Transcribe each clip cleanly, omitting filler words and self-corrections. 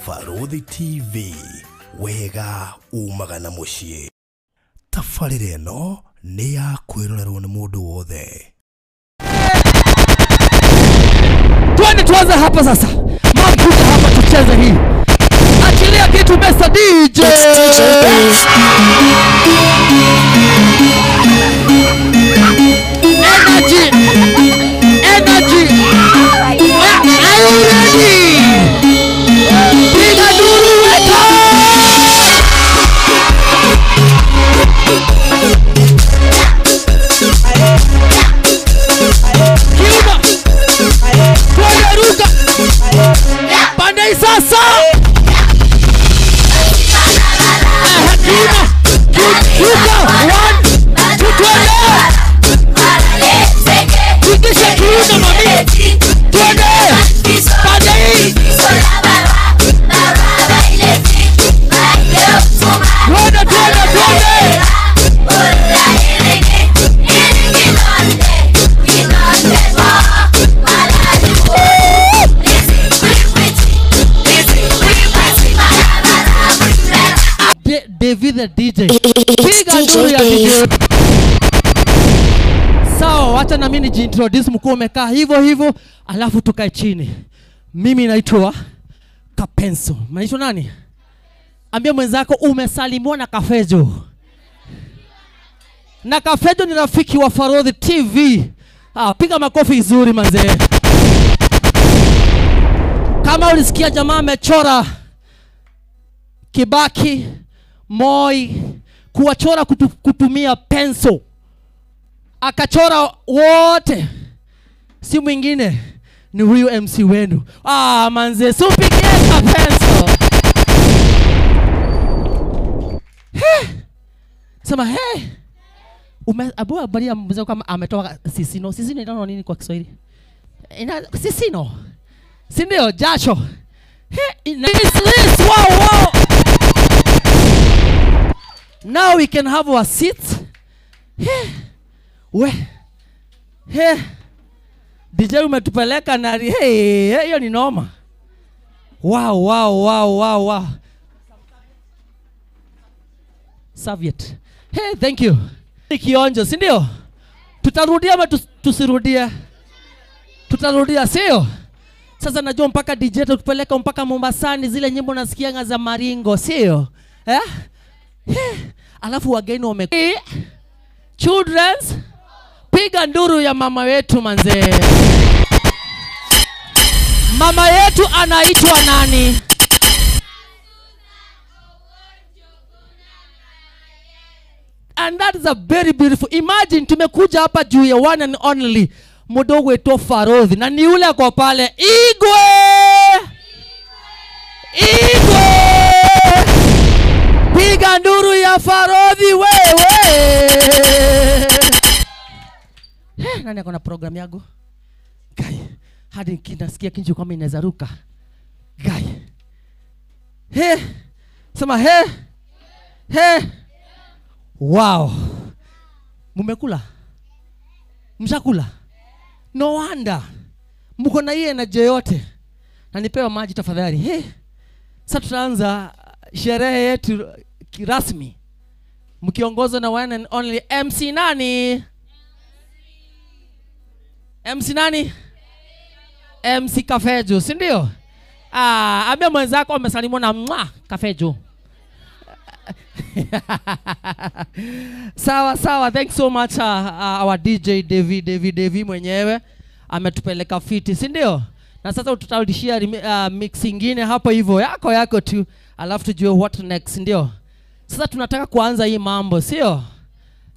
Barũthi TV, wega umaga na mũciĩ. Tabarĩra ĩno nĩ ya kwĩrorerwo nĩ mũndũ wothe. Twende tuanze hapa sasa. Mamkuta hapa tucheze hii. Achilia kitu Mr. DJ. It's DJ Dave. Energy. Energy. Are you ready? Piga duru weka. Kiuno. Twende ruka. Pande sasa. Kiuno. Ruka. 1 2 twende. Tikisha kiuno mami. Twende. Pande hii. Twende twende twende. David the DJ. Piga nduru ya DJ. Sawa, wacha na mimi nijiintroduce, mkuu umekaa hivyo hivyo, alafu tukae chini. Mimi naitwa Kapenso. Unaitwa nani? Ambia mwenzako umesalimiwa na Kafejo. Na Kafejo ni rafiki wa Farodhi TV. Ah, piga makofi nzuri manze. Kama ulisikia jamaa amechora Kibaki, Moi, kuwachora kutumia pencil. Akachora wote. Si mwingine ni huyu MC wenu. Ah, manze, supigie Kapenso. He. Sema he. Abu habari mzee kama ametoka sisino. Sisino inaitwa nini kwa Kiswahili? Ina sisino. Si ndio jasho. He, this wow wow. Now we can have our seats. He. We. He. DJ umetupeleka na hey, hiyo ni noma. Wow wow wow wow wow. Serviette. Hey, thank you. Kionjo, si ndio? Tutarudia ama tusirudie? Tutarudia, sio? Sasa najua mpaka DJ tutupeleka mpaka Mombasani, zile nyimbo nasikianga za Maringo, sio? Eh? Hey. Alafu wageni wame Children's, piga nduru ya mama wetu manze. Mama yetu anaitwa nani? And that is a very beautiful. Imagine tumekuja hapa juu ya one and only mdogo wetu Farodhi, na ni yule kwa pale Igwe. Igwe. Piga nduru ya Farodhi wewe. Hey, nani akona program yangu? Guy, hadi kinasikia kinju kama inaweza ruka. Guy. Hey, sema hey. Hey. Wow. Mumekula? Mshakula? No wonder. Mko na hii energy yote. Na nipewa maji tafadhali. Hey. Sasa tutaanza sherehe yetu kirasmi. Mkiongozwa na one and only MC nani? MC nani? MC Kafejo, si ndio? Ah, ambia mwenzako amesalimiwa na mwa Kafejo. Sawa sawa, thanks so much our DJ Devi Devi Devi mwenyewe ametupeleka fiti, si ndio? Na sasa tutarudishia mix ingine hapo hivyo yako yako tu, alafu tujue what next, ndio? Sasa tunataka kuanza hii mambo, sio?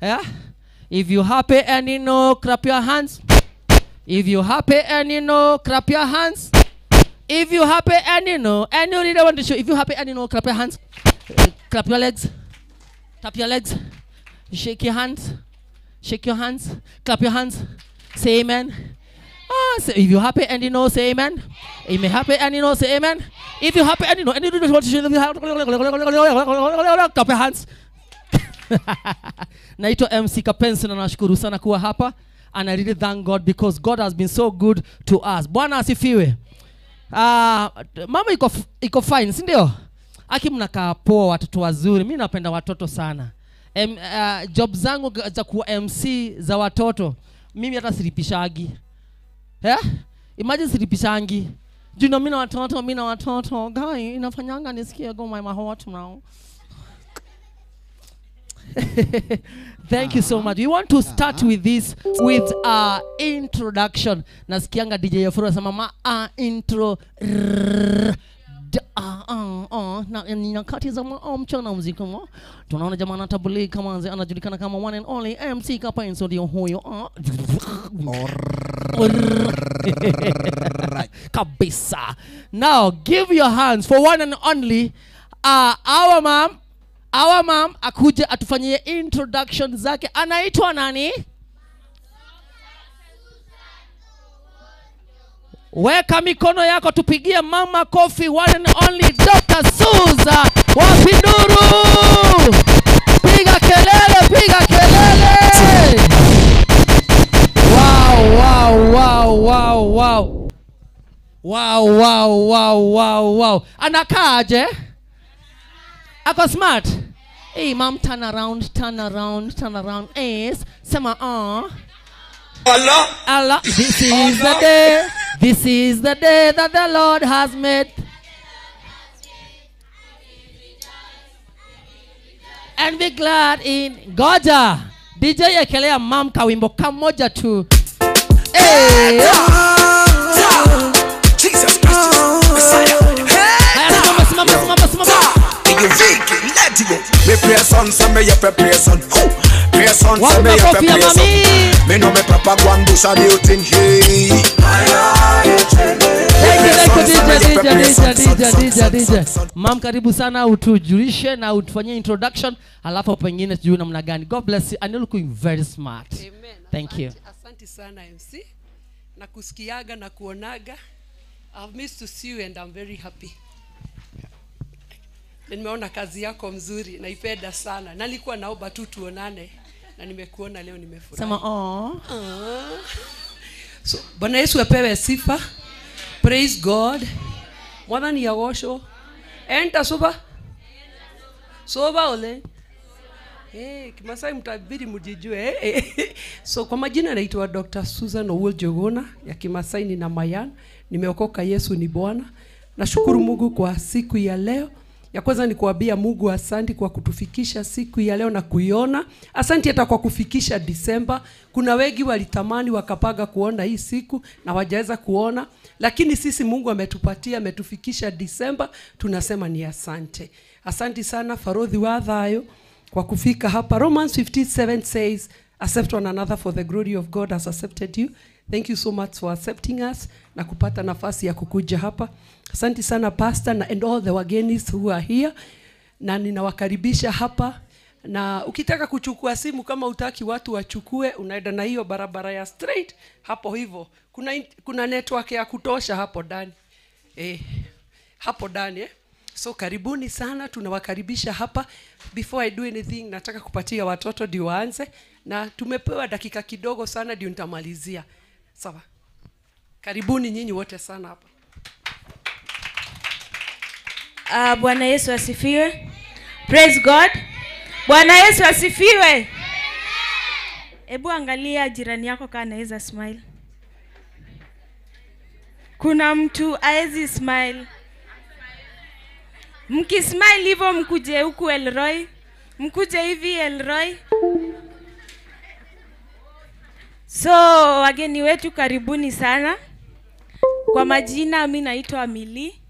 Yeah? If you happy and you know, clap your hands. If you happy and you know, clap your hands. If you happy and you know, and you really want to show, if you happy and you know, clap your hands. Clap your legs. Tap your legs. Shake your hands. Shake your hands. Clap your hands. Say amen. Ah, say, if you happy and you know, say amen. If you happy and you know, say amen. If you happy and you know, and you don't want to show, clap your hands. Naitwa MC Kapenso na nashukuru sana kuwa hapa. And I really thank God because God has been so good to us. Bwana asifiwe. Mama iko fine, si ndio? Aki mnakaa poa, watoto wazuri. Mimi napenda watoto sana. Job zangu za kuwa MC za watoto, mimi hata silipishagi. Imagine silipishangi. Do you know mimi na watoto. Guy, inafanyanga nisikie go my heart now. Thank you so much. We want to start with this, with our introduction. Nasikianga DJ Afro asema ma intro. Na nyakati za mchana muziki mo. Tunaona jamaa anatambulika kama anajulikana kama one and only MC Kapainso ndio huyo. Kabisa. Now give your hands for one and only our mom. Our mom akuje atufanyie introduction zake. Anaitwa nani? Weka mikono yako tupigie mama kofi, one and only Dr. Susan Wapinduru. Piga kelele, piga kelele. Wow, wow, wow, wow, wow. Wow, wow, wow, wow, wow. Anakaaje? Ako smart. Hey, mom, turn around, turn around, turn around. Yes. Sema Allah. Allah. This is the day. This is the day that the Lord has made. And be glad in. Goja. DJ ekelea mom kawimbo kamoja tu. Hey. Jesus Christ, Messiah. Simama, simama, simama. Me pray son, so me up a pray son. Pray son, so me up a pray son. Me know me papa go and do some new thing. Hey. Thank you, DJ, DJ, DJ, DJ, DJ. Mam, karibu sana, utujulishe na utufanyie introduction, alafu pengine tujue namna gani. God bless you and you're looking very smart. Amen. Thank you. Asante sana MC. Na kusikiaga na kuonaga. I've missed to see you and I'm very happy. Nimeona kazi yako mzuri, naipenda sana. Na nilikuwa naomba tu tuonane na nimekuona leo, nimefurahi. Sema oh. So Bwana Yesu apewe sifa. Praise God. Mwana ya wosho. Enta soba. Soba ole. Eh, Kimasai mtabidi mjijue. So kwa majina naitwa Dr. Susan Owuor Jogona, ya Kimasai ni Namayan. Nimeokoka, Yesu ni Bwana. Nashukuru Mungu kwa siku ya leo. Ya kwanza ni kuambia Mungu asante kwa kutufikisha siku ya leo na kuiona. Asante hata kwa kufikisha Disemba. Kuna wengi walitamani wakapaga kuona hii siku na hawajaweza kuona, lakini sisi Mungu ametupatia, ametufikisha Disemba, tunasema ni asante. Asante sana Farodhi wa Thayo kwa kufika hapa. Romans 57 says, accept one another for the glory of God has accepted you. Thank you so much for accepting us na kupata nafasi ya kukuja hapa. Asante sana pastor na and all the wagenis who are here. Na ninawakaribisha hapa. Na ukitaka kuchukua simu kama utaki watu wachukue, unaenda na hiyo barabara ya straight hapo hivyo. Kuna network ya kutosha hapo ndani. Hapo ndani So karibuni sana, tunawakaribisha hapa. Before I do anything, nataka kupatia watoto ndio waanze, na tumepewa dakika kidogo sana ndio nitamalizia. Sawa. Karibuni nyinyi wote sana hapa. Bwana Yesu asifiwe. Praise God. Bwana Yesu asifiwe. Ebu angalia jirani yako kama anaweza smile. Kuna mtu haezi smile. Mkismile hivyo mkuje huku Elroy. Mkuje hivi Elroy. So wageni wetu karibuni sana. Kwa majina mimi naitwa Mili.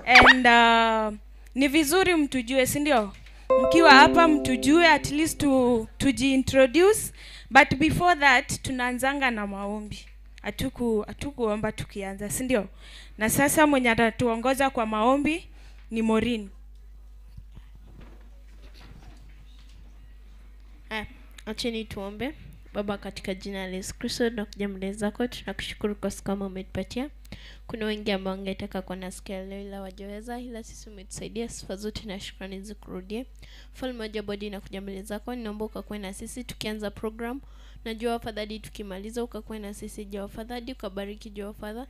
And ni vizuri mtujue, si ndio? Mkiwa hapa mtujue, at least tujiintroduce. But before that tunaanzanga na maombi. Hatukuomba tukianza, si ndio? Na sasa mwenye atatuongoza kwa maombi ni Maureen. Acheni tuombe. Baba, katika jina la Yesu Kristo tunakuja mbele zako, tunakushukuru kwa siku ambayo umetupatia. Kuna wengi ambao wangetaka kuona siku ya leo ila wajaweza, ila sisi umetusaidia. Sifa zote na shukrani zikurudie. Mfalme wa ajabu, na kuja mbele zako, ninaomba ukakuwe na sisi tukianza program. Najua wafadhali tukimaliza ukakuwe na sisi jua wafadhali, ukabariki jua wafadha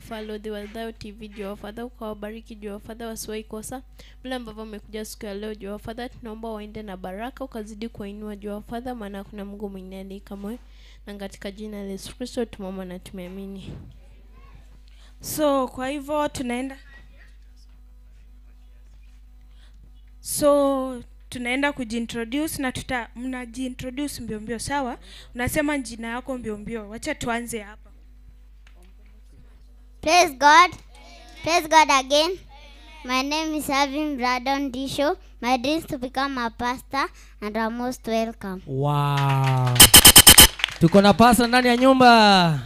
follow the Waldayo TV jua wafadha, ukawabariki jua wafadha wasiwahi kosa. Vile ambavyo wamekuja siku ya leo jua wafadha, tunaomba waende na baraka, ukazidi kuwainua jua wafadha, maana kuna Mungu mwingine aliye kama wewe. Na katika jina la Yesu Kristo tumeomba na tumeamini. So kwa hivyo tunaenda kujiintroduce na mnajiintroduce mbio mbio, sawa? Unasema jina yako mbio mbio. Wacha tuanze hapa. Praise God. Praise God again. My name is Alvin Bradon Disho. My dream is to become a pastor and I'm most welcome. Wow. Tuko na pastor ndani ya nyumba.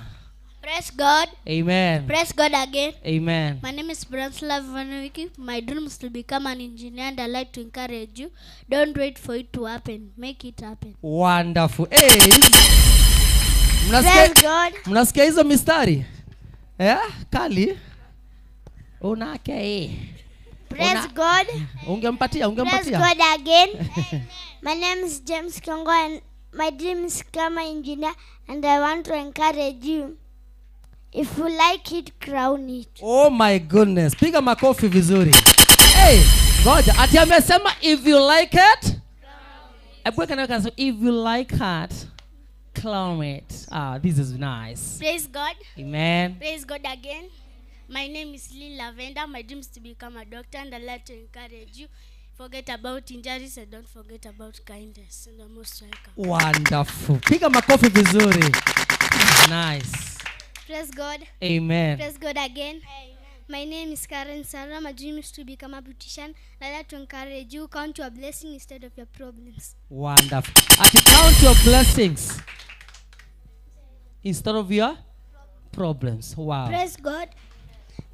Praise God. Amen. Praise God again. Amen. My name is Branslav Vanowiki. My dream is to become an engineer and I like to encourage you. Don't wait for it to happen. Make it happen. Wonderful. Hey. Praise God. Mnasikia hizo mistari? Eh? Kali. Unake. Praise God. Ungempatia. Praise God again. My name is James Kongo and my dream is to become an engineer and I want to encourage you. If you like it, crown it. Oh my goodness. Piga makofi vizuri. Hey, ngoja. Ati amesema if you like it, crown it. If you like it, crown it. Ah, this is nice. Praise God. Amen. Praise God again. My name is Lynn Lavender. My dream is to become a doctor and I'd like to encourage you. Forget about injuries and don't forget about kindness. And I'm most welcome. Wonderful. Piga makofi vizuri. Nice. Praise God. Amen. Praise God again. Amen. My name is Karen Sarah. My dream is to become a beautician. I'd like to encourage you, count your blessings instead of your problems. Wonderful. Ati count your blessings instead of your problems. Wow. Praise God.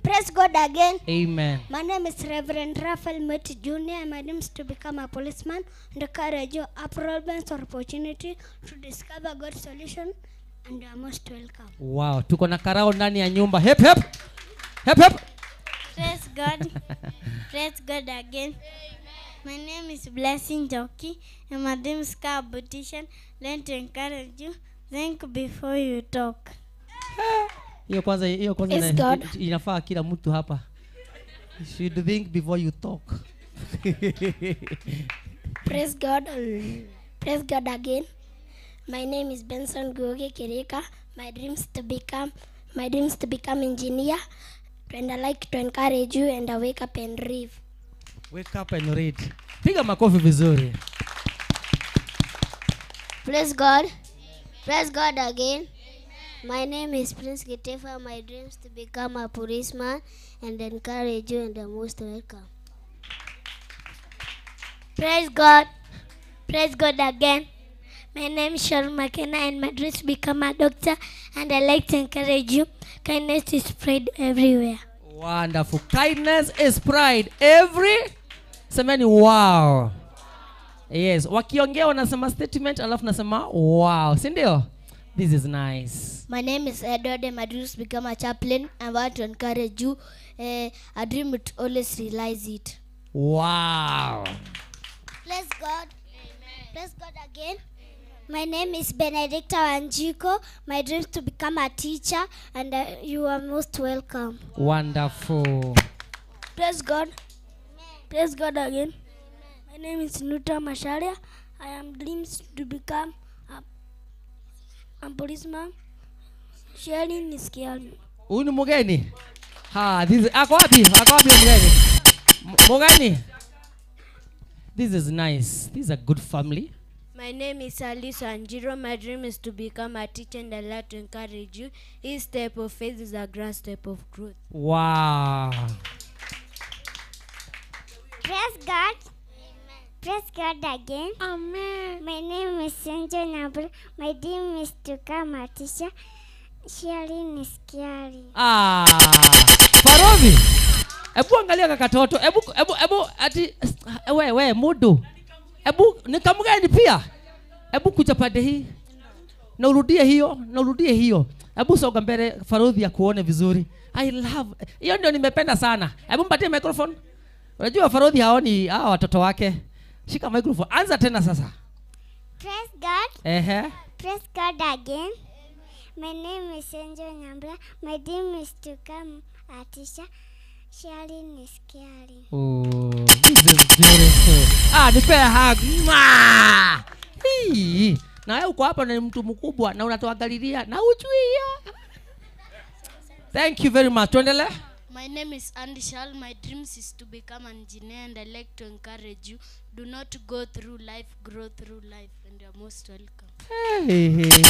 Praise God again. Amen. My name is Reverend Raphael Meti Jr. My dream is to become a policeman and encourage you a problems or opportunity to discover God's solution. And you are most welcome. Wow, tuko na karao ndani ya nyumba. Hep hep. Hep hep. Praise God. Praise God again. My name is Blessing Joki and my dream is to become a beautician. Learn to encourage you. Think before you talk. Hiyo kwanza inafaa kila mtu hapa. You should think before you talk. Praise God. Praise God again. My name is Benson Guoge Kirika. My dreams to become engineer. And I like to encourage you and I wake up and read. Wake up and read. Piga makofi vizuri. Praise God. Praise God again. Amen. My name is Prince Gitefa. My dreams to become a policeman and encourage you and the most welcome. Praise God. Praise God again. My name is Sharon McKenna and my dreams to become a doctor and I like to encourage you. Kindness is pride everywhere. Wonderful. Kindness is pride every. Semeni wow. Yes. Wakiongea wanasema statement alafu nasema wow. Si ndio? This is nice. My name is Edward and my dreams to become a chaplain. I want to encourage you. A dream to always realize it. Wow. Bless God. Amen. Bless God again. My name is Benedicta Wanjiko. My dream is to become a teacher, and you are most welcome. Wonderful. Praise God. Amen. Praise God again. Amen. My name is Nuta Masharia. I am dreams to become a policeman. Sharing is caring. Huyu ni mgeni. Ha, this is ako wapi? Ako wapi mgeni? Mgeni. This is nice. This is a good family. My name is Alice Anjiro. My dream is to become a teacher and I like to encourage you. Each step of faith is a grand step of growth. Wow. Praise God. Amen. Praise God again. Amen. My name is Sanjo Nabul. My dream is to become a teacher. Sharing is caring. Ah, Farovi. Ebu angalia kakatoto. Ebu ati we mudu. Ebu nikamgeni pia. Ebu kuja pande hii. Na urudie hiyo, na urudie hiyo. Ebu soga mbele Farodhi akuone vizuri. I love. Hiyo ndio nimependa sana. Hebu mpatie microphone. Unajua Farodhi haoni hawa watoto wake. Shika microphone. Anza tena sasa. Praise God. Ehe. Praise God again. My name is Angel Nyambura. My dream is to come a teacher. Sharing is caring. Oh, this is beautiful. Ah, nipe hug. Mwah! Hii. Na wewe uko hapa na ni mtu mkubwa na unatuangalilia na ujui. Thank you very much. Tuendelee. My name is Andy Shal. My dreams is to become an engineer, and I like to encourage you. Do not go through life, grow through life, and you're most welcome. Hey, hey, hey.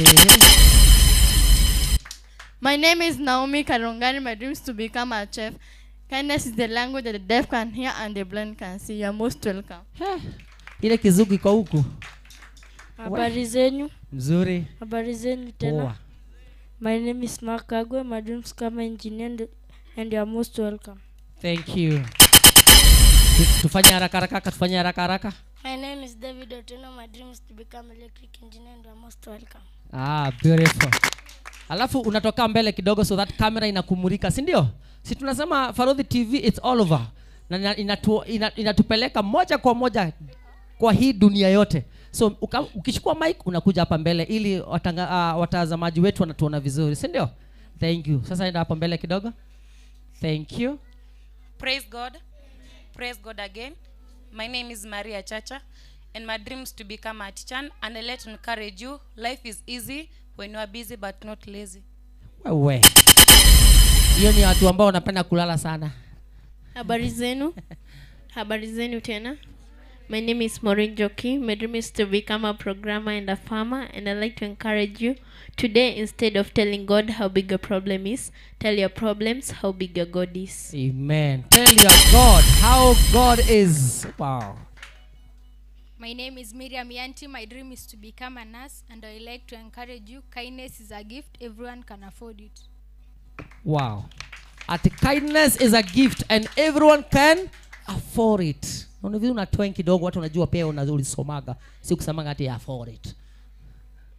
My name is Naomi Karongani. My dreams to become a chef. Kindness is the language that the deaf can hear and the blind can see. You're most welcome. Ile kizungu iko huku. Habari zenyu. Mzuri. Habari zenyu tena. Poa. My name is Mark Kagwe. My dreams come engineer, and you are most welcome. Thank you. Tufanye haraka haraka, tufanye haraka haraka. My name is David Otieno. My dream is to become electric engineer, and you are most welcome. Ah, beautiful. Alafu unatoka mbele kidogo so that camera inakumulika, si ndio? Si tunasema Farodhi TV it's all over. Na inatupeleka moja kwa moja kwa hii dunia yote. So ukichukua mic unakuja hapa mbele ili watazamaji wetu wanatuona vizuri, si ndio? Thank you. Sasa enda hapo mbele kidogo. Thank you. Praise God. Praise God again. My name is Maria Chacha, and my dream is to become a teacher, and I let to encourage you. Life is easy when you are busy but not lazy. Wewe. Hiyo ni watu ambao wanapenda kulala sana. Habari zenu. Habari zenu tena. My name is Maureen Joki. My dream is to become a programmer and a farmer, and I like to encourage you today, instead of telling God how big your problem is, tell your problems how big your God is. Amen. Tell your God how God is. Wow. My name is Miriam Yanti. My dream is to become a nurse, and I like to encourage you. Kindness is a gift. Everyone can afford it. Wow. At kindness is a gift and everyone can afford it. Unaona unatoa kidogo watu wanajua pia ulisomaga. Si kusemaga ati afford it.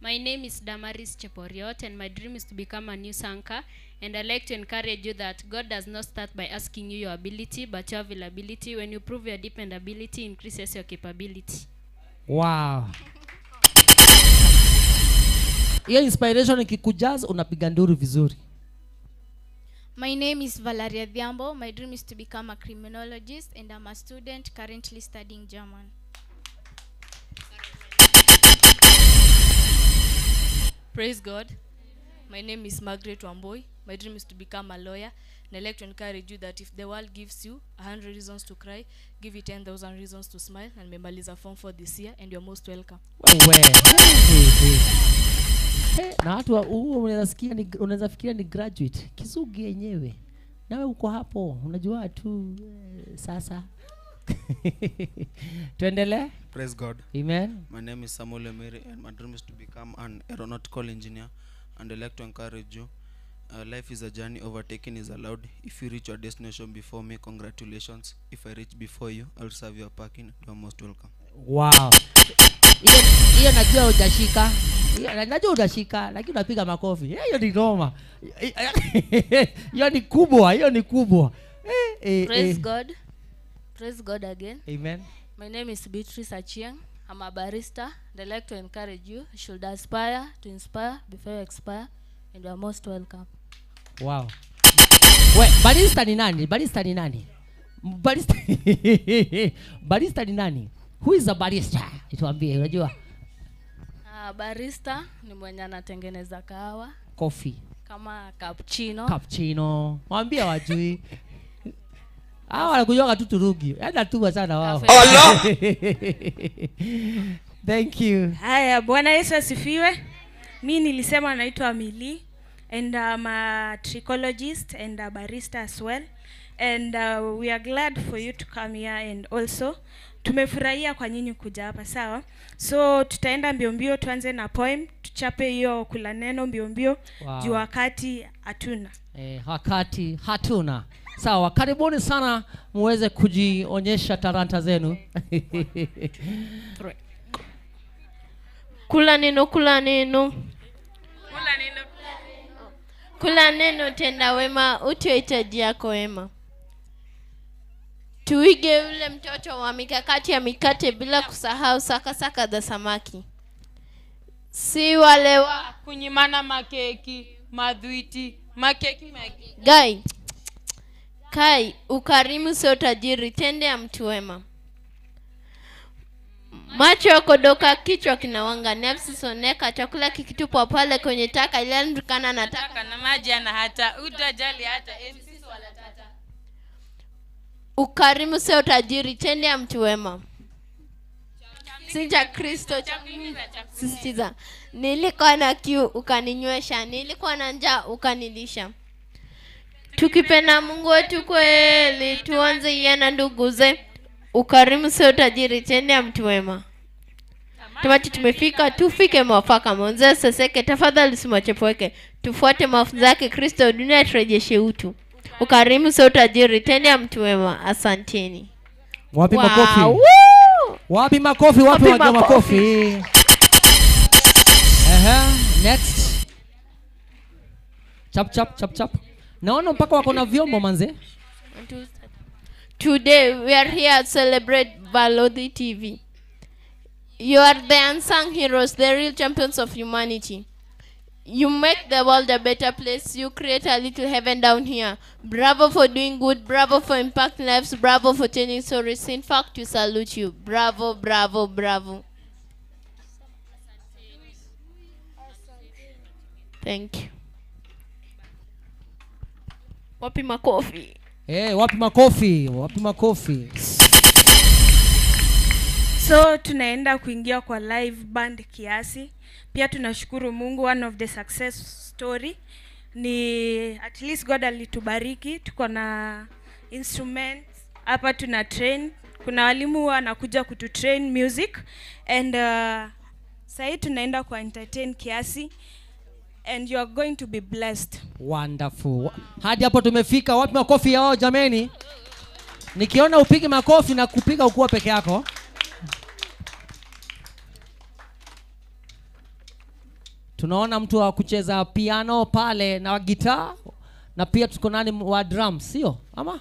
My name is Damaris Cheporiot, and my dream is to become a news anchor, and I like to encourage you that God does not start by asking you your ability but your availability. When you prove your dependability, increases your capability. Wow. Hiyo inspiration ikikujaza unapiga nduru vizuri. My name is Valeria Dhiambo. My dream is to become a criminologist, and I'm a student currently studying German. Praise God. My name is Margaret Wamboi. My dream is to become a lawyer, and I like to encourage you that if the world gives you 100 reasons to cry, give it 10,000 reasons to smile. And memaliza form for this year, and you're most welcome. Wewe. Na watu huo unaweza sikia ni unaweza fikiria ni graduate. Kizungu yenyewe. Nawe uko hapo, unajua tu sasa. Tuendelee. Praise God. Amen. My name is Samuel Emiri, and my dream is to become an aeronautical engineer, and I like to encourage you. Life is a journey, overtaking is allowed. If you reach your destination before me, congratulations. If I reach before you, I'll serve your parking. You are most welcome. Wow. Hiyo najua hujashika. Najua hujashika, lakini unapiga makofi. Hiyo ni noma. Hiyo ni kubwa, hiyo ni kubwa. Praise God. Praise God again. Amen. My name is Beatrice Achieng. I'm a barista, and I like to encourage you. You should aspire to inspire before you expire, and you are most welcome. Wow. We, barista ni nani? Barista ni nani? Barista barista ni nani? Who is a barista? Ituambie, unajua? Barista ni mwenye anatengeneza kahawa. Coffee. Kama cappuccino. Cappuccino. Mwambie wajui. Hawa wanakujoga tu turugi. Yaani tu sana wao. Allah. Thank you. Haya, Bwana Yesu asifiwe. Mimi nilisema naitwa Mili, and I'm a trichologist and a barista as well. And we are glad for you to come here, and also tumefurahia kwa nyinyi kuja hapa, sawa? So tutaenda mbio mbio, tuanze na poem, tuchape hiyo kula neno mbio mbio. Wow. Juu wakati hatuna. Wakati hatuna. Sawa, karibuni sana muweze kujionyesha talanta zenu. Kula neno, kula neno. Kula neno. Kula neno, tenda wema, uti hitaji yako wema. Tuige yule mtoto wa mikakati ya mikate bila kusahau sakasaka za samaki. Si wale wa kunyimana makeki, madhuiti, makeki makeki. Gai. Kai, ukarimu sio tajiri, tende ya mtu wema. Macho yakodoka, kichwa kinawanga, nafsi soneka, chakula kikitupwa pale kwenye taka iliandikana na taka na maji ana hata utajali hata MCs wala tata. Ukarimu sio tajiri, tende ya mtu wema. Si cha Kristo cha sisitiza. Nilikuwa na kiu ukaninywesha, nilikuwa na njaa ukanilisha. Tukipenda Mungu wetu kweli, tuanze yeye na nduguze. Ukarimu sio tajiri, tende ya mtu wema. Tamati tumefika, tufike mwafaka. Mwanze seseke, tafadhali usimwachepweke. Tufuate mafunzo yake Kristo, dunia turejeshe utu. Ukarimu sio tajiri, tende ya mtu wema. Asanteni. Wapi Wow. makofi? Woo! Wapi makofi? Wapi Wapi wapi makofi? makofi? Next. Chap chap chap chap. Naona mpaka wako na vyombo manze. Today we are here to celebrate Balozi TV. You are the unsung heroes, the real champions of humanity. You make the world a better place. You create a little heaven down here. Bravo for doing good. Bravo for impacting lives. Bravo for changing stories. In fact, we salute you. Bravo, bravo, bravo. Thank you. Wapi makofi? Wapi makofi? Wapi makofi? So tunaenda kuingia kwa live band kiasi. Pia tunashukuru Mungu, one of the success story ni at least God alitubariki, tuko na instruments hapa, tuna train, kuna walimu wanakuja kutu train music and sasa tunaenda kwa entertain kiasi and you are going to be blessed. Wonderful. Hadi hapo tumefika. Wapi makofi yao jameni? Nikiona upige makofi na kupiga ukuwa peke yako. Tunaona mtu wa kucheza piano pale na gitaa, na pia tuko nani wa drums, sio? Ama?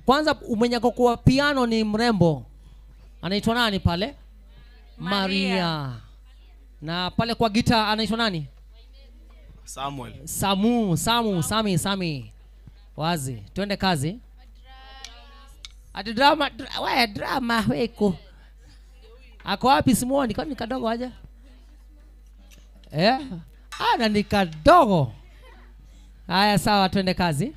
Kwanza mwenye kwa piano ni mrembo. Anaitwa nani pale? Maria. Na pale kwa gitaa anaitwa nani? Samuel. Samu, Samu, Sami, Sami. Wazi. Twende kazi. Ati drama, we drama weko. Ako wapi simuoni? Kwani ni kadogo aje? Ana ni kadogo. Haya sawa, twende kazi.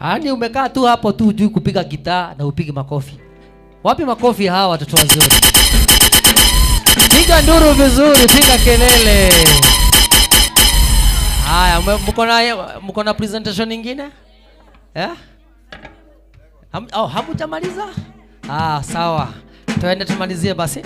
Yaani umekaa tu hapo tu hujui kupiga gitaa na upige makofi. Wapi makofi hawa watoto wazuri? Piga nduru vizuri, piga kelele. Haya, mko na presentation nyingine? Eh? Oh, hamjamaliza? Ah, sawa. Tuende tumalizie basi.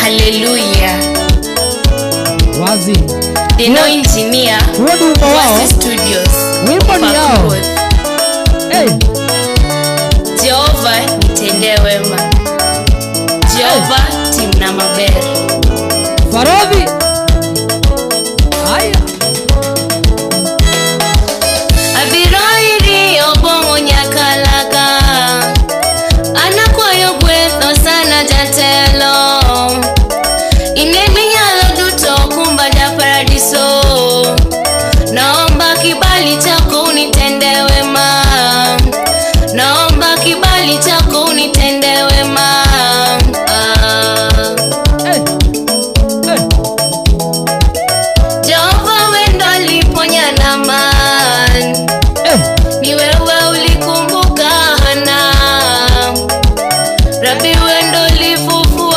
Hallelujah. Wazi. The no engineer. Wazi Studios. Wimbo ni yao. Hey. Jehova nitendee wema. Jehova hey. Timna maber. Farodhi. Haya. Abiroiri obongo nyakalaka. Anakwayo gwetho sana jatelo. Ineminyalo duto kumba ja paradiso. Naomba kibali chako unitende wema. Naomba kibali chako unitende wema. Hey. Hey. Jehova wendo aliponya Naaman. Hey. Ni wewe ulikumbuka Hana. Rabi wendo ulifufua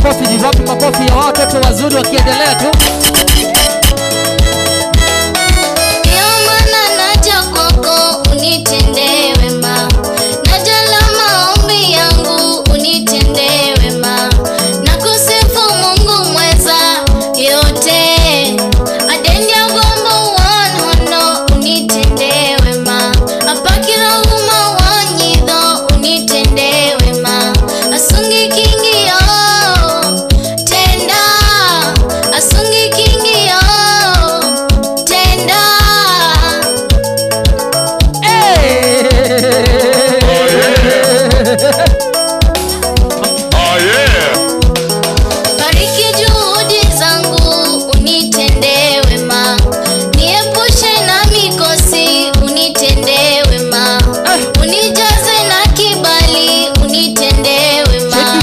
makofi, wapi makofi ya watoto wazuri wakiendelea tu. Ndio maana naja kwako unitendee wema, naja la maombi yangu unitendee wema, nakusifu Mungu mweza yote, adenja gwambo wanhono unitendee wema, apakira uma wanyidho unitendee wema, asungi kingio tenda, asungi kingio tenda. Bariki juhudi zangu unitendee wema, niepushe na mikosi unitendee wema, unijaze na kibali unitendee wema,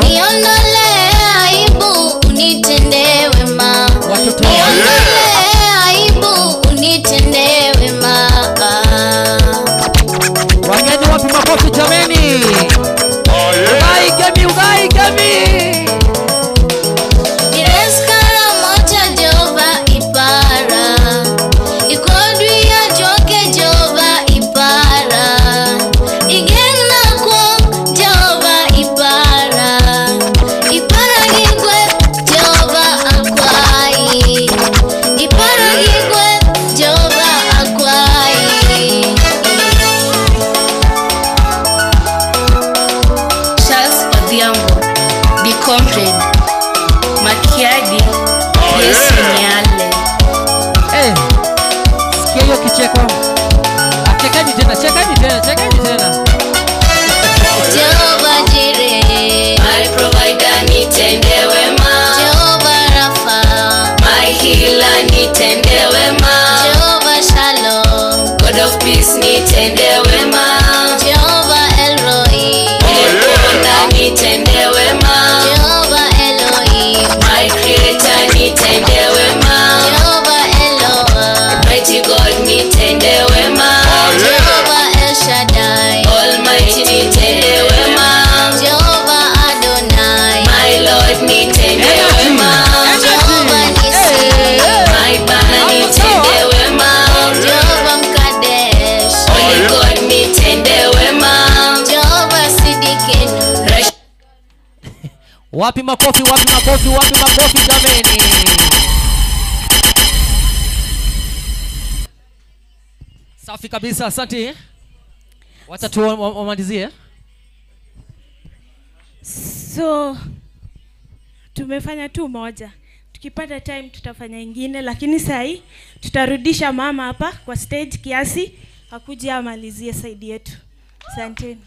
niondolee aibu unitendee wema, niondolee aibu unitendee wema. Wageni wapi makofi jameni? Ugai gemi, ugai gemi. Ireskara moja Jehova ipara, ikodwia joke Jehova ipara, igena kwa Jehova ipara, ipara gigwe Jehova akwai, ipara gigwe Jehova akwai. Charles Odhiambo, the comrade, Makiadi, Yesu Nyale. Eh, sikia hiyo kicheko. Chekeni tena, chekeni tena, chekeni tena. Jehova Jireh, My provider nitende wema, Jehova Rafa, my healer nitende wema, Jehova Shalom, God of peace nitende wema, Jehova Elroi, Nilikuona nitende wema, Jehova Elohim, my creator nitende wema, Jehova Eloah, mighty God nitende wema, Jehova El Shaddai, Almighty nitende wema, Jehova Adonai, my Lord nitende wema, Jehova Nisi, my banner nitende wema, Jehova Mkadesh, Holy God nitende wema, Jehova Sidikenu. Wapi makofi, wapi makofi, wapi makofi jameni? Safi kabisa, asante. Wacha tu wamalizie. So tumefanya tu moja, tukipata time tutafanya ingine, lakini sahi tutarudisha mama hapa kwa stage kiasi akuje amalizie side yetu. Asanteni.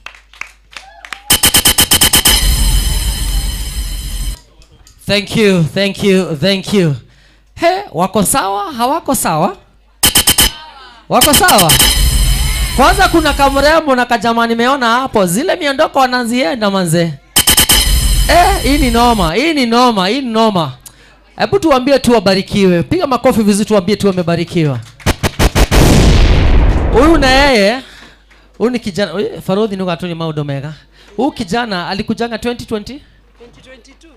Thank you, thank you, thank you. He, wako sawa? Hawako sawa? Wako sawa? Kwanza kuna kamrembo na kajamani nimeona hapo, zile miondoko wanazienda manze. Eh, hii ni noma, hii ni noma, hii ni noma. Hebu tuambie tu wabarikiwe. Piga makofi vizuri tuambie tu wamebarikiwa. Huyu na yeye, huyu ni kijana, Farodhi nuka tu ni maudo mega. Huyu kijana alikujanga 2020?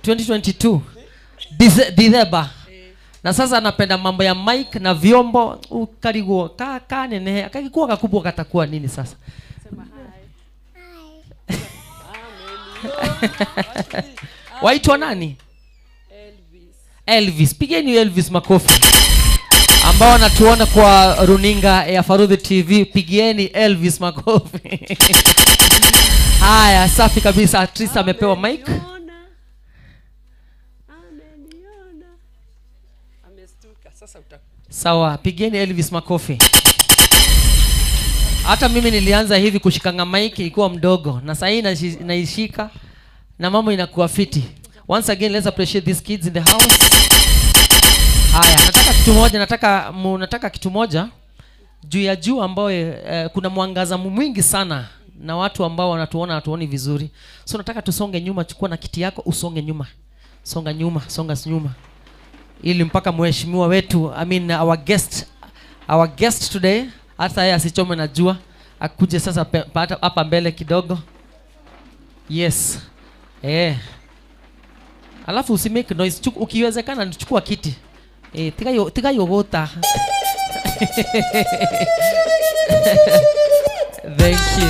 2022 Ditheba. Na sasa anapenda mambo ya mic na vyombo ukariguo ka nene akakikuwa kakubwa katakuwa nini sasa? Sema hi. Waitwa nani? Elvis. Elvis. Pigeni Elvis makofi. Ambao wanatuona kwa runinga ya Farudhi TV, pigieni Elvis makofi. Haya, safi kabisa. Trisa amepewa mic. Sawa, pigeni Elvis makofi. Hata mimi nilianza hivi kushikanga mic ikiwa mdogo, na sasa hii naishika na mambo inakuwa fiti. Once again, let's appreciate these kids in the house. Haya, nataka kitu moja, nataka kitu moja juu ya juu ambao kuna mwangaza mwingi sana na watu ambao wanatuona hatuoni vizuri. So nataka tusonge nyuma, chukua na kiti yako usonge nyuma. Songa nyuma, songa nyuma. Ili mpaka mheshimiwa wetu, I mean our guest today, hata yeye asichome na jua, akuje sasa hapa mbele kidogo. Yes. Alafu usimake noise, ukiwezekana chukua kiti. Tiga yogota. Thank you.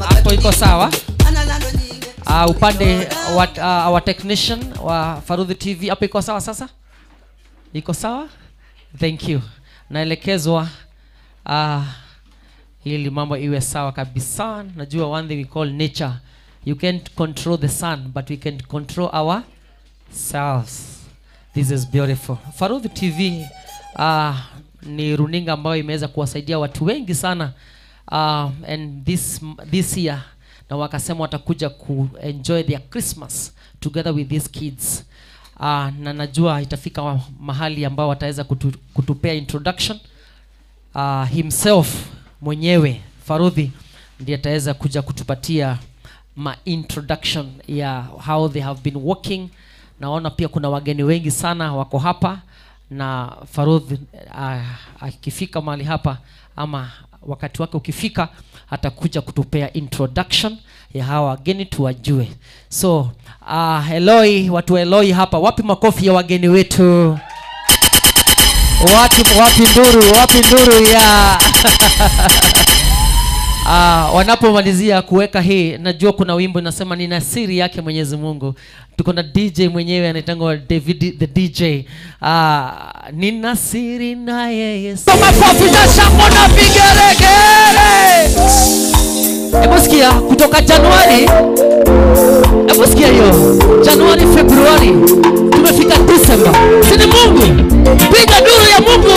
Hapo iko sawa. Upande wa our technician wa Farudhi TV, hapo iko sawa sasa? Iko sawa? Thank you. Naelekezwa ili mambo iwe sawa kabisa. Najua one thing we call nature. You can't control the sun, but we can control ourselves. This is beautiful. Farudhi TV ni runinga ambayo imeweza kuwasaidia watu wengi sana and this year, na wakasema watakuja ku enjoy their Christmas together with these kids. Na najua itafika mahali ambao wataweza kutupea introduction. Himself mwenyewe Farudhi ndiye ataweza kuja kutupatia ma introduction ya how they have been working. Naona pia kuna wageni wengi sana wako hapa, na Farudhi akifika mahali hapa ama wakati wake ukifika atakuja kutupea introduction ya hawa wageni tuwajue. So Eloi, watu Eloi hapa, wapi makofi ya wageni wetu? Wapi nduru, wapi nduru ya wanapomalizia kuweka hii, najua kuna wimbo inasema nina siri yake Mwenyezi Mungu. Tuko na DJ mwenyewe anaitangwa David the DJ. Nina siri na Yesu. Makofi za shangwe na vigelegele. Hebu sikia kutoka Januari. Hebu sikia hiyo. Januari, Februari, tumefika December. Si ni Mungu? Piga duru ya Mungu.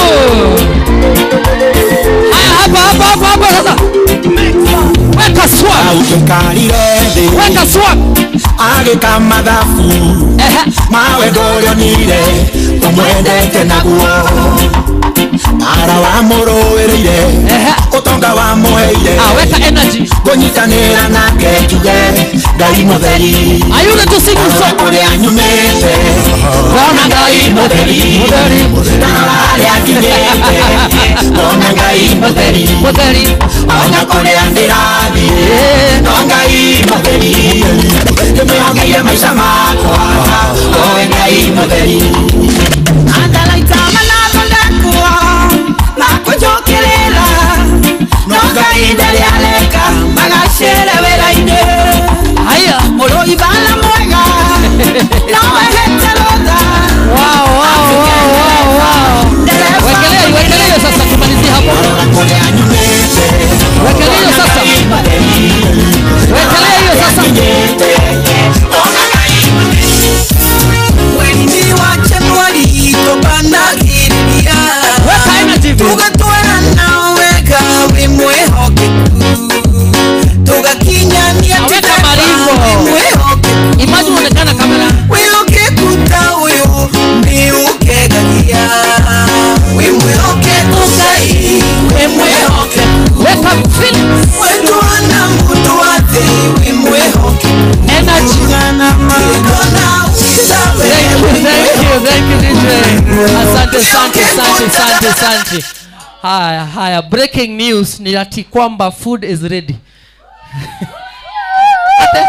Haya, hapa hapa hapa hapa sasa. Weka swag. Weka swag. Ageka madhafu. Mawe gorio nire. Umwendete naguo. Ara wa morowereire. Utonga wa muheire. Weka energy. Kunyitanira nake njuge Ngai mutheri. Are you ready to sing this song? Kuria nyumite. Kona Ngai mutheri. Tarora akinyite. Kona Ngai mutheri. Mutheri. Ona kuria ndirathi. No Ngai mutheri. Ndimwĩhokeire maica makwa. Oe Ngai mutheri. Andalaita manathondekwo makũnjũkĩrĩra no Ngai ndarĩ areka magacĩre wĩra-inĩ. Haya, mũrũi bala mwega no ehete rũtha. Wow, wow, wow, wow, wow. Wekelea hiyo sasa, tumalizie hapo. Wekelea hiyo sasa. Wekelea hiyo sasa. Weka energy. Weka maringo. Imagine unaonekana kamera. Weka feelings. Energy. Thank you, DJ. Asante, asante, asante, asante, asante. Haya, haya, breaking news ni ati kwamba food is ready. Ate,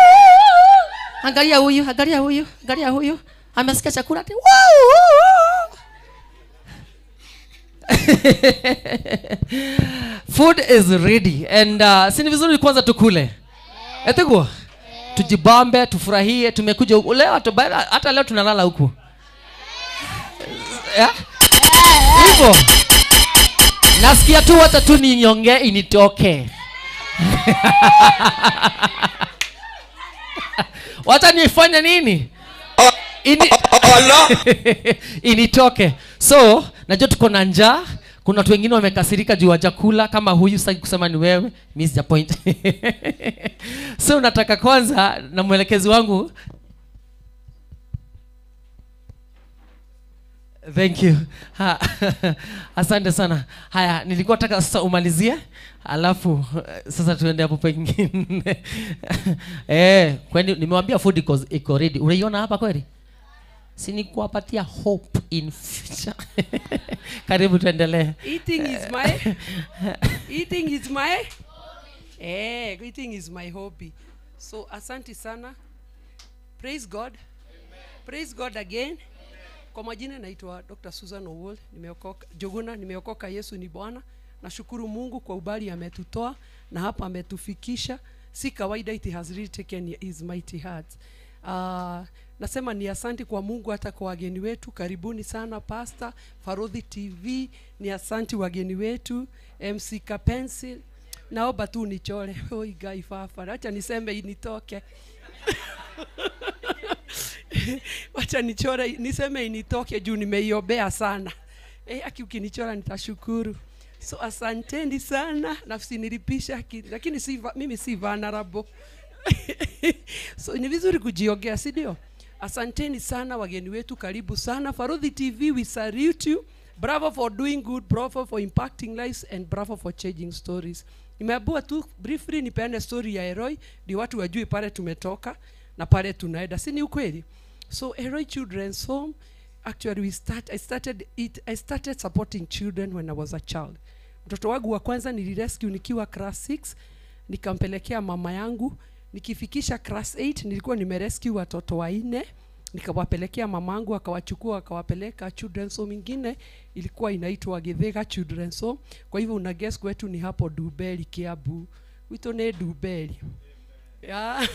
angalia huyu, angalia huyu, angalia huyu. Amesikia chakula ati wow, wow. Food is ready and si ni vizuri kwanza tukule. Etego? Tujibambe, tufurahie, tumekuja huku leo, hata leo tunalala huku. Yeah? Hivyo. Nasikia tu wacha tu ninyonge initoke. Wacha nifanye nini? Initoke. So, najua tuko na njaa. Kuna watu wengine wamekasirika juu hawajakula kama huyu, sitaki kusema ni wewe, mimi sija point. So nataka kwanza na mwelekezi wangu. Thank you. Asante sana. Haya, nilikuwa nataka sasa umalizie, alafu sasa tuende hapo pengine. Kwani nimewaambia food iko ready. Unaiona hapa kweli? Si ni kuwapatia hope in future. Karibu tuendelee. Eating is my Eating is my hobby. So asanti sana. Praise God. Amen. Praise God again. Amen. Kwa majina naitwa Dr. Susan Owol, nimeokoka Jogona, nimeokoka, Yesu ni Bwana. Nashukuru Mungu kwa ubali ametutoa na hapa ametufikisha. Si kawaida, it has really taken his mighty heart. Nasema ni asanti kwa Mungu hata kwa wageni wetu. Karibuni sana Pastor Farodhi TV, ni asanti wageni wetu MC Kapencil. Naomba tu nichore. Oi gai fafa. Acha niseme initoke. Wacha nichore niseme initoke juu nimeiombea sana. Aki ukinichora nitashukuru. So asanteni sana, nafsi nilipisha lakini si mimi si vulnerable. So ni vizuri kujiongea, si ndio? Asanteni sana wageni wetu, karibu sana Farodhi TV, we salute you. Bravo for doing good, bravo for impacting lives and bravo for changing stories. Nimeambiwa tu briefly nipeane story ya Eloi ndio watu wajue pale tumetoka na pale tunaenda. Si ni ukweli? So Eloi Children's Home, actually I started supporting children when I was a child. Mtoto wangu wa kwanza nilirescue nikiwa class 6, nikampelekea mama yangu. Nikifikisha class 8 nilikuwa nimerescue watoto wanne, nikawapelekea mamangu, akawachukua akawapeleka children's home nyingine ilikuwa inaitwa Githega Children's Home. Kwa hivyo una guess kwetu ni hapo Dubeli Kiambu. Wito ne Dubeli. Yeah.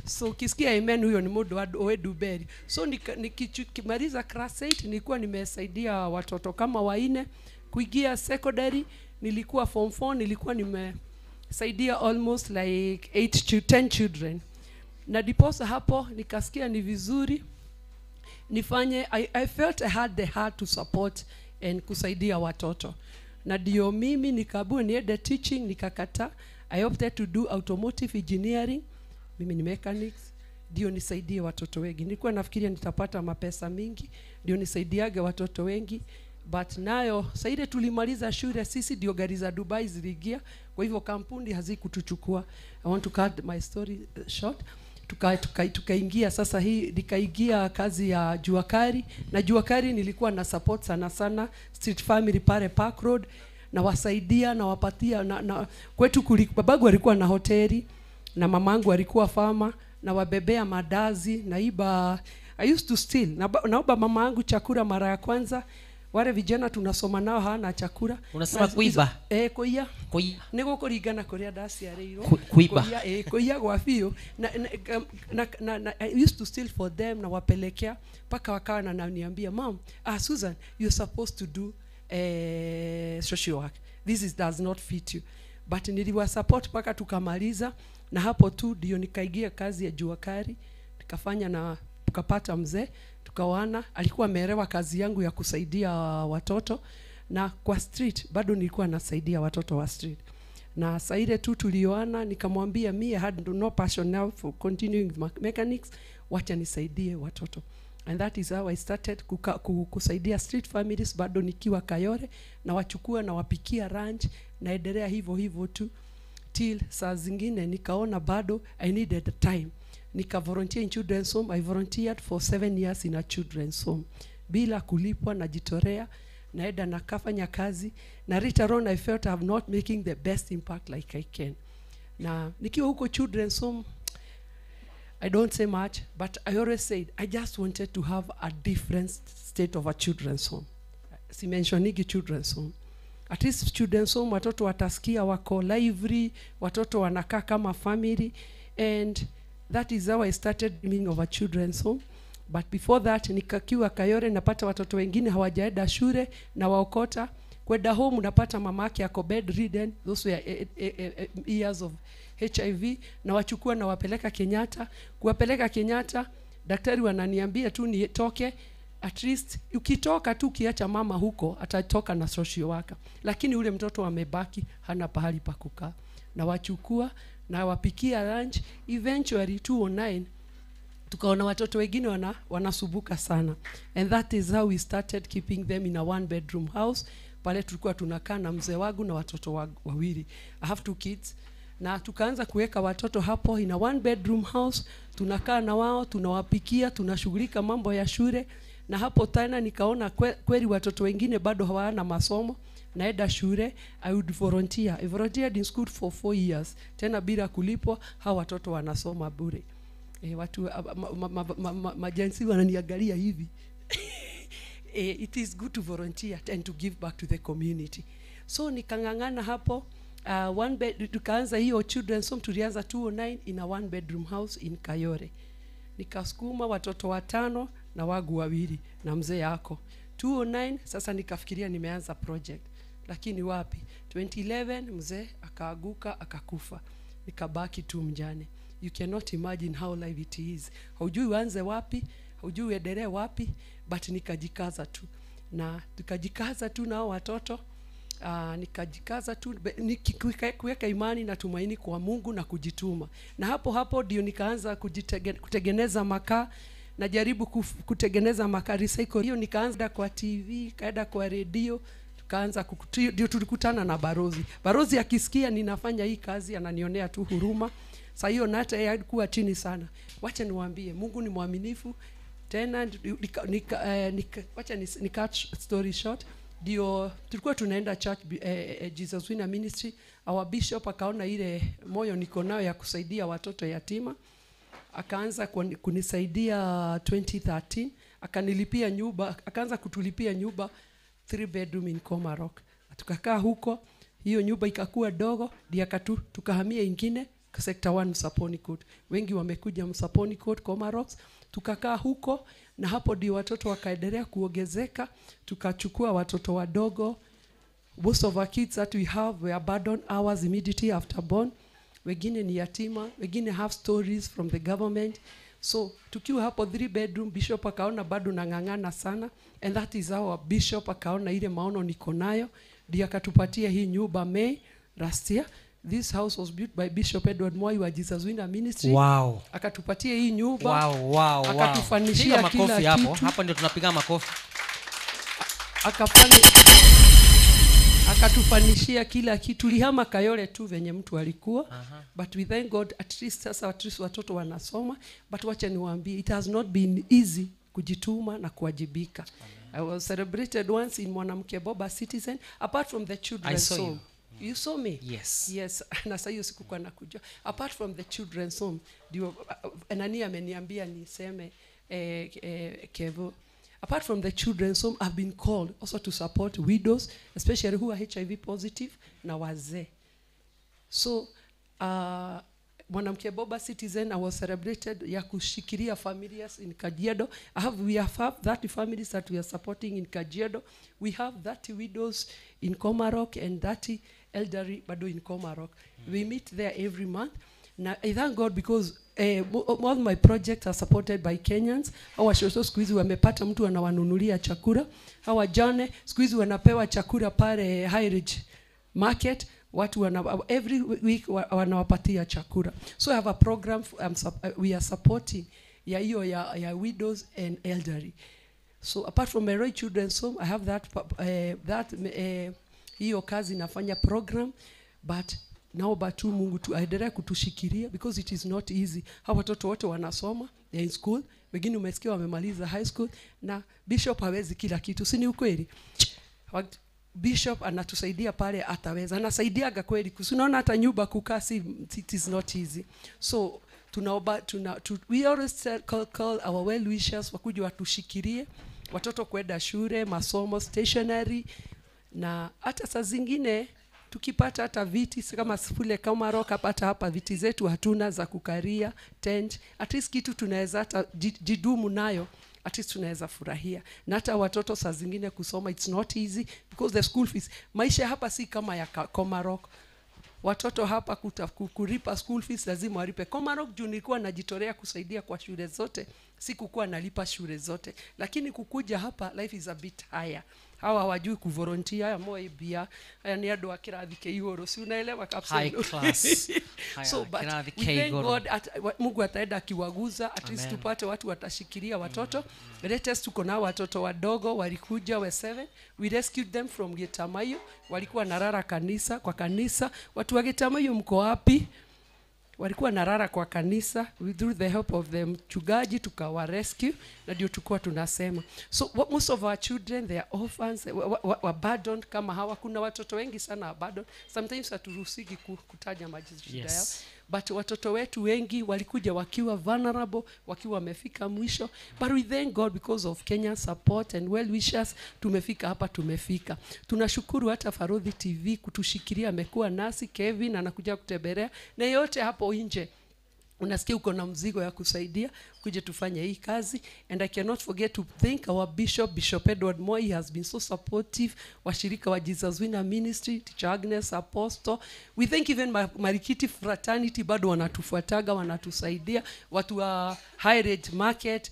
So ukisikia amen huyo ni mundu wa Dubeli. So nikimaliza class 8 nilikuwa nimesaidia watoto kama wanne kuingia secondary. Nilikuwa form 4, nilikuwa nimesaidia almost like 8 to 10 children. Na diposa hapo nikasikia ni vizuri nifanye. I felt I had the heart to support and kusaidia watoto. Na ndio mimi nikaambiwa niende teaching, nikakataa. I opted to do automotive engineering. Mimi ni mechanics, ndio nisaidie watoto wengi. Nilikuwa nafikiria nitapata mapesa mingi ndio nisaidiage watoto wengi, but nayo saide tulimaliza shule sisi ndio gari za Dubai ziliingia, kwa hivyo kampuni hazikutuchukua. I want to cut my story short. Tukaingia sasa hii, nikaingia kazi ya jua kali, na jua kali nilikuwa na support sana sana street family pale Park Road, na wasaidia na wapatia na kwetu babangu alikuwa na hoteli na mamangu alikuwa farmer, na wabebea madazi naiba. I used to steal. Naomba mamangu chakula mara ya kwanza. Wale vijana tunasoma nao hana chakula. Unasema kuiba? Kuiya. Kuiya. Niko kuringana kuria ndaciarĩirwo. Kuiba. Kuiya, kuiya gwa biũ. Na I used to steal for them na wapelekea mpaka wakawa na niambia, "Mom, Susan, you're supposed to do social work. This is does not fit you." But niliwa support mpaka tukamaliza, na hapo tu ndio nikaingia kazi ya jua kali, nikafanya na tukapata mzee, tukaoana. Alikuwa ameelewa kazi yangu ya kusaidia watoto, na kwa street bado nilikuwa nasaidia watoto wa street. Na saa ile tu tulioana, nikamwambia me I had no passion now for continuing mechanics, wacha nisaidie watoto. And that is how I started kusaidia street families bado nikiwa Kayole, na wachukua na wapikia lunch, naendelea hivyo hivyo tu till saa zingine nikaona bado I needed the time. Nika volunteer in children's home. I volunteered for 7 years in a children's home bila kulipwa, najitorea, naenda nakafanya kazi, na later on I felt I'm not making the best impact like I can. Na nikiwa huko children's home, I don't say much, but I always said I just wanted to have a different state of a children's home. Si mentionigi children's home. At least children's home watoto watasikia wako lively, watoto wanakaa kama family, and that is how I started dreaming of a children's home. But before that nikakiwa Kayole napata watoto wengine hawajaenda shule na waokota. Kwenda home unapata mamake ako bedridden, those were years of HIV, na wachukua na wapeleka Kenyatta. Kuwapeleka Kenyatta, daktari wananiambia tu nitoke. At least ukitoka tu ukiacha mama huko atatoka na social worker, lakini ule mtoto amebaki hana pahali pa kukaa. Na wachukua na wapikia lunch. Eventually 2009 tukaona watoto wengine wanasumbuka sana, and that is how we started keeping them in a one bedroom house. Pale tulikuwa tunakaa na mzee wangu na watoto wawili. I have 2 kids. Na tukaanza kuweka watoto hapo in a one bedroom house, tunakaa na wao, tunawapikia, tunashughulika mambo ya shule. Na hapo tena nikaona kweli watoto wengine bado hawana masomo, Naenda shule, I would volunteer. I volunteered in school for 4 years. Tena bila kulipwa, hawa watoto wanasoma bure. Watu majensi wananiangalia hivi. It is good to volunteer and to give back to the community. So nikang'ang'ana hapo. One bed, tukaanza hiyo children's home, tulianza 2009 in a one bedroom house in Kayore. Nikasukuma watoto 5 na wagu 2 na mzee yako. 2009 sasa nikafikiria nimeanza project. Lakini wapi? 2011 mzee akaaguka akakufa. Nikabaki tu mjane. You cannot imagine how life it is. Haujui uanze wapi, haujui uendelee wapi, but nikajikaza tu. Na tukajikaza tu na watoto. Nikajikaza tu kuweka imani na tumaini kwa Mungu na kujituma. Na hapo hapo ndio nikaanza kutengeneza makaa. Najaribu kutengeneza makaa recycle. Hiyo nikaanza kwa TV, kaenda kwa radio, tukaanza ndio tulikutana na Barozi. Barozi akisikia ninafanya hii kazi ananionea tu huruma. Sasa hiyo na hata alikuwa chini sana. Wacha niwaambie Mungu ni mwaminifu. Tena wacha ni cut story short. Ndio tulikuwa tunaenda church, Jesus Winner Ministry. Our bishop akaona ile moyo niko nayo ya kusaidia watoto yatima. Akaanza kunisaidia 2013, akanilipia nyumba, akaanza kutulipia nyumba 3 bedroom in Komarok. Tukakaa huko, hiyo nyumba ikakuwa dogo, ndio tukahamia ingine sector 1 Msaponi Court. Wengi wamekuja Msaponi Court, Komarok. Tukakaa huko na hapo ndio watoto wakaendelea kuongezeka. Tukachukua watoto wadogo. Most of our kids that we have were abandoned hours immediately after born. Wengine ni yatima, wengine have stories from the government. So tukiwa hapo 3 bedroom, bishop akaona bado nang'ang'ana sana, and that is how bishop akaona ile maono niko nayo, ndiye akatupatia hii nyumba May last year. This house was built by Bishop Edward Moi wa Jesus Winner Ministry. Wow. Akatupatia hii nyumba. Wow. Akatufanishia kila kitu. Hapo, hapo ndio tunapiga makofi. Akatufanishia kila kitu. Tulihama Kayole tu venye mtu alikuwa. But we thank God at least sasa at least watoto wanasoma. But wacha niwaambie, it has not been easy kujituma na kuwajibika. I was celebrated once in Mwanamke Boba Citizen, apart from the children's home. You saw me? Yes. Yes. Na sasa hiyo sikukuwa nakujua. Apart from the children's home, ndio nani ameniambia niseme Kevo. Apart from the children's home, I've been called also to support widows, especially who are HIV positive na wazee. So, Mwanamke Boba Citizen, I was celebrated ya kushikilia families in Kajiado. We have 30 families that we are supporting in Kajiado. We have 30 widows in Komarok and 30 elderly bado in Komarok. We meet there every month. Now, I thank God because all my projects are supported by Kenyans. Hawa shosho siku hizi wamepata mtu anawanunulia chakula. Hawa jane siku hizi wanapewa chakula pale High Ridge Market. Watu every week wanawapatia chakula. So I have a program we are supporting ya hiyo ya widows and elderly. So apart from my children's home, I have that hiyo kazi nafanya program, but naomba tu Mungu tu aendelee kutushikilia because it is not easy. Hawa watoto wote wanasoma, they are in school, wengine umesikia wamemaliza high school, na bishop hawezi kila kitu, si ni ukweli? Bishop anatusaidia pale ataweza. Anasaidiaga kweli. Unaona hata nyumba kukaa si, it is not easy. So tunaomba we always call our well wishers wakuje watushikilie watoto kwenda shule, masomo, stationery, na hata saa zingine tukipata hata viti kama sifule kama rock hapa hapa viti zetu hatuna za kukaria, tent, at least kitu tunaweza hata jidumu nayo, at least tunaweza furahia. Na hata watoto saa zingine kusoma it's not easy because the school fees, maisha hapa si kama ya Komarok. Watoto hapa kulipa school fees lazima walipe. Komarok juu nilikuwa najitolea kusaidia kwa shule zote, sikukuwa nalipa shule zote. Lakini kukuja hapa life is a bit higher. Hawa hawajui kuvolunteer, haya moe bia, haya ni adu wa kirathi ke iguru, si unaelewa kabisa. High class. So but we thank God Mungu ataenda akiwaguza, at least tupate watu watashikilia watoto. Latest tuko na watoto wadogo walikuja we 7, we rescued them from Gitamayo, walikuwa narara kanisa kwa kanisa. Watu wa Gitamayo mko wapi? Walikuwa narara kwa kanisa, with through the help of the mchungaji tukawa rescue, na ndio tulikuwa tunasema. So what, most of our children, they are orphans, abandoned kama hawa. Kuna watoto wengi sana abandoned. Sometimes haturuhusiki kutaja majina Yes. yao. But watoto wetu wengi walikuja wakiwa vulnerable, wakiwa wamefika mwisho. But we thank God because of Kenyan support and well wishers, tumefika hapa, tumefika. Tunashukuru hata Farodhi TV kutushikilia, amekuwa nasi. Kevin anakuja kutembelea na yote hapo nje. Unasikia uko na mzigo ya kusaidia, kuja tufanye hii kazi. And I cannot forget to thank our bishop, Bishop Edward Moi. He has been so supportive. Washirika wa Jesus Winner Ministry, Teacher Agnes Apostle. We thank even Marikiti Fraternity, bado wanatufuataga, wanatusaidia. Watu wa High Rate Market,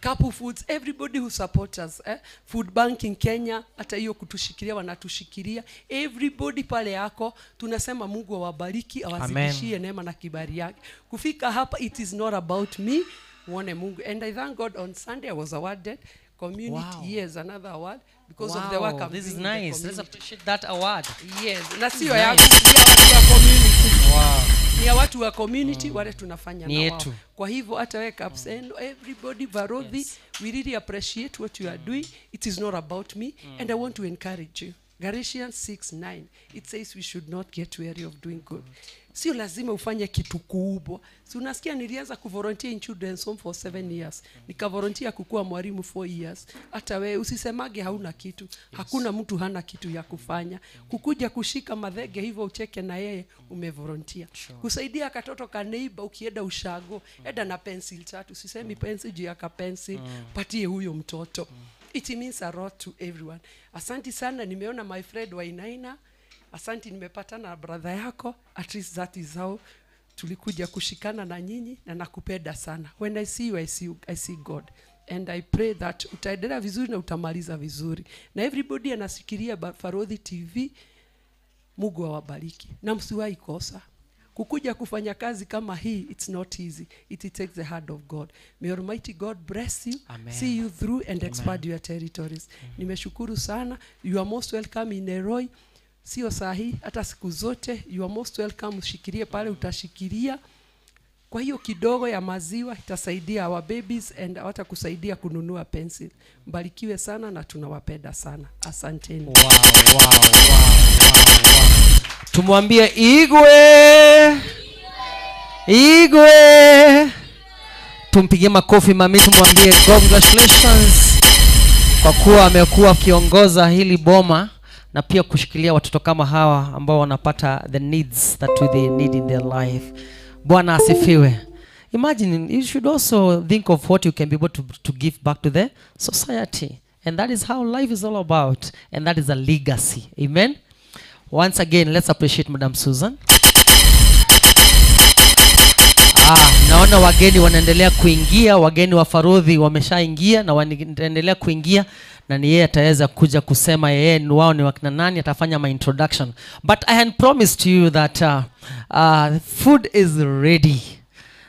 Couple Foods, everybody who supports us, eh? Food Bank in Kenya, hata hiyo kutushikilia, wanatushikilia. Everybody pale yako, tunasema Mungu awabariki, awazidishie neema na kibali yake. Kufika hapa, it is not about me, muone Mungu. And I thank God on Sunday I was awarded community, Wow. yes, another award because of the work Wow, I'm this is doing in the nice. Let's community. appreciate that award. Yes, na This sio is yangu, nice. ni ya watu wa community. Wow. Ni ya watu wa community wale tunafanya Ni na wao. yetu. Kwa hivyo hata wewe Kapsendo, everybody Varodhi, Yes. we really appreciate what you are doing. It is not about me, and I want to encourage you. Galatians 6:9, it says we should not get weary of doing good. Sio lazima ufanye kitu kubwa. Si unasikia nilianza kuvolunteer in children's home for 7 years. Nikavolunteer kukuwa mwalimu 4 years. Hata wewe usisemage hauna kitu. Hakuna mtu hana kitu ya kufanya. Kukuja kushika madhege hivyo ucheke na yeye, umevolunteer. Kusaidia katoto ka neighbor ukienda ushago, enda na pencil tatu. Sisemi pencil juu ya ka pencil, patie huyo mtoto. It means a lot to everyone. Asanti sana, nimeona my friend Wainaina. Asanti, nimepatana na brother yako. At least that is how tulikuja kushikana na nyinyi, na nakupenda sana. When I see you, I see you, I see God. And I pray that utaendelea vizuri na utamaliza vizuri. Na everybody anasikiria Farodhi TV, Mungu awabariki. Na msiwahi kosa. Kukuja kufanya kazi kama hii, it's not easy. It takes the hand of God. May Almighty God bless you, Amen. see you through and Amen. expand your territories. Nimeshukuru sana. You are most welcome in Eroi. Sio sahi, hata siku zote you are most welcome. Ushikilie pale utashikilia. Kwa hiyo kidogo ya maziwa itasaidia our babies and hawatakusaidia kununua pencil. Mbarikiwe sana na tunawapenda sana. Asanteni. Wow, wow, wow, wow, wow. Tumwambie Igwe. Igwe. Tumpigie makofi mami, tumwambie congratulations kwa kuwa amekuwa akiongoza hili boma na pia kushikilia watoto kama hawa ambao wanapata the needs that they need in their life. Bwana asifiwe. Imagine, you should also think of what you can be able to give back to the society. And that is how life is all about. And that is a legacy. Amen. Once again, let's appreciate Madam Susan. Naona wageni wanaendelea kuingia, wageni wa Farodhi wameshaingia na wanaendelea kuingia, na ni yeye ataweza kuja kusema yeye ni wao ni wakina nani, atafanya my introduction. But I had promised you that food is ready.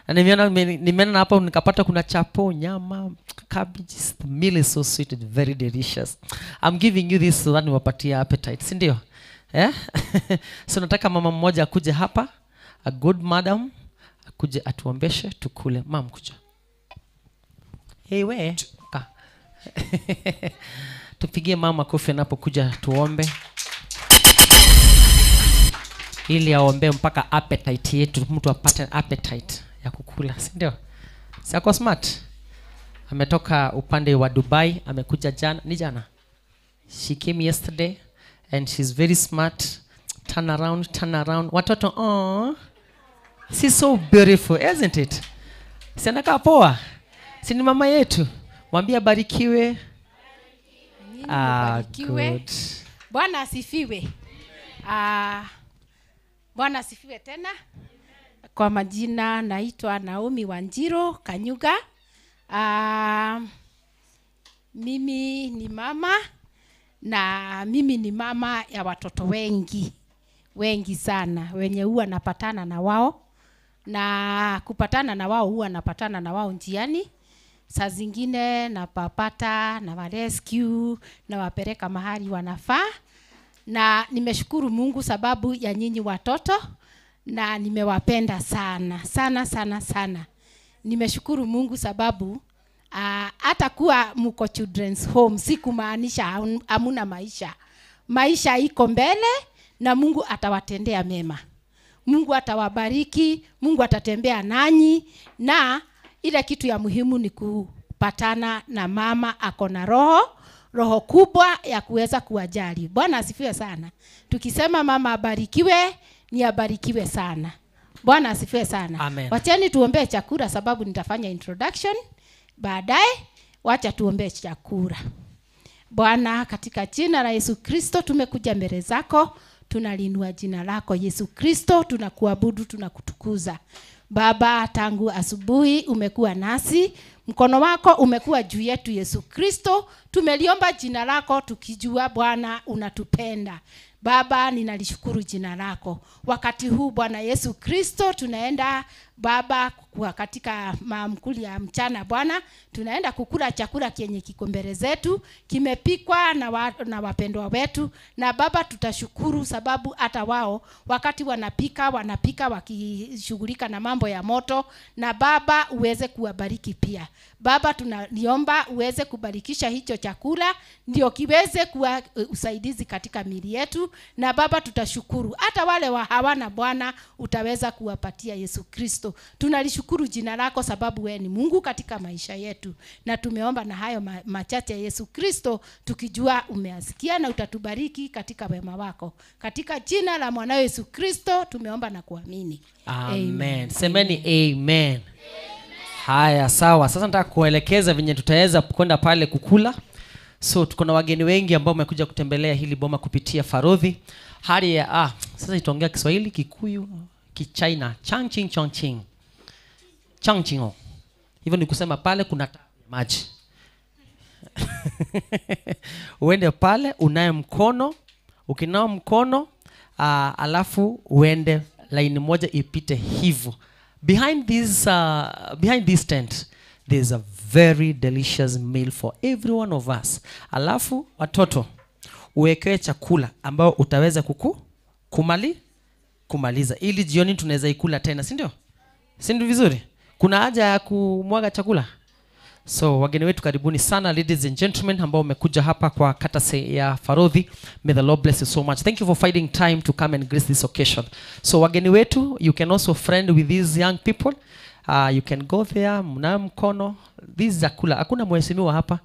Na nimeona hapa nikapata kuna chapo, nyama, cabbages. The meal is so sweet and very delicious. I'm giving you this so that niwapatie appetite, si ndio? So nataka mama mmoja akuje hapa, a good madam, akuje atuombeshe tukule. Mam, kuja. Hey we. Ka. Tupigie mama kofi anapokuja tuombe. Ili aombe mpaka appetite yetu, mtu apate appetite ya kukula, si ndio? Si ako smart? Ametoka upande wa Dubai, amekuja jana, ni jana. She came yesterday and she's very smart. Turn around, turn around. Watoto, oh. She's so beautiful, isn't it? Si anakaa poa? Si ni mama yetu? Mwambie abarikiwe. Mbarikiwe. Good. Bwana asifiwe. Bwana asifiwe tena. Kwa majina naitwa Naomi Wanjiro Kanyuga. Mimi ni mama, na mimi ni mama ya watoto wengi. Wengi sana wenye huwa napatana na wao, na kupatana na wao huwa napatana na wao njiani. Saa zingine napapata na wa rescue na wapeleka mahali wanafaa. Na nimeshukuru Mungu sababu ya nyinyi watoto. na nimewapenda sana sana sana sana. Nimeshukuru Mungu sababu hata kuwa mko children's home si kumaanisha hamuna maisha. Maisha iko mbele na Mungu atawatendea mema. Mungu atawabariki, Mungu atatembea nanyi, na ile kitu ya muhimu ni kupatana na mama ako na roho kubwa ya kuweza kuwajali. Bwana asifiwe sana. Tukisema mama abarikiwe, ni abarikiwe sana. Bwana asifiwe sana. Amen. Wacheni tuombee chakula sababu nitafanya introduction baadaye. Wacha tuombee chakula. Bwana, katika jina la Yesu Kristo tumekuja mbele zako, tunalinua jina lako Yesu Kristo, tunakuabudu, tunakutukuza. Baba, tangu asubuhi umekuwa nasi, mkono wako umekuwa juu yetu Yesu Kristo. Tumeliomba jina lako tukijua Bwana unatupenda. Baba, ninalishukuru jina lako. Wakati huu Bwana Yesu Kristo tunaenda Baba kwa katika maamkuli ya mchana Bwana, tunaenda kukula chakula kenye kiko mbele zetu, kimepikwa na wapendwa wetu. Na Baba tutashukuru sababu hata wao wakati wanapika wakishughulika na mambo ya moto, na Baba uweze kuwabariki pia. Baba tunaliomba uweze kubarikisha hicho chakula ndio kiweze kuwa usaidizi katika miili yetu. Na Baba tutashukuru hata wale wa hawana Bwana utaweza kuwapatia Yesu Kristo. Tunalishukuru jina lako sababu wewe ni Mungu katika maisha yetu. Na tumeomba na hayo machache Yesu Kristo tukijua umeasikia na utatubariki katika wema wako. Katika jina la mwanao Yesu Kristo tumeomba na kuamini. Amen. Amen. Semeni amen. Amen. Haya, sawa. Sasa nataka kuelekeza venye tutaweza kwenda pale kukula. So tuko na wageni wengi ambao wamekuja kutembelea hili boma kupitia Farodhi. Hali ya sasa itaongea Kiswahili, Kikuyu, Kichina, Changching Chongqing. Changchingo. Hivyo ni kusema pale kuna maji. Uende pale unaye mkono, ukinao mkono, alafu uende line moja ipite hivyo. Behind this tent there's a very delicious meal for every one of us. Alafu watoto uwekewe chakula ambao utaweza kumaliza ili jioni tunaweza ikula tena, si ndio? Si ndio vizuri? Kuna haja ya kumwaga chakula? So wageni wetu karibuni sana, ladies and gentlemen, ambao umekuja hapa kwa katase ya Farodhi. May the Lord bless you so much. Thank you for finding time to come and grace this occasion. So wageni wetu, you can also friend with these young people. You can go there, mna mkono. This is chakula. Hakuna mheshimiwa hapa.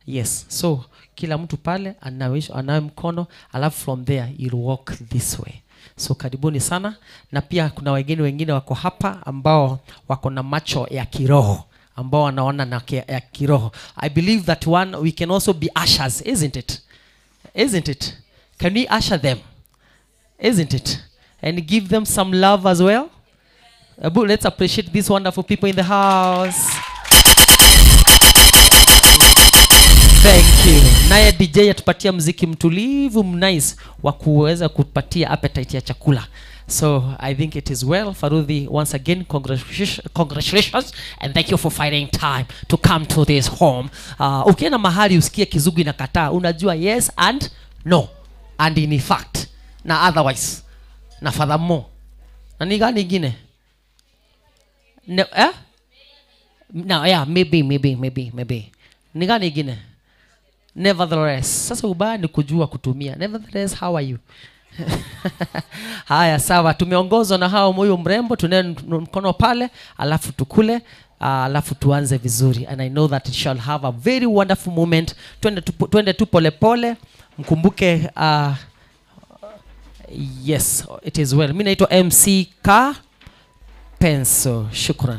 Yes. So kila mtu pale anawe mkono, alafu from there you'll walk this way. So karibuni sana. Na pia kuna wageni wengine wako hapa ambao wako na macho ya kiroho, ambao wanaona na ya kiroho. I believe that one we can also be ushers, isn't it? Isn't it? Can we usher them? Isn't it? And give them some love as well. Let's appreciate these wonderful people in the house. Thank you. Naye DJ atupatia mziki mtulivu mnice wa kuweza kupatia appetite ya chakula. So I think it is well. Farodhi, once again, congratulations and thank you for finding time to come to this home. Ukienda mahali usikie kizungu inakataa, unajua yes and no, and in fact, na otherwise, na furthermore. Na ni gani ingine? No, eh? No, yeah, maybe. Ni gani ingine? Nevertheless. Sasa ubaya ni kujua kutumia. Nevertheless, how are you? Haya, sawa. Tumeongozwa na hao moyo mrembo, tunaye mkono pale, alafu tukule, alafu tuanze vizuri. And I know that it shall have a very wonderful moment. Twende tu pole pole. Mkumbuke, yes, it is well. Mimi naitwa MC K Penso. Shukran.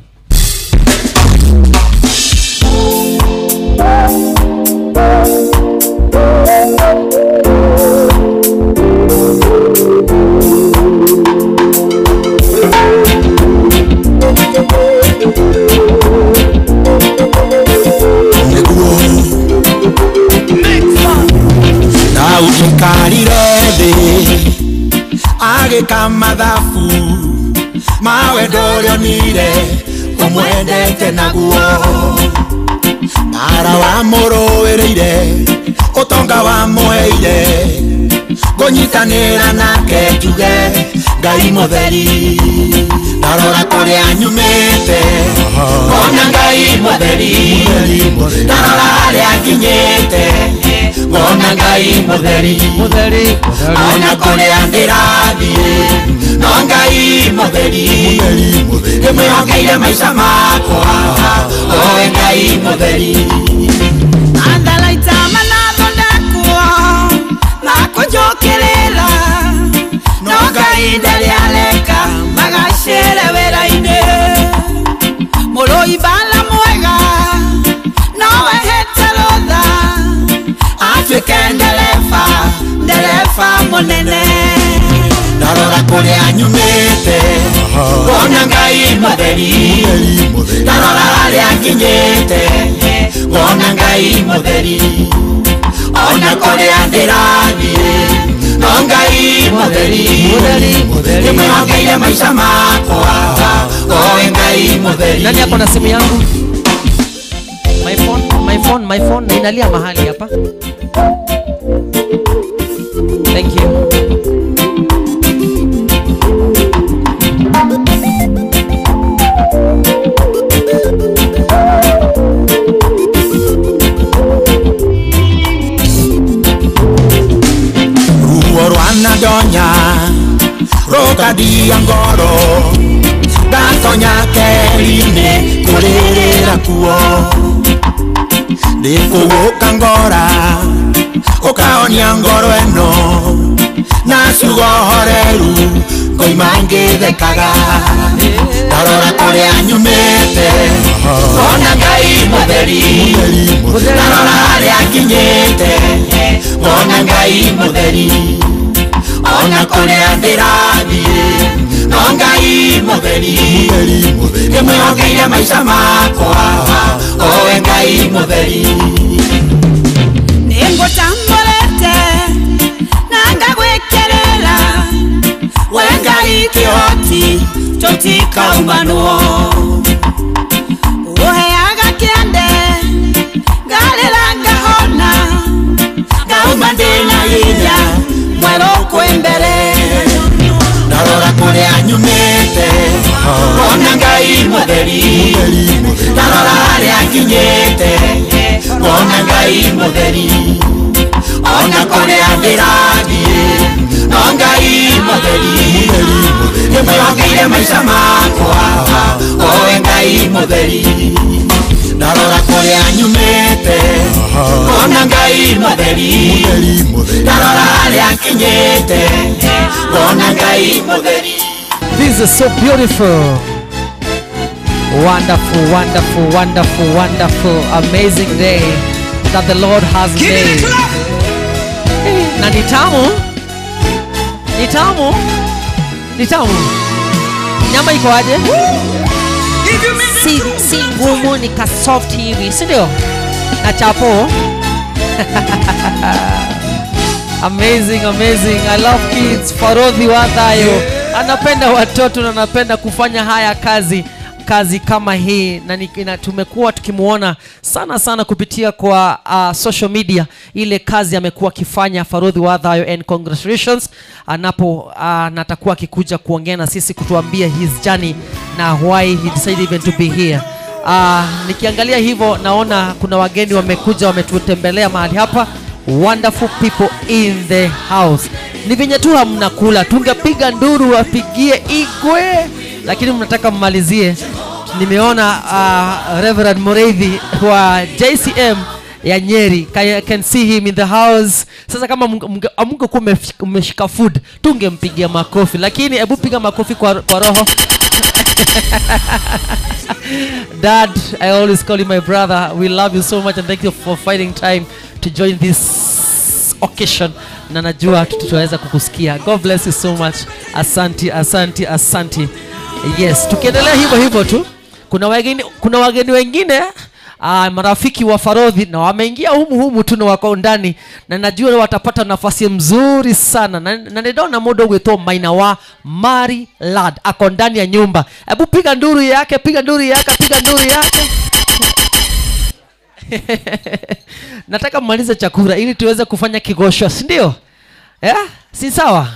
Agĩka mathabu ma wendo ũrĩa onire ũmwendete naguo bara wamũrũĩrĩire ũtonga wamũheire ngũnyitanĩra nake njuge Ngai mutheri ndarora kuria nyumite ngona Ngai mutheri ndarora haria nginyite ngona Ngai mutheri ona kuria ndirathie no Ngai mutheri ndimwihokeire maica makwa owe Ngai mutheri andalaita manathondekwo makunjukirira no Ngai ndariareka magacĩre wĩra-inĩ mũrũi mbara mwega no wehete rũtha atuĩke ndereba ndereba mũnene ndarora kuria nyumite ngona Ngai mutheri ndarora haria nginyite ngona Ngai mutheri ona kuria ndirathie no Ngai mutheri ndimwihokeire maica makwa owe Ngai mutheri. Nani hapo na simu yangu? My phone, my phone, my phone na inalia mahali hapa. Thank you. Ruo rwanadonya rukadia ngoro ndatonya keri-inĩ kũrĩrĩra kuo ndĩkũgũka ngora ũkahonia ngoro ĩno na ciugo horeru ngoima ngĩthekaga ndarora kũrĩa nyumĩte ngona Ngai mutheri ndarora harĩa nginyĩte ngona Ngai mutheri ona kũrĩa ndĩrathiĩ no Ngai mutheri ndimwihokeire maica makwa owe Ngai mutheri nĩngũtambũrĩte na ngagwĩkĩrĩra we Ngai kĩhoti tũtikaumanwo ũheaga kĩande ngarĩra ngahona ngauma ndĩna hinya mwerũ kwĩ mbere ndarora kũrĩa nyumĩte ngona Ngai mutheri ndarora harĩa nginyĩte ngona Ngai mutheri ona kũrĩa ndĩrathiĩ no Ngai mutheri ndimwihokeire maica makwa owe Ngai mutheri ndarora kũrĩa nyumĩte ngona Ngai mutheri ndarora harĩa nginyĩte ngona Ngai mutheri. This is so beautiful. Wonderful, wonderful, wonderful, wonderful, amazing day that the Lord has made. Na ni tamu. Ni tamu. Ni tamu. Nyama iko aje? Si ngumu, ni ka soft hivi, si ndio? Na chapo. Amazing, amazing. I love kids. Farodhi Wathayo anapenda watoto na anapenda kufanya haya kazi kama hii, na tumekuwa tukimuona sana sana kupitia kwa social media ile kazi amekuwa akifanya Farodhi Wathayo, and congratulations anapo natakuwa akikuja kuongea na sisi kutuambia his journey na why he decided even to be here. Nikiangalia hivyo naona kuna wageni wamekuja wametutembelea mahali hapa. Wonderful people in the house. Ni venye tu hamnakula, tungepiga nduru wapigie igwe, lakini mnataka mmalizie. Nimeona Reverend Mureithi wa JCM ya Nyeri. I can see him in the house. Sasa kama mungekuwa umeshika food tungempigia makofi, lakini hebu piga makofi kwa roho. Dad, I always call you my brother. We love you so much and thank you for finding time to join this occasion. Na najua tutaweza kukusikia. God bless you so much. Asanti, asanti, asanti. Yes, tukiendelea hivyo hivyo tu. Kuna wageni wengine marafiki wa Farodhi na wameingia humu humu tu na wako ndani, na najua watapata nafasi mzuri sana. Na nidona mudo gwitwo Maina wa Mari Lad ako ndani ya nyumba. Hebu piga nduru yake, piga nduru yake, piga nduru yake. Nataka mmalize chakula ili tuweze kufanya kigosho, si ndio? Si sawa?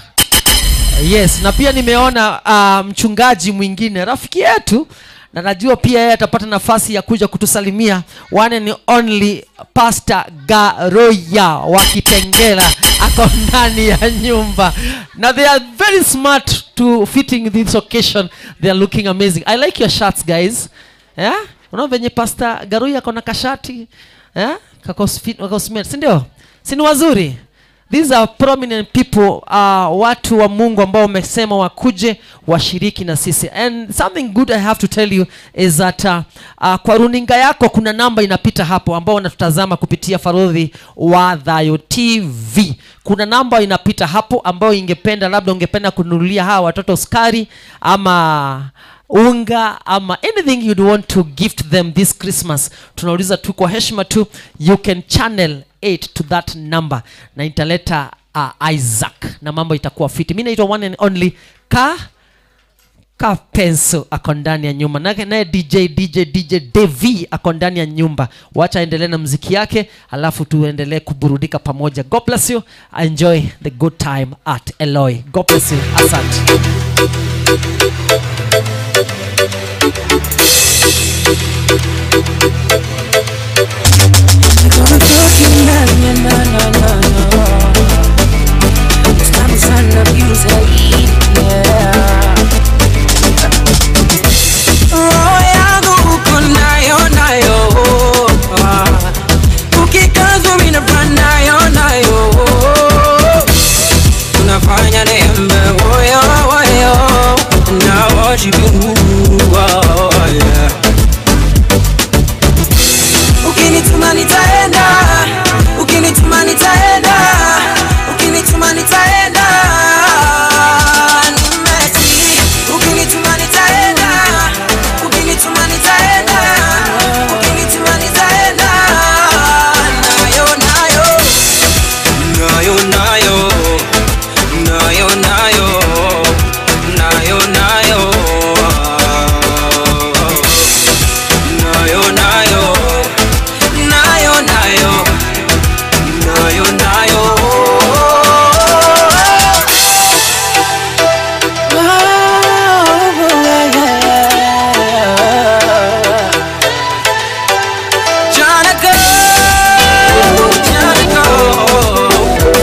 Yes, na pia nimeona mchungaji mwingine rafiki yetu, na najua pia yeye atapata nafasi ya kuja kutusalimia, one and only Pastor Garoya wa Kitengela ako ndani ya nyumba. Now they are very smart to fitting this occasion. They are looking amazing. I like your shirts, guys. Yeah? Unaona venye Pastor Garoya ako na kashati, yeah? Kako smart, si ndio? Si ni wazuri? These are prominent people, watu wa Mungu ambao wamesema wakuje washiriki na sisi. And something good I have to tell you is that kwa runinga yako kuna namba inapita hapo ambao wanatutazama kupitia Farodhi wa Thayo TV. Kuna namba inapita hapo ambao ingependa, labda ungependa kununulia hawa watoto sukari ama unga ama anything you'd want to gift them this Christmas. Tunauliza tu kwa heshima tu, you can channel 8 to that number na italeta Isaac na mambo itakuwa fiti. Mimi naitwa one and only Ka Pencil ako ndani ya nyumba. Naye DJ Devi ako ndani ya nyumba. Wacha aendelee na muziki yake, alafu tuendelee kuburudika pamoja. God bless you. Enjoy the good time at Eloi. God bless you. Asante. Roho yangu uko nayo nayo, ukikazwa mimi nayo nayo, unafanya niimbe woyo woyo na worship you. Ukinituma nitaenda, ukinituma nitaenda, ukinituma nitaenda. Nimeti, ukinituma nitaenda, ukinituma nitaenda, ukinituma nitaenda. Nayo nayo, nayo nayo, nayo nayo, nayo nayo, nayo nayo. Nayo nayo, nayo nayo. Jonica, Jonica,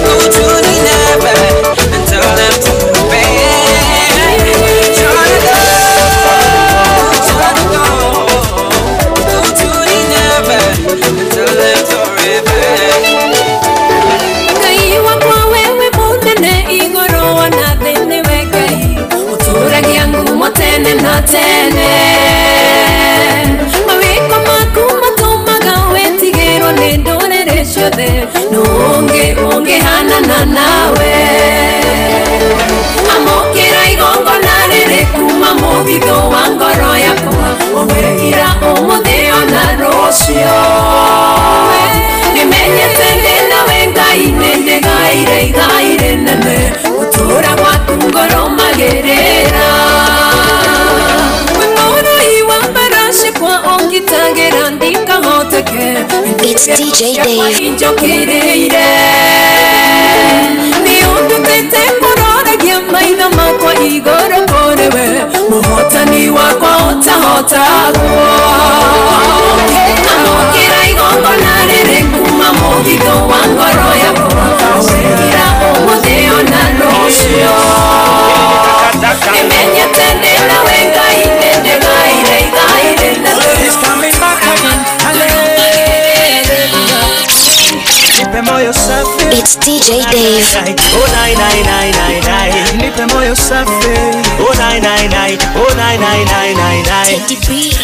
go to Nineveh and tell them to repent. Jonica, Jonica, go to Nineveh and tell them to repent. Ngai wakwa wewe munene igũrũ ona thĩ nĩwe Ngai ũtũũragia ngumo tene na tene. Mawĩko maku matũmaga wĩtigĩrwo nĩ ndũrĩrĩ ciothe, nũ ũngĩ ũngĩhanana nawe? Amũkĩra igongona rĩrĩ kuma mũthithũ wa ngoro yakwa, ũwĩkĩra ũmũthĩ ona rũciũ. Nĩmenyete ndĩ nawe Ngai, nĩndĩgaire igai rĩnene, gũtũũra gwaku ngoro magĩrĩra. Wĩ wa mbaraci kwa ũngitagĩra ndikahoteke. It's DJ Dave. Njũkĩrĩire nĩ ũndutĩte kũroragia maitho makwa igũrũ kũrĩ we, mũhotani wakwa ũtahotagwo. Amũkĩra igongona rĩrĩ kuma mũthithũ wa ngoro yakwa, ũwĩkĩra ũmũthĩ ona rũciũ. Nĩmenyete ndĩ nawe Ngai, nĩndĩgaire igai rĩnene. He's coming back again. Hallelujah. Nipe moyo safi. It's DJ Dave. Oh nine nine nine nine nine. Nipe moyo safi. Oh nine nine nine. Oh nine nine nine nine nine.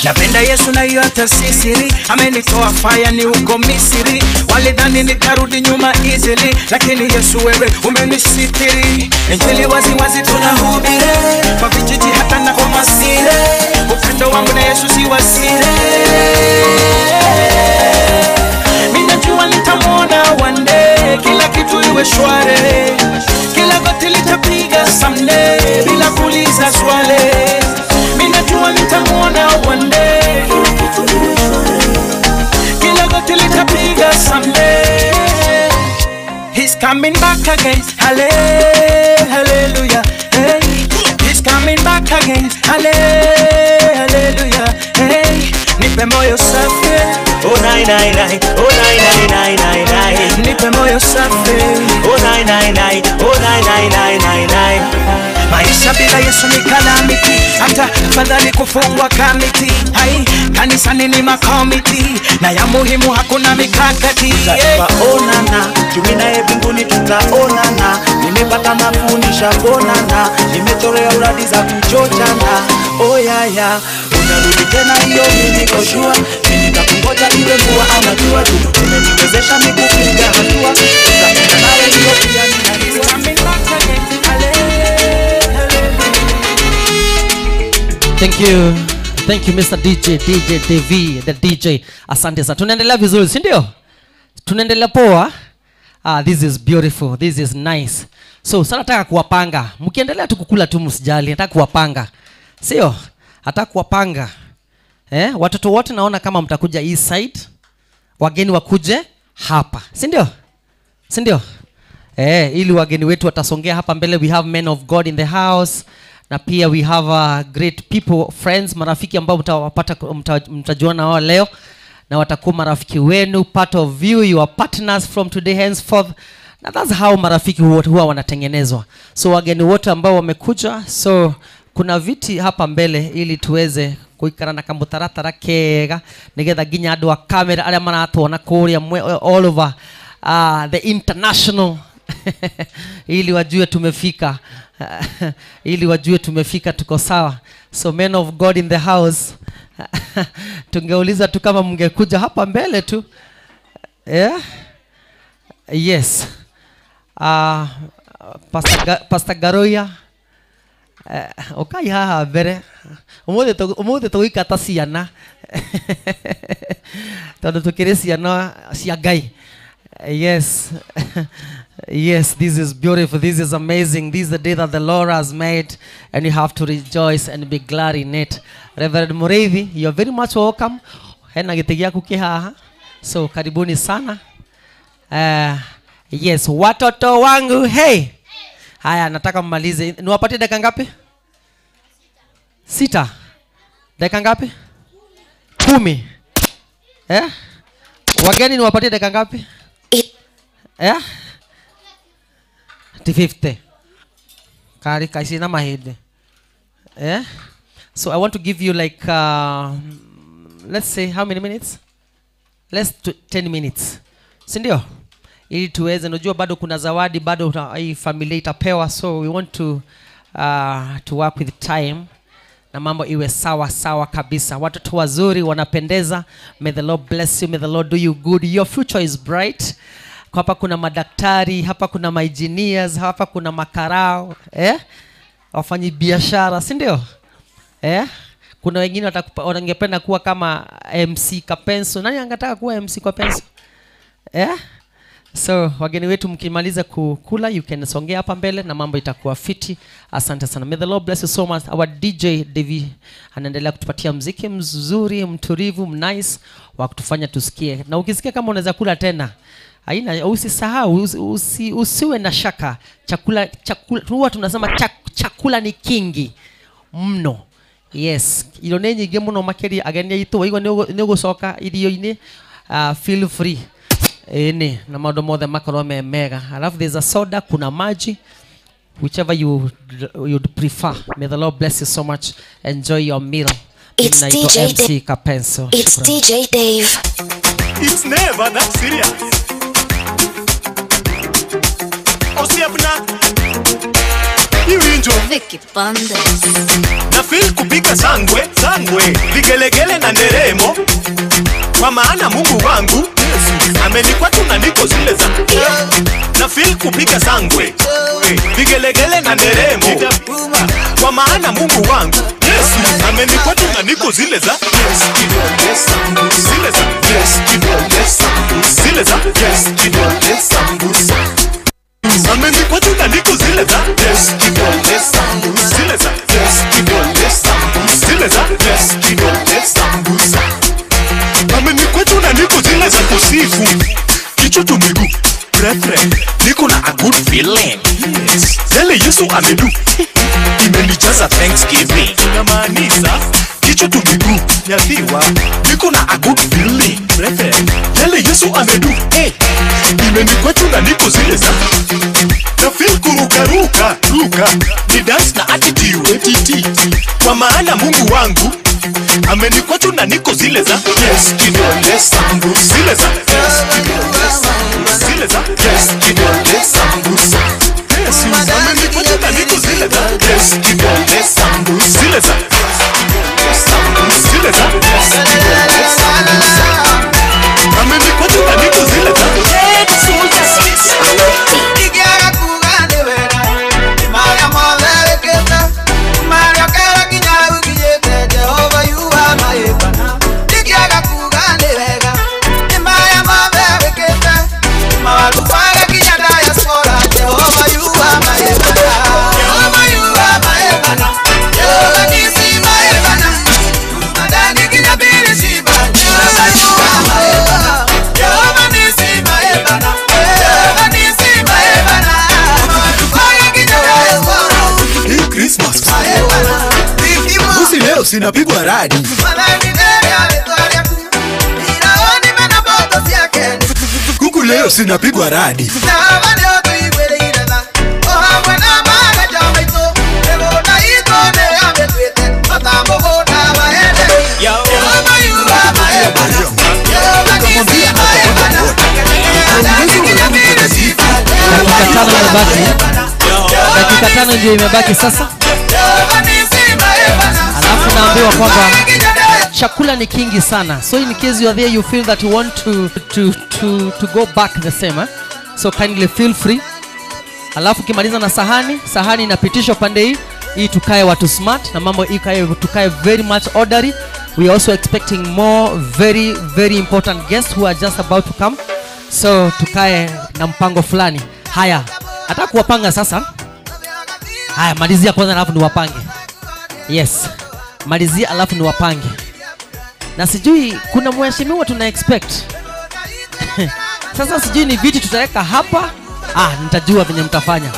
Napenda Yesu na hiyo hata si siri. Amenitoa fire ni huko Misri. Walidhani nitarudi nyuma easily, lakini Yesu wewe umenisitiri. Injili wazi wazi tunahubiri kwa vijiji hata na kwa masire. Upendo wangu na Yesu si wa siri. Mimi najua nitamwona one day, kila kitu iwe shwari, kila goti litapiga someday bila kuuliza swali. Mimi najua nitamwona one day, kila goti litapiga someday. He's coming back again. Hallelujah. again. Hallelujah. Hey, nipe moyo safi. Oh nine nine nine, oh nine nine nine nine nine. Nipe moyo safi. Oh nine nine nine, oh nine nine nine nine nine. Maisha bila Yesu ni calamity, hata fadhali kufungwa kamiti. Hai, kanisani ni makomiti, na ya muhimu hakuna mikakati. Tutaonana, tumi naye mbinguni tutaonana. Nimepata nafuu nishaponana, nimechorea uradi za kuchochana. Oh ya ya, unarudi tena hiyo mimi niko sure. Mimi nitakungoja iwe mvua ama jua tu. Umeniwezesha mimi kupiga hatua. Tutaenda nawe hiyo pia ninajua. Thank you. Thank you Mr. DJ, DJ DV, the DJ. Asante sana. Tunaendelea vizuri, si ndio? Tunaendelea poa. This is beautiful. This is nice. So, sasa nataka kuwapanga. Mkiendelea tu kukula tu msijali, nataka kuwapanga. Sio? Nataka kuwapanga. Watoto wote naona kama mtakuja east side, wageni wakuje hapa. Si ndio? Si ndio? Ili wageni wetu watasongea hapa mbele. We have men of God in the house. Na pia we have great people, friends, marafiki ambao mtawapata, mtajuana wao leo. Na watakuwa marafiki wenu, part of you, your partners from today henceforth. Na that's how marafiki huwa wanatengenezwa. So wageni wote ambao wamekuja, so kuna viti hapa mbele ili tuweze kuikara na kamutaratara kega nigetha nginya andu a kamera aria maratuona kuria all over the international ili wajue tumefika. Ili wajue tumefika, tuko sawa. So men of God in the house. Tungeuliza tu kama mngekuja hapa mbele tu. Yeah? Yes. Pastor Garoya. Okai haha mbere. Umuthi tũgũikata ciana. Tondũ tũkĩrĩ ciana cia Ngai. Yes. Yes, this is beautiful. This is amazing. This is the day that the Lord has made, and you have to rejoice and be glad in it. Reverend Mureithi, you are very much welcome. Hena gĩtĩ gĩaku kĩ haha. So karibuni sana. Yes, watoto wangu, hey. Haya, nataka mmalize. Niwapatie dakika ngapi? 6. Dakika ngapi? 10. Wageni niwapatie dakika ngapi? 50. Kari kaisina mahindi. So I want to give you like let's say how many minutes? Let's 10 minutes. Si ndio? Ili tuweze, unajua bado kuna zawadi, bado hii familia itapewa, so we want to work with time na mambo iwe sawa sawa kabisa. Watoto wazuri wanapendeza. May the Lord bless you, may the Lord do you good. Your future is bright. Hapa kuna madaktari, hapa kuna ma-engineers, hapa kuna makarao, wafanyi biashara, si ndio? Kuna wengine wangependa kuwa kama MC Kapenso. Nani angetaka kuwa MC Kapenso? So wageni wetu mkimaliza kukula, you can songea hapa mbele na mambo itakuwa fiti. Asante sana. May the Lord bless you so much. Our DJ Devi anaendelea kutupatia muziki mzuri, mtulivu, nice wa kutufanya tusikie. Na ukisikia kama unaweza kula tena, haina, usisahau, usiwe na shaka. Chakula huwa tunasema chakula ni kingi mno. Yes, irio nĩ nyingĩ mũno makĩria ageni aitũ waigua nĩ ũgũcoka irio-inĩ, feel free. Ĩni, na maũndũ mothe makorwo me mega. Alafu there's a soda, kuna maji, whichever you'd prefer. May the Lord bless you so much. Enjoy your meal. It's DJ MC Kapenso. It's DJ Dave. It's never that serious. Osiepna Iwinjo Vicky Pandes. Na feel kupiga sangwe, sangwe, vigelegele na nderemo. Kwa maana Mungu wangu Yesu amenikwa tu na niko zile za. Na feel kupiga sangwe, vigelegele na nderemo. Kwa maana Mungu wangu Yesu amenikwa tu na niko zile za. Zile za. Zile za. Amenikwa tu na niko zile za. Zile za. Zile za. Amenikwa tu na niko zile za kusifu. Kichwa tu miguu Prefre, niko na a good feeling. Yes. Yale Yesu amedu imenijaza thanksgiving. Manisa kichwa tu miguu nyathiwa niko na a good feeling breath yale Yesu amedu hey imenikwetu na niko zile za na feel kurukaruka ruka ni dance na attitude att kwa maana Mungu wangu amenikwetu na niko zile za yes kidole sangu zile za yes kidole sangu zile za yes kidole sangu yes amenikwetu na niko zile za yes kidole sangu zile za sangu zile za yes kidole sangu amenikwetu na niko zile za Sinapigwa radi kuku leo sinapigwa radi Dakika tano ndio imebaki sasa. Alafu naambiwa kwamba chakula ni kingi sana. So in case you are there you feel that you want to go back the same, eh? So kindly feel free. Alafu kimaliza na sahani, sahani inapitishwa pande hii, hii tukae watu smart na mambo hii tukae very much orderly. We are also expecting more very very important guests who are just about to come. So tukae na mpango fulani. Haya, hata kuwapanga sasa. Haya, malizia kwanza alafu niwapange. Yes. Malizia alafu niwapange. Na sijui kuna mheshimiwa tuna expect. Sasa sijui ni viti tutaweka hapa. Ah, nitajua venye mtafanya.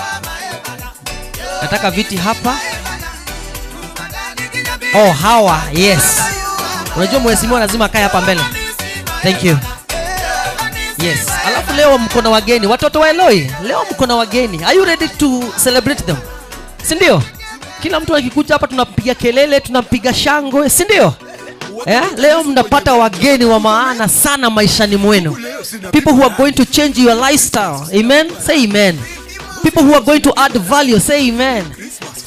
Nataka viti hapa. Oh, hawa, yes. Unajua mheshimiwa lazima akae hapa mbele. Thank you. Yes. Alafu leo mko na wageni, watoto wa Eloi. Leo mko na wageni. Are you ready to celebrate them? Si ndio? Kila mtu akikuja hapa tunapiga kelele, tunapiga shangwe, si ndio? Leo mnapata wageni wa maana sana maishani mwenu. People who are going to change your lifestyle. Amen? Say amen. People who are going to add value. Say amen.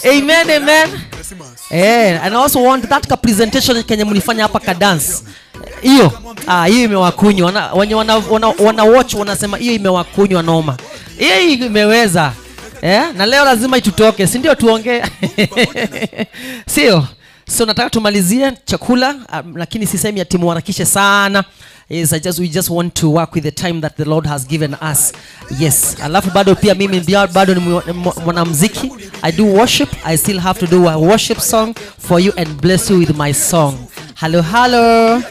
Amen, amen. And I also want that ka presentation kenye mlifanya hapa ka dance. Hiyo, hiyo imewakunywa. Wenye wana watch wanasema hiyo imewakunywa noma. Hiyo imeweza. Na leo lazima itutoke, si ndio tuongee? Sio? So nataka tumalizie chakula, lakini sisemi ati muharakishe sana. Yes, we just want to work with the time that the Lord has given us. Yes. Alafu bado pia mimi bado ni mwanamuziki. I do worship. I still have to do a worship song for you and bless you with my song. Hello, hello.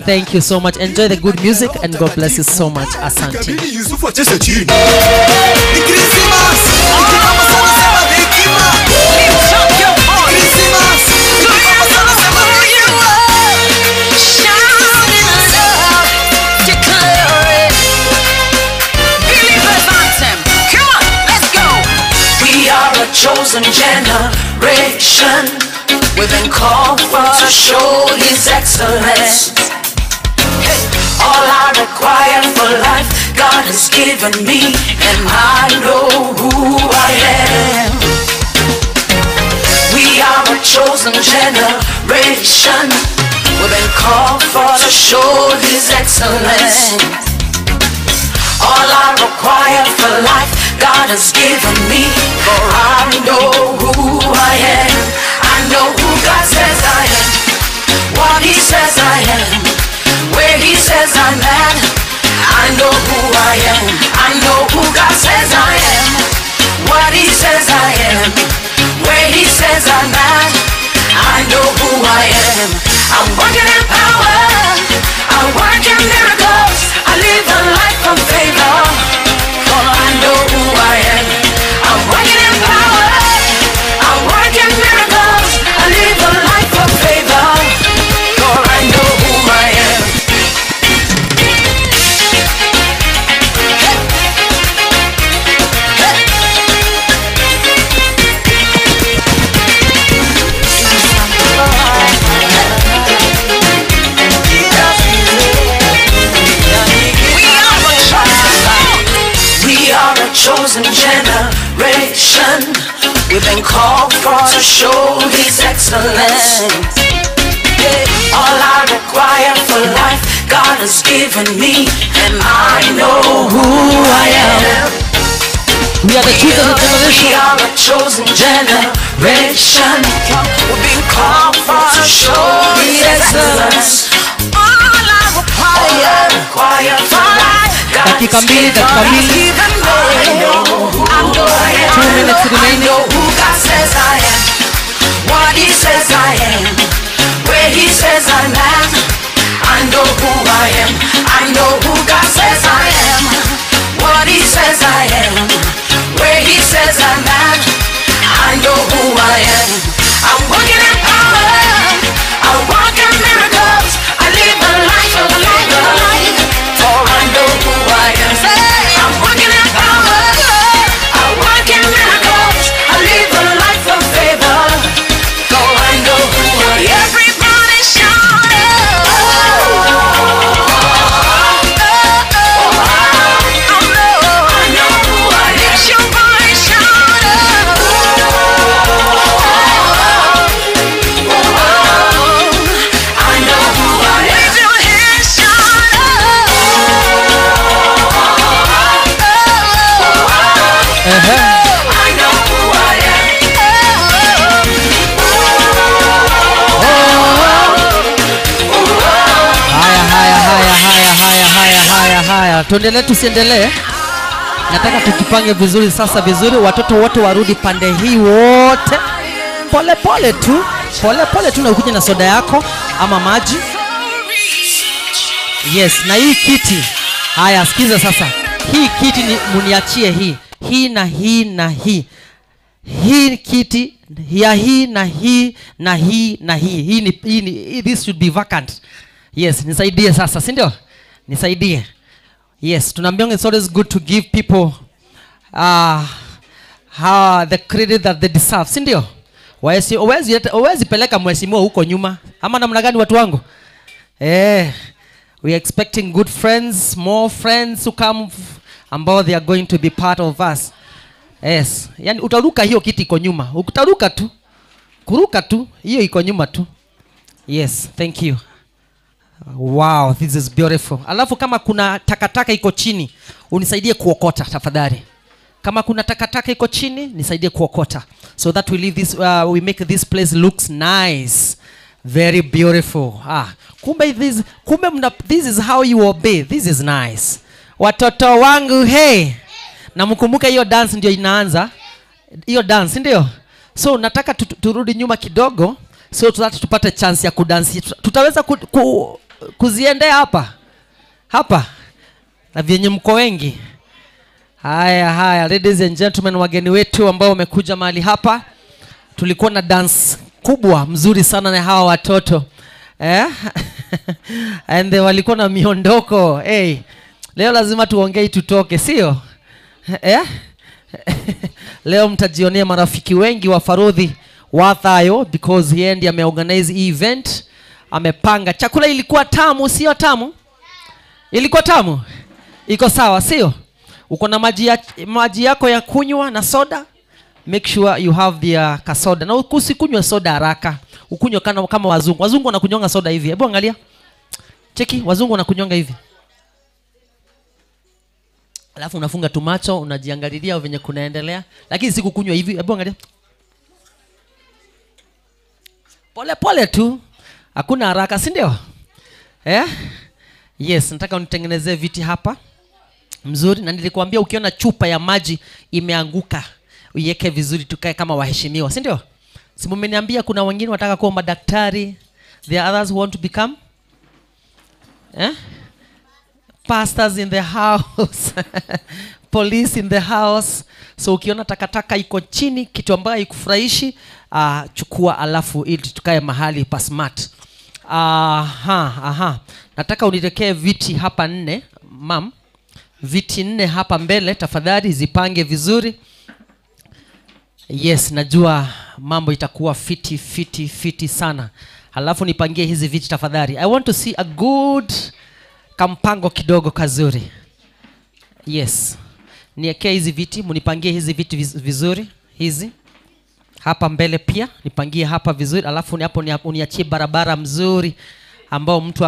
Thank you so much. Enjoy the good music and God bless you so much. Asante. Chosen generation, we've been called for to show His excellence. Hey, all I require for life, God has given me, and I know who I am. We are a chosen generation, we've been called for to show His excellence. All I require for life, God has given me, for I know who I am. I know who God says I am, what He says I am, where He says I'm at. I know who I am. I know who God says I am, what He says I am, where He says I'm at. I know who I am. I'm working in power, I work in miracles, I live a life of favor. I know who I am. I'm working in power, I work in miracles, I live a life chosen generation. We've been called for to show His excellence. Yeah. All I require for life, God has given me, and I know who I am. We are the chosen generation. We are a chosen generation. We've been called for to show His excellence. All I require for life, God Dakika mbili, dakika mbili. I know who I am. 2 minutes remaining. I know who God says I am. What He says I am. Where He says I'm at. I know who I am. I know who God says I am. What He says I am. Where He says I'm at. I know who I am. I'm walking in power. I walk in miracles. I live a life of light. For I know who I am. I'm walking in power. I walk in miracles. I live a life of favor. For I know who I am. Everybody shout. I know who I am. It's your voice, shout. I know who I am. Raise your hand, shout. I know who I am. Haya, haya, haya, haya, haya, haya, haya, haya. Tuendelee tusiendelee? Nataka tujipange vizuri sasa vizuri, watoto wote warudi pande hii wote. Pole pole tu, pole pole tu, na ukuje na soda yako ama maji. Yes, na hii kiti. Haya, sikiza sasa. Hii kiti ni muniachie hii. Hii na hii na hii. Hii kiti ya hii na hii na hii na hii. Hii ni this should be vacant. Yes, nisaidie sasa, si ndio? Nisaidie. Yes, tunaambiwa it's always good to give people the credit that they deserve, si ndio? Huwezi peleka mheshimiwa huko nyuma. Ama namna gani watu wangu? We are expecting good friends, more friends who come ambao they are going to be part of us. Yes, yani utaruka hiyo kiti iko nyuma. Utaruka tu. Kuruka tu, hiyo iko nyuma tu. Yes, thank you. Wow, this is beautiful. Alafu kama kuna takataka iko chini, unisaidie kuokota tafadhali. Kama kuna takataka iko chini, nisaidie kuokota. So that we leave this, we make this place looks nice. Very beautiful. Kumbe this is how you obey. This is nice. Watoto wangu, hey. Na mkumbuke hiyo dance ndio inaanza. Hiyo dance ndio. So nataka turudi nyuma kidogo so that tupate chance ya kudansi. Tutaweza kuziendea hapa. Hapa. Na vyenye mko wengi. Haya haya, ladies and gentlemen, wageni wetu ambao wamekuja mahali hapa. Tulikuwa na dance kubwa mzuri sana na hawa watoto. And they walikuwa na miondoko. Hey, leo lazima tuongee tutoke, sio? Leo mtajionea marafiki wengi wa Farodhi Wathayo because yeye ndiye ameorganize hii event, amepanga. Chakula ilikuwa tamu, sio tamu? Ilikuwa tamu? Iko sawa, sio? Uko na maji yako ya kunywa na soda? Make sure you have the kasoda. Na usikunywe soda haraka. Ukunywe kama wazungu. Wazungu wanakunywanga soda hivi. Hebu angalia. Cheki, wazungu wanakunywanga hivi. Alafu unafunga tu macho, unajiangalilia venye kunaendelea. Lakini sikukunywa hivi. Hebu angalia. Pole pole tu. Hakuna haraka, si ndio? Yes, nataka unitengenezee viti hapa. Mzuri, na nilikuambia ukiona chupa ya maji imeanguka, uiweke vizuri tukae kama waheshimiwa, si ndio? Si mmeniambia kuna wengine wataka kuwa madaktari, there are others who want to become pastors in the house, police in the house. So ukiona takataka iko chini, kitu ambayo haikufurahishi, chukua alafu ili tukae mahali pa smart. Aha. Nataka unitekee viti hapa 4, mam. Viti 4 hapa mbele, tafadhali zipange vizuri. Yes, najua mambo itakuwa fiti fiti fiti sana. Halafu nipangie hizi viti tafadhali. I want to see a good kampango kidogo kazuri. Yes. Niekee hizi viti, mnipangie hizi viti vizuri, hizi. Hapa mbele pia, nipangie hapa vizuri, alafu ni hapo uniachie barabara mzuri ambao mtu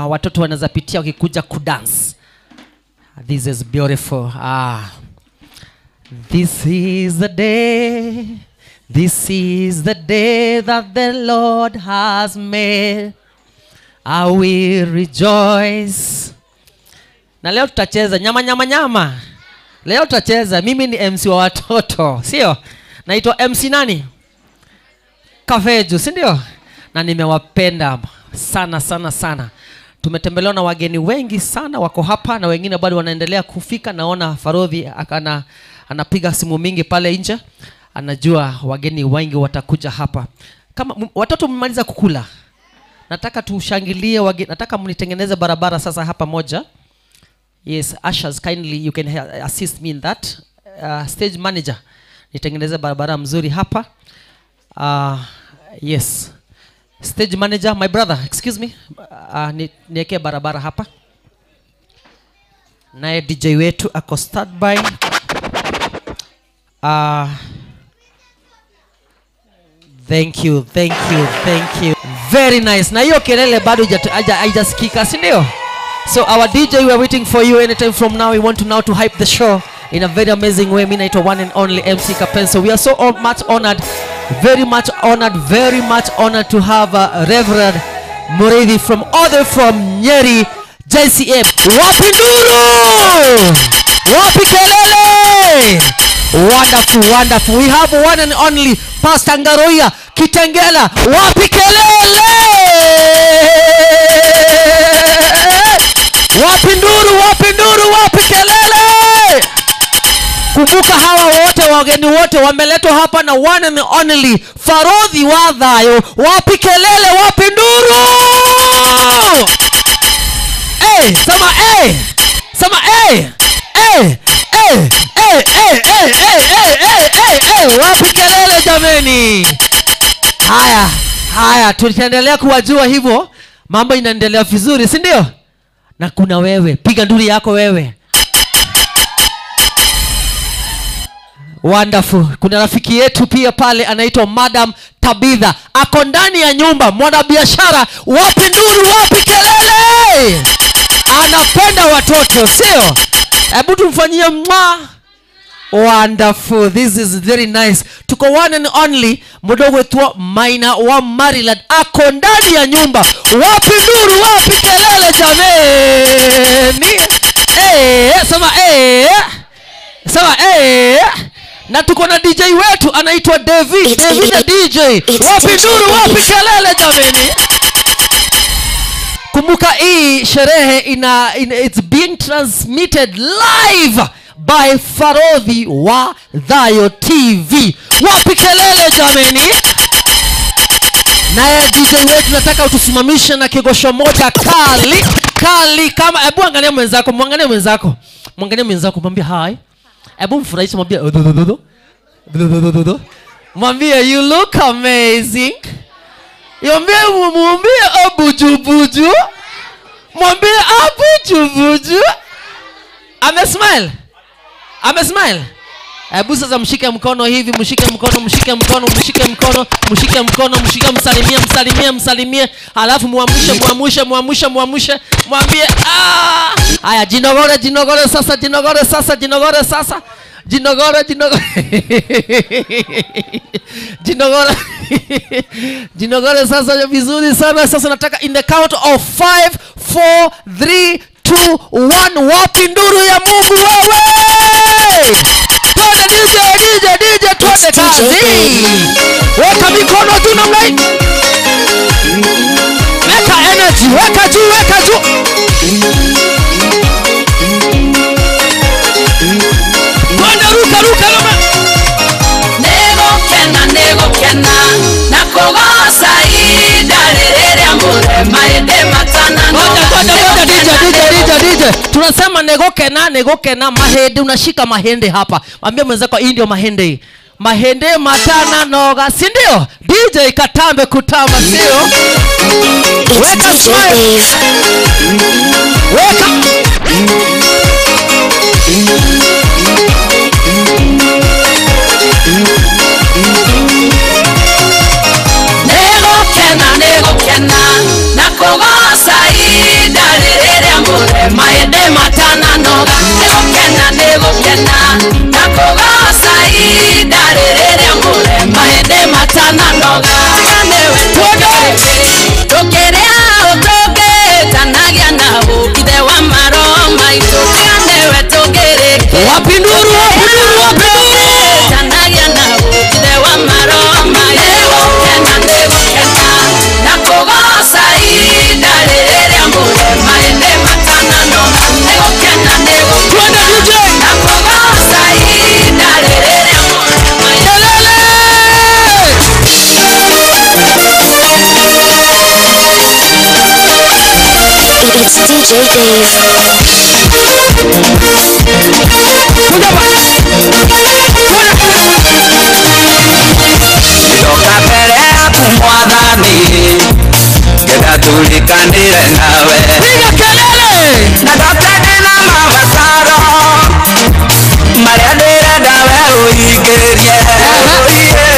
watoto wanaweza pitia wakikuja kudance. This is beautiful. This is the day. This is the day that the Lord has made. I will rejoice. Na leo tutacheza nyama nyama nyama. Leo tutacheza. Mimi ni MC wa watoto, sio? Naitwa MC nani? Kafeju, si ndio? Na nimewapenda sana sana sana. Tumetembelewa na wageni wengi sana wako hapa na wengine bado wanaendelea kufika. Naona Farodhi anapiga simu mingi pale nje. Anajua wageni wengi watakuja hapa. Kama watoto mmaliza kukula, nataka tushangilie wageni. Nataka mnitengeneze barabara sasa hapa moja. Yes, ushers, kindly you can assist me in that. Stage manager, nitengeneze barabara mzuri hapa. Yes. Stage manager, my brother, excuse me. Niweke barabara hapa. Naye DJ wetu ako standby. Thank you, thank you, thank you. Very nice. Na hiyo kelele bado haijasikika, si ndio? So our DJ, we are waiting for you anytime from now. We want to now to hype the show in a very amazing way. Mimi naitwa one and only MC Kapenso. We are so much honored, very much honored, very much honored to have Reverend Muriithi from all the from Nyeri JCM. Wapi nduru? Wapi kelele? Wonderful, wonderful. We have one and only Pastor Ngaroia Kitengela. Wapi kelele? Wapi nduru? Wapi nduru? Wapi kelele? Kumbuka hawa wote wageni wote wameletwa hapa na one and only Farodhi wa Thayo. Wapi kelele? Wapi nduru? Hey, sema hey. Sema hey. Hey. Hey, hey, hey, hey, hey, hey, hey, hey, hey. Wapi kelele jameni? Haya, haya, tutaendelea kuwajua hivyo. Mambo inaendelea vizuri, si ndio? Na kuna wewe, piga nduri yako wewe. Wonderful. Kuna rafiki yetu pia pale anaitwa Madam Tabitha. Ako ndani ya nyumba, mwanabiashara. Wapi nduru, wapi kelele? Anapenda watoto, sio? Hebu tumfanyie mwa. Wonderful. This is very nice. Tuko one and only mdogo wetu Maina wa Maryland. Ako ndani ya nyumba. Wapi nduru, wapi kelele jameni? Sema Sema Na tuko na DJ wetu anaitwa David. David the DJ. Wapi nduru, wapi kelele jameni? Kumbuka hii sherehe it's being transmitted live by Farodhi wa Thayo TV. Wapi kelele jameni? Naye DJ wetu nataka utusimamishe na kigosho moja kali kali kama. Hebu angalia mwenzako, muangalie mwenzako. Muangalie mwenzako, mwambie hi. Hebu mfurahishe, mwambie do. Mwambie you look amazing. Mwambie, mwambie abuju buju. Mwambie abuju buju. Ame smile. Ame smile. Hebu sasa mshike mkono hivi, mshike mkono, mshike mkono, mshike mkono, mshike mkono, mshike, msalimie, msalimie, msalimie. Halafu muamshe, muamshe, muamshe, muamshe, mwambie ah. Haya, jinogore, jinogore sasa, jinogore sasa, jinogore sasa. Jinogore, jinogore. Jinogore. Jinogore sasa vizuri sana. Sasa nataka in the count of 5 4 3 2 1. Wapi nduru ya Mungu wewe? Twende DJ, DJ, DJ, twende kazi. Weka mikono juu namna hii. Weka energy, weka juu, weka juu. Twende ruka, ruka, ruka. Nego kena, nego kena. Nakogosa idare amore maende matana. Ngoja, ngoja, ngoja DJ, DJ, DJ, DJ. Tunasema nego kena, nego kena, mahende, unashika mahende hapa. Mwambie mwenzako hii ndio mahende. Mahende matana noga, si ndio? DJ katambe kutamba, sio? Weka smile. Weka. Nĩgũkena na kũgoca ihinda rĩrĩa mũrema hĩndĩ matananoga. Tiga nĩwe tũkĩrĩa ũtũngĩtanagia nao ithe wa maroho maitũ. Tiga nĩwe tũngĩrĩkia. Wapinduru, wapinduru, wapinduru. Tanagia nao ithe wa maroho maitũ. Nĩgũkena, nĩgũkena na kũgoca ihinda rĩrĩa mũrema hĩndĩ matananoga. Nĩgũkena, nĩgũkena na kũgoca ihinda rĩrĩa mũrema. Kelele! It's DJ Dave. Ndoka mbere yaku mwathani ngenda tũrikanĩre nawe. Piga kelele! Na ndoka ndĩna mabataro marĩa ndĩrenda we ũhingĩrie.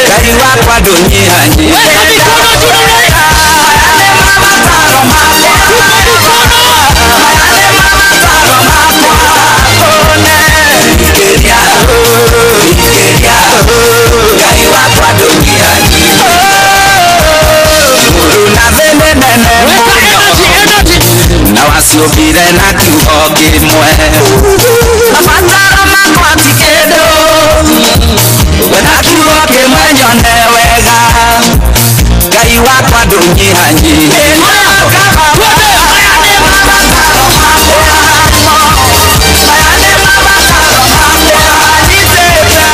Ngai wakwa ndũnyihanyihie. Weka mikono juu namna hii. Maya nĩ mabataro makwa. Tupa mikono. Maya nĩ mabataro makwa. One hingĩria, hingĩria. Ngai wakwa ndũnyihanyihie. Igũrũ na thĩ nĩ nene Weka mũno. energy, energy. Na waciũmbire na kiugo kĩmwe. Mabataro makwa ti kĩndũ, we na kiugo kĩmwe nyone wega. Ngai wakwa ndũnyihanyihie. Maya nĩ mabataro makwa. Maya nĩ mabataro makwa. Nyitĩte.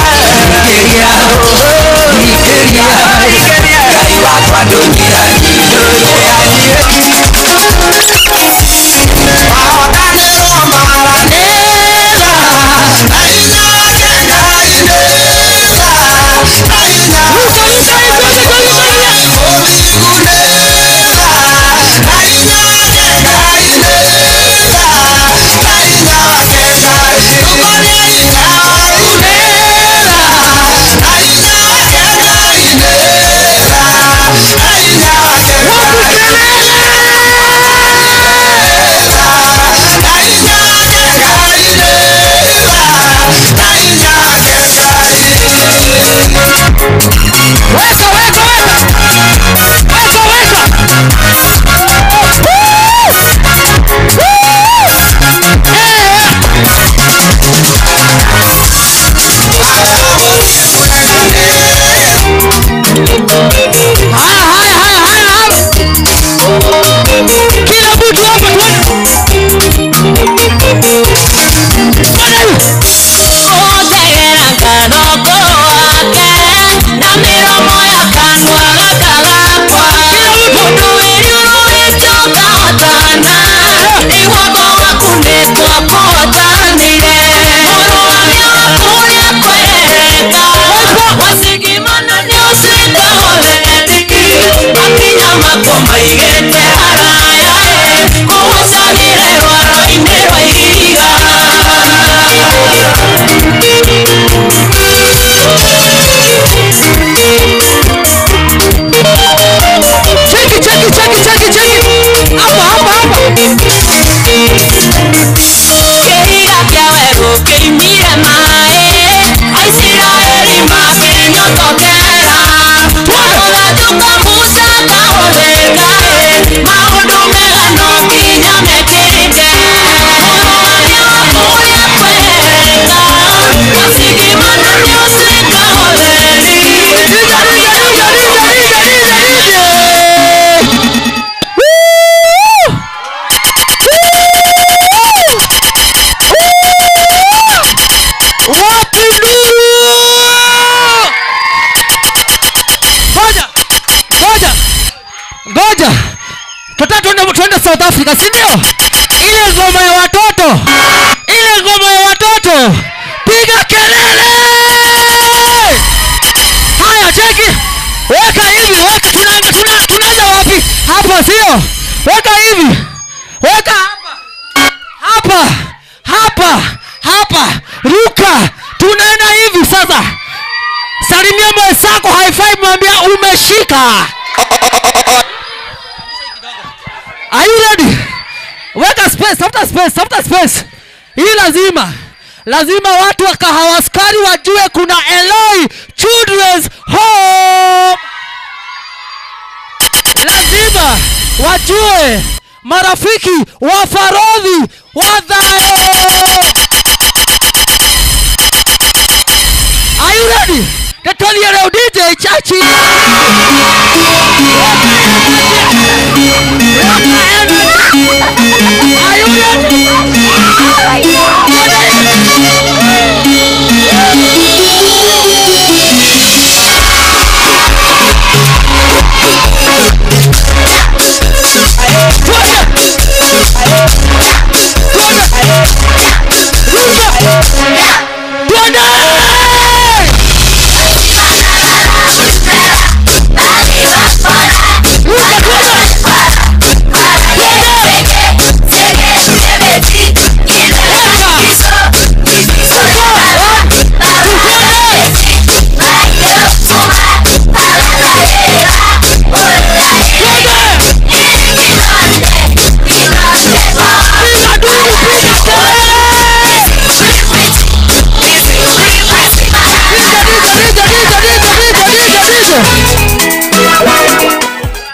Hingĩria, hingĩria. Ngai wakwa ndũnyihanyihie. Ruka, ruka, ruka, ruka, ruka. Wapi kelele? Weka, weka, weka. Weka, weka. Woo! Woo! Eh. Haya, haya, haya, haya, haya. Kila mtu hapa tuone. Tuone hivi. Ũthegera kathoko wake na mĩromo ya kanua gaka gakwa. Mũndũ wĩriũrũrĩte ũkahotana, nĩ guoko gwaku nĩkuo kũhotanire. Mũrũgamia wa kũrĩa kwereka, wacigimana nĩũcuĩka ũtheri. Makinya makwa maigĩte haraya, kũgucanĩre rwaro-inĩ rwa ihiga. Cheki, cheki, cheki, cheki, cheki. Hapa, hapa, hapa. Kĩhiga kĩa werũ kĩimire maĩ, Aisiraeli makĩnyotokera. Mũthatũka Musa kahũthĩka, maũndũ mega no nginya mekĩke. Mũrũgamia wa kũrĩa kwereka, wacigimana nĩũcuĩka ũtheri. DJ, DJ, DJ, DJ, DJ, DJ. Woo! Woo! Wapi nduru? Ngoja, ngoja, ngoja. Tunataka tuende South Africa, si ndio? Ile ngoma ya watoto, ile ngoma ya watoto. Piga kelele! Haya, cheki. Weka hivi, weka tunaanza wapi? Hapa sio? Weka hivi. Weka hapa. Hapa. Hapa. Hapa. Ruka. Tunaenda hivi sasa. Salimia mwenzako, high five, mwambia umeshika. Are you ready? Weka space, tafuta space, tafuta space. Hii lazima. Lazima watu wa Kahawa Sukari wajue kuna Eloi Children's Home. Lazima wajue marafiki wa Farodhi wa Thayo. Are you ready? Tatolia leo DJ Chachi. Are you ready?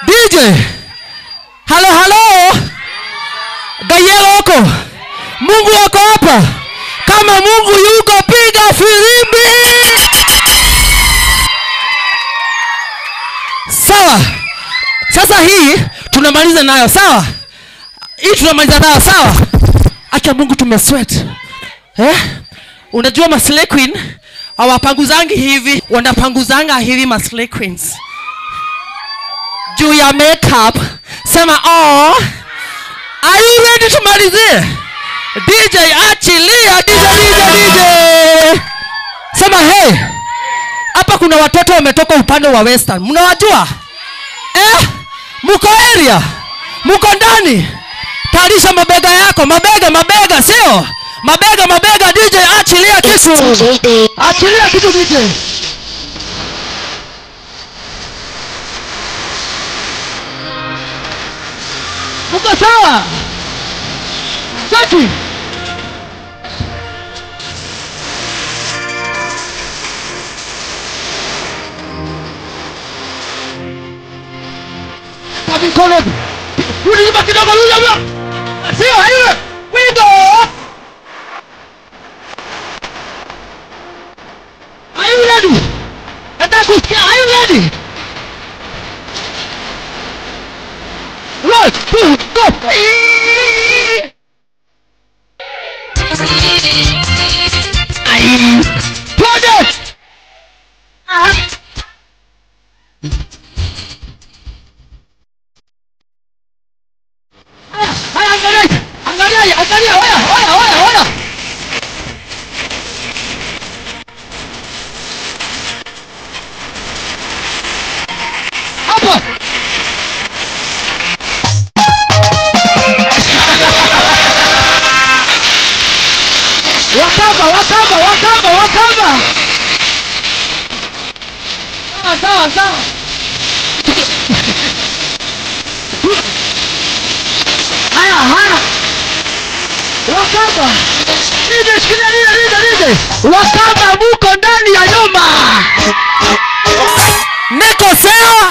DJ. Halo halo. Gayelo wako. Mungu wako hapa. Kama Mungu yuko piga filimbi. Sawa. Sasa hii tunamaliza nayo, sawa? Hii tunamaliza nayo, sawa? Acha Mungu tumesweat. Eh? Unajua ma slay queen hawapanguzangi hivi, wanapanguzanga hivi ma slay queens. Juu ya makeup. Sema oh. Are you ready to malizie? DJ achilia, DJ DJ DJ. Sema hey. Hapa kuna watoto wametoka upande wa Western. Mnawajua? Eh? Muko area? Muko ndani? Tarisha mabega yako, mabega mabega, sio? Mabega mabega, DJ achilia kitu. Achilia kitu DJ. Muko sawa? Sati. Mikono. Rudi nyuma kidogo, rudi nyuma. Sio, hiyo. We go. Are you ready? Nataka kusikia, are you ready? 1, 2, go. Ai. Twende. Ah. Angalia, angalia, oya, oya, oya, oya. Hapa. Wakaba, wakaba, wakaba, wakaba. Sawa, sawa, sawa. Haya, haya. Wakaba. Nije, shikilia, nije, nije, nije. Wakaba muko ndani ya nyumba. Niko sawa.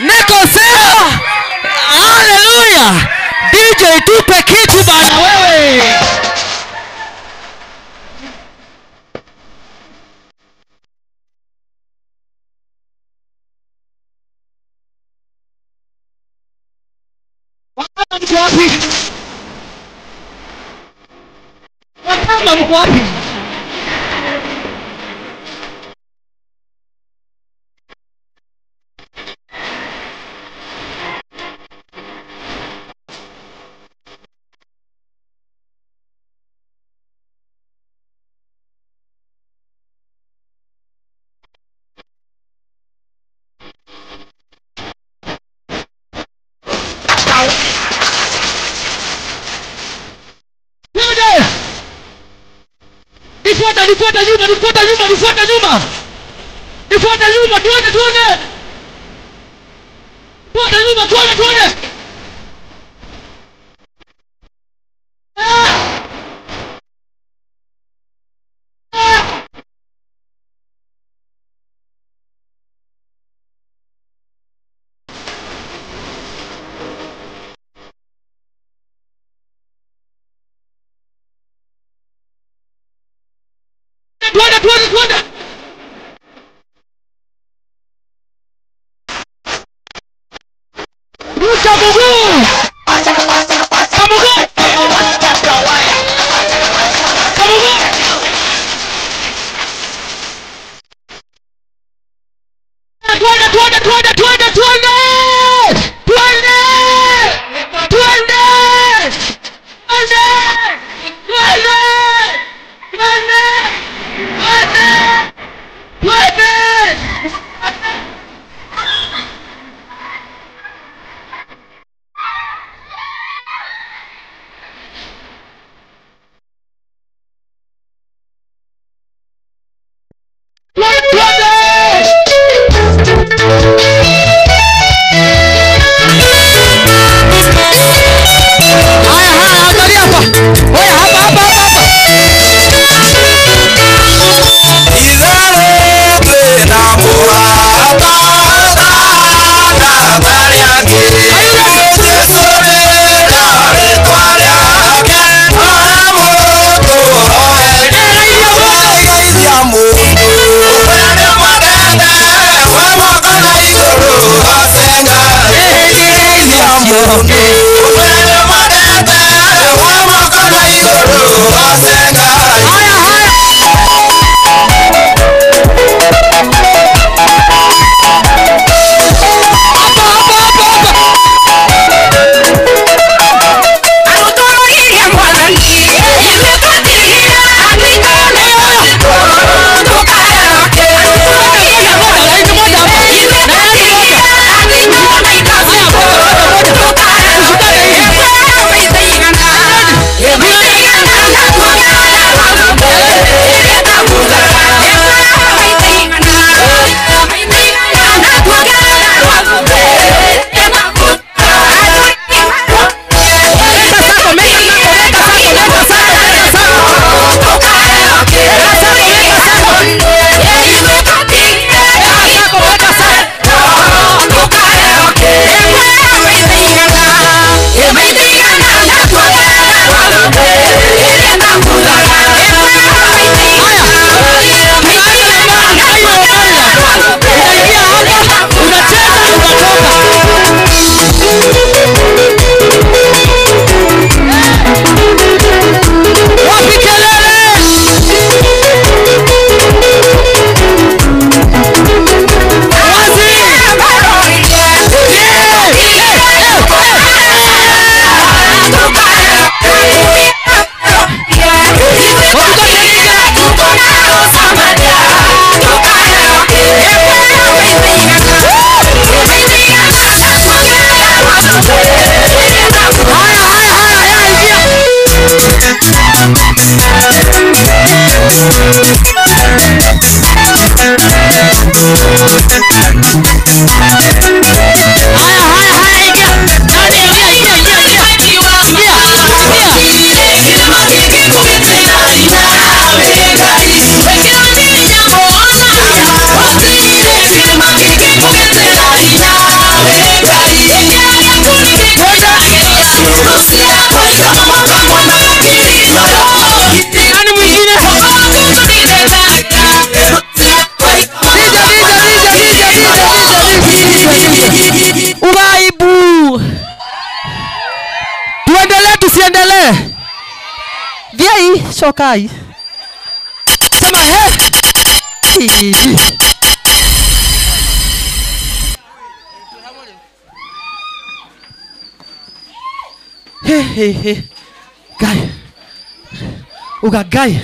Niko sawa. Hallelujah. DJ tupe kitu bana wewe. Wakaba mko wapi? Wakaba mko wapi? Nifuata, nifuata nyuma, nifuata nyuma, nifuata nyuma. Nifuata nyuma, tuone, tuone. Nifuata nyuma, tuone, tuone. Rusha mguu. Kwa mguu. Kwa mguu. Twende, twende, twende, twende, twende. Twende. Twende. Twende. Twende. Twende. Twende. Twende. Haya, haya, angalia hapa. Oya, hapa, hapa, hapa, hapa. Uraibu. Tuendelee tusiendelee? Vyai shokai. Sema he. He he he. Guy. Uga guy.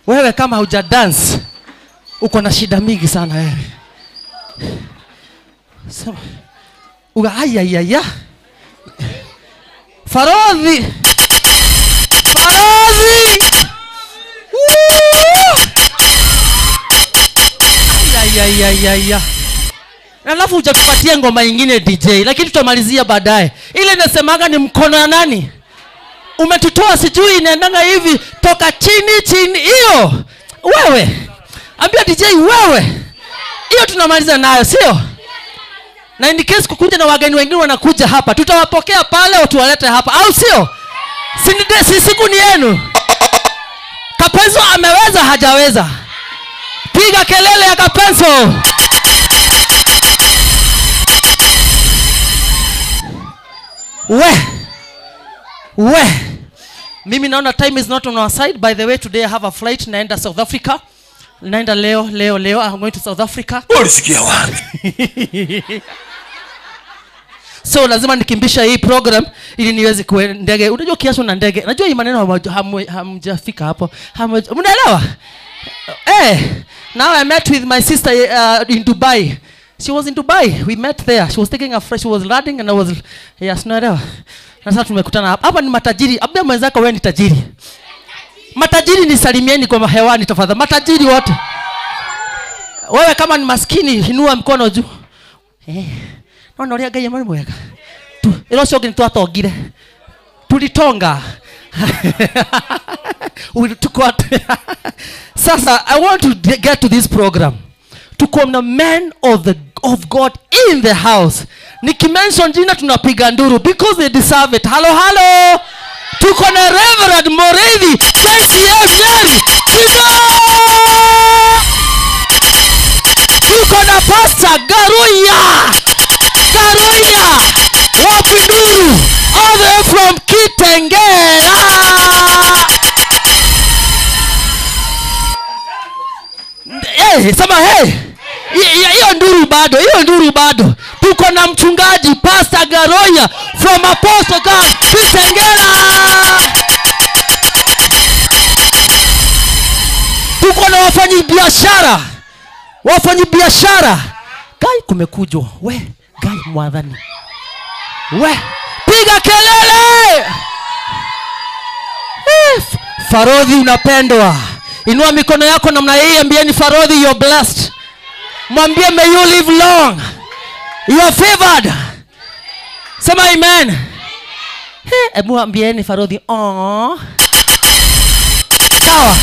Wewe kama huja dance uko na shida mingi sana wewe. Sema. Uga ayayaya. Farodhi. Farodhi. Ayayayaya. Alafu hujatupatia ngoma nyingine DJ, lakini tutamalizia baadaye. Ile inasemaga ni mkono ya nani? Umetutoa sijui inaendanga hivi toka chini chini hiyo. Wewe. Ambia DJ wewe. Hiyo tunamaliza nayo, sio? Na in case kukuja na wageni wengine wanakuja hapa, tutawapokea pale au tuwalete hapa, au sio? Si siku ni yenu. Kapenso ameweza hajaweza? Piga kelele ya Kapenso. We mimi naona time is not on our side. By the way, today I have a flight, naenda South Africa. Naenda leo leo leo, I'm going to South Africa. Ulisikia wapi? So lazima nikimbisha hii program ili niweze kuenda ndege. Unajua kiasi na ndege. Najua hii maneno hamjafika hapo. Mnaelewa? Now I met with my sister in Dubai. She was in Dubai. We met there. She was taking a fresh, she was landing and I was, yes, naelewa. Na sasa tumekutana hapa. Hapa ni matajiri. Abia mwenzako wewe ni tajiri. Matajiri nisalimieni kwa hewani tafadhali. Matajiri wote. Wewe kama ni maskini inua mkono juu. No no ria ngai mwega. Tu ilo cio ngi twatongire. Tulitonga. We took what. Sasa I want to get to this program. Tuko na men of God in the house. Nikimention jina tunapiga nduru because they deserve it. Hello hello. Tuko na Reverend Mureithi JCM Nyeri. Tuko na Pastor Garuya. Garuya Wapinduru all the way from Kitengela. Hey, sema hey. Hiyo nduru bado, hiyo nduru bado. Tuko na mchungaji Pastor Garoya from Apostle God Kitengela. Tuko na wafanyibiashara. Wafanyibiashara. Gai kumekujwa. We, gai mwadhani. We, piga kelele. Farodhi unapendwa. Inua mikono yako namna hii, ambieni Farodhi you're blessed. Mwambie may you live long. You are favored. Sema amen. Hebu ambieni Farodhi oh. Sawa.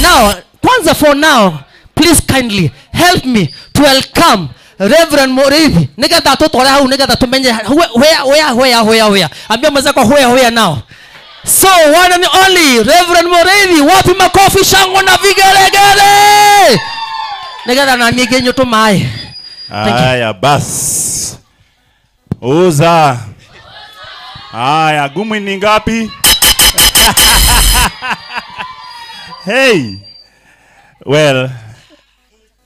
Now, kwanza for now, please kindly help me to welcome Reverend Mureithi. Nigetha tutore hau nigetha tumenye where. Ambia mwenzako where now. So one and only Reverend Mureithi, wapi makofi, shangwe na vigelegele. Nigetha na nigenyo tumae. Haya bas. Uza. Haya gumi ni ngapi? Hey. Well,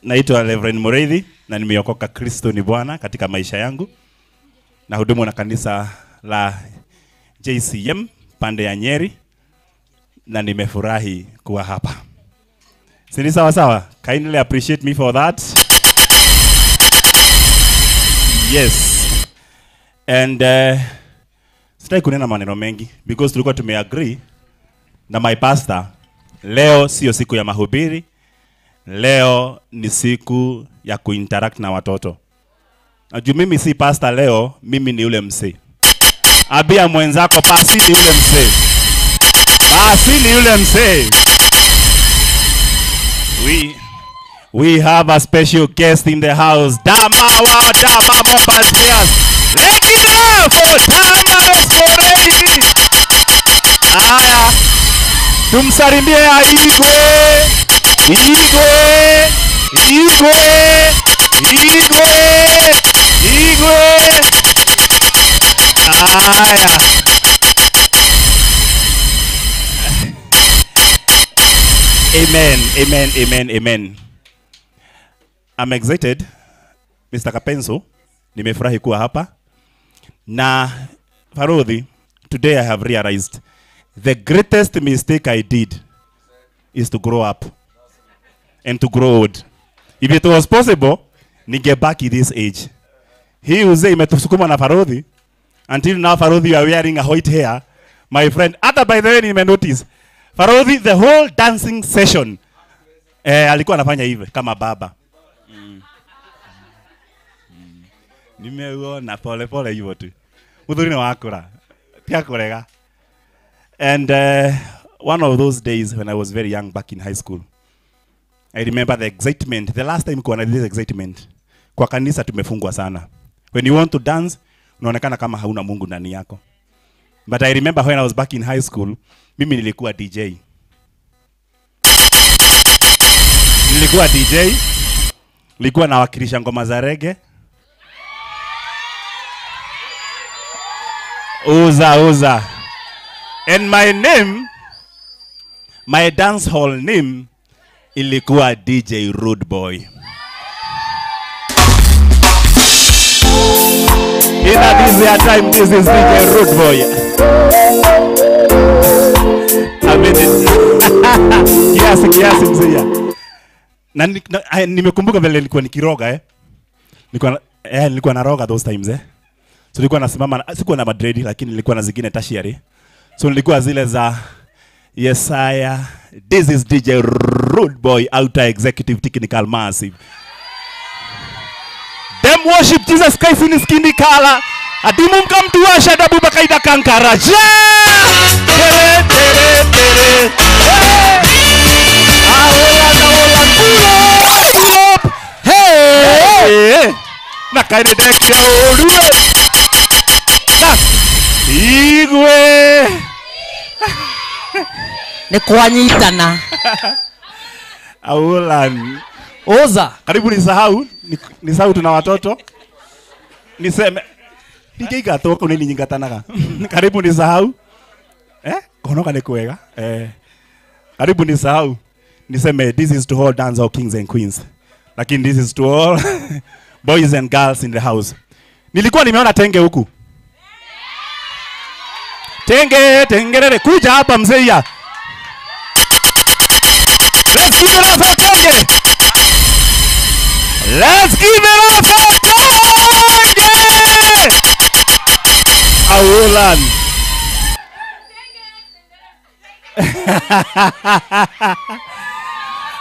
naitwa Reverend Mureithi na nimeokoka. Kristo ni Bwana katika maisha yangu. Na hudumu na kanisa la JCM pande ya Nyeri na nimefurahi kuwa hapa. Si sawa sawa? Kindly appreciate me for that. Yes. And sitaki kunena maneno mengi because tulikuwa tumeagree na my pastor, leo sio siku ya mahubiri. Leo ni siku ya kuinteract na watoto. Na juu mimi si pastor leo, mimi ni yule msee. Abia mwenzako pasi ni yule msee. Pasi ni yule msee. We have a special guest in the house. Dama wa Dama Mombasias. Let it up for Dama Mureithi. Aya. Tumsalimie Igwe. Igwe. Igwe. Igwe. Igwe. Aya. Amen, amen, amen, amen. I'm excited, Mr. Kapenso. Nimefurahi kuwa hapa. Na Farodhi, today I have realized the greatest mistake I did is to grow up and to grow old. If it was possible, ningebaki this age. Hii uzee imetusukuma na Farodhi. Until now, Farodhi, you are wearing a white hair. My friend, hata by the way, nime notice Farodhi, the whole dancing session, alikuwa anafanya hivi kama baba. Nimeona pole pole hivyo tu. Muthuri ni wakura. Tia kurega. And one of those days when I was very young back in high school, I remember the excitement. The last time kuwa na this excitement. Kwa kanisa tumefungwa sana. When you want to dance, unaonekana kama hauna Mungu ndani yako. But I remember when I was back in high school, mimi nilikuwa DJ. Nilikuwa DJ. Nilikuwa nawakilisha ngoma za reggae. Uza uza. And my name, my dance hall name ilikuwa DJ Rude Boy. In a busier time, this is DJ Rude Boy. I mean it. Kiasi kiasi mzee. Na nimekumbuka vile nilikuwa nikiroga Nilikuwa naroga those times So nilikuwa nasimama, sikuwa na madredi lakini nilikuwa na zingine tertiary. So nilikuwa zile za Yesaya, this is DJ Rude Boy, outer executive technical massive. Them worship Jesus Christ in his skinny color. Adimum come to us, Adabu Bakaida Kankara. Tere, tere, tere. Hey! Aola, aola, pull up, pull up. Hey! Nakaide dekia olue. Na Igwe. Ni kuanyitana. Aulan. Oza. Karibu nisahau, nisahau tuna watoto. Niseme DJ gatoko nini nyingatanaga. Karibu nisahau. Konoka ni kuega. Karibu nisahau. Niseme this is to all dancehall kings and queens. Lakini this is to all boys and girls in the house. Nilikuwa nimeona tenge huku. Tenge, tengerere, kuja hapa mzee ya. Let's give it up for Tenge. Let's give it up for Tenge. Awolan.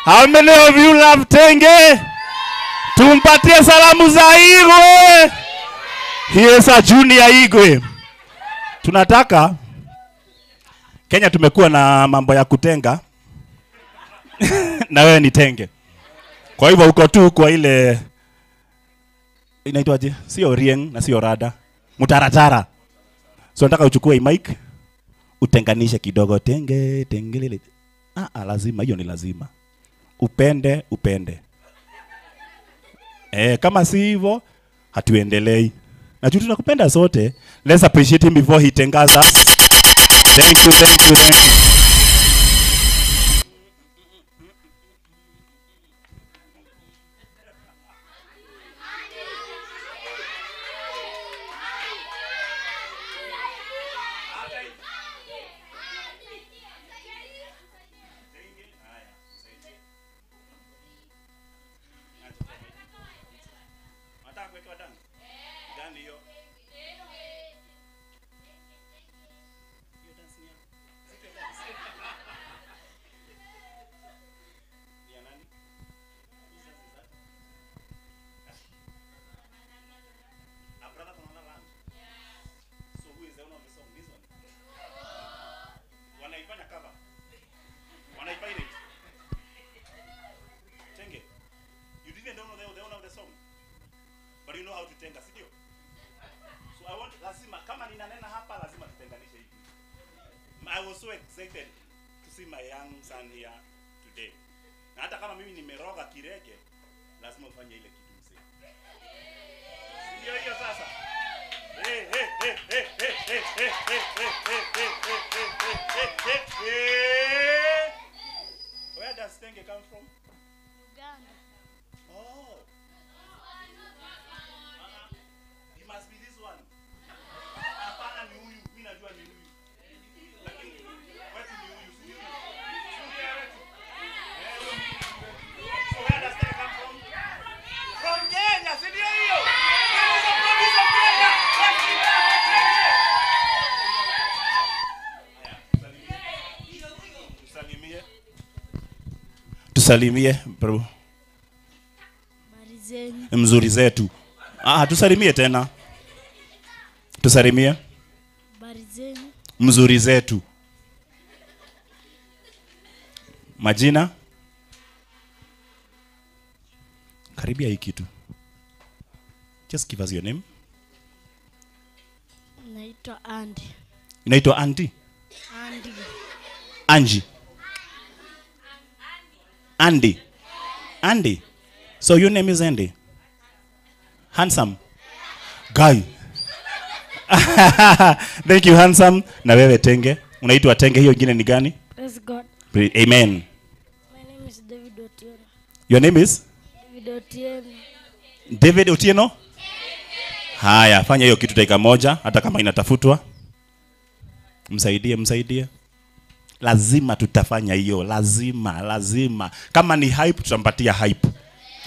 How many of you love Tenge? Tumpatie salamu za Igwe. He is a junior Igwe. Tunataka Kenya tumekuwa na mambo ya kutenga. Na wewe ni tenge. Kwa hivyo uko tu kwa ile inaitwaje? Sio rieng na sio rada. Mutaratara. So nataka uchukue mic utenganishe kidogo tenge tengelele. Lazima hiyo ni lazima. Upende upende. Kama si hivyo hatuendelei. Na tunakupenda sote. Let's appreciate him before he tengas us. Thank you, thank you, thank you. I was so excited to see my young son here today. Na hata kama mimi nimeroga kireke, lazima ufanye ile kitu mzee. Ndio hiyo sasa. Hey hey hey hey hey hey hey hey hey hey hey hey hey hey. Where does Tenge come from? Uganda. Oh. He must be this one. Hapana ni huyu, mimi najua ni huyu. From Kenya, si ndio hiyo? Tusalimie. Tusalimie bro. Mzuri zetu. Tusalimie tena. Tusalimie. Mzuri zetu. Majina? Karibia hii kitu. Just give us your name. Naitwa Andy. Naitwa Andy? Andy. Angie. Andy. Andy. So your name is Andy. Handsome. Guy. Thank you handsome. Na wewe Tenge, unaitwa Tenge, hiyo jina ni gani? Praise God. Amen. My name is David Otieno. Your name is? David Otieno. David Otieno? Haya, fanya hiyo kitu dakika moja hata kama inatafutwa. Msaidie, msaidie. Lazima tutafanya hiyo, lazima, lazima. Kama ni hype tutampatia hype.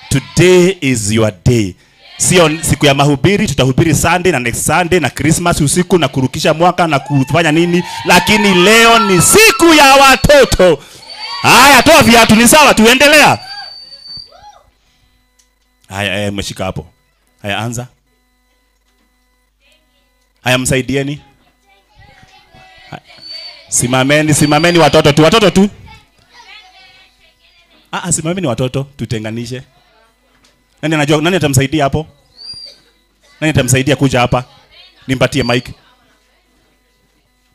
Today is your day. Sio siku ya mahubiri, tutahubiri Sunday na next Sunday na Christmas usiku na kurukisha mwaka na kufanya nini, lakini leo ni siku ya watoto. Haya, toa viatu, ni sawa, tuendelea. Haya, mmeshika hapo. Haya, anza. Haya, msaidieni. Simameni, simameni watoto tu, watoto tu. Simameni watoto, tutenganishe. Nani anajua, nani atamsaidia hapo? Nani atamsaidia kuja hapa? Nimpatie mic.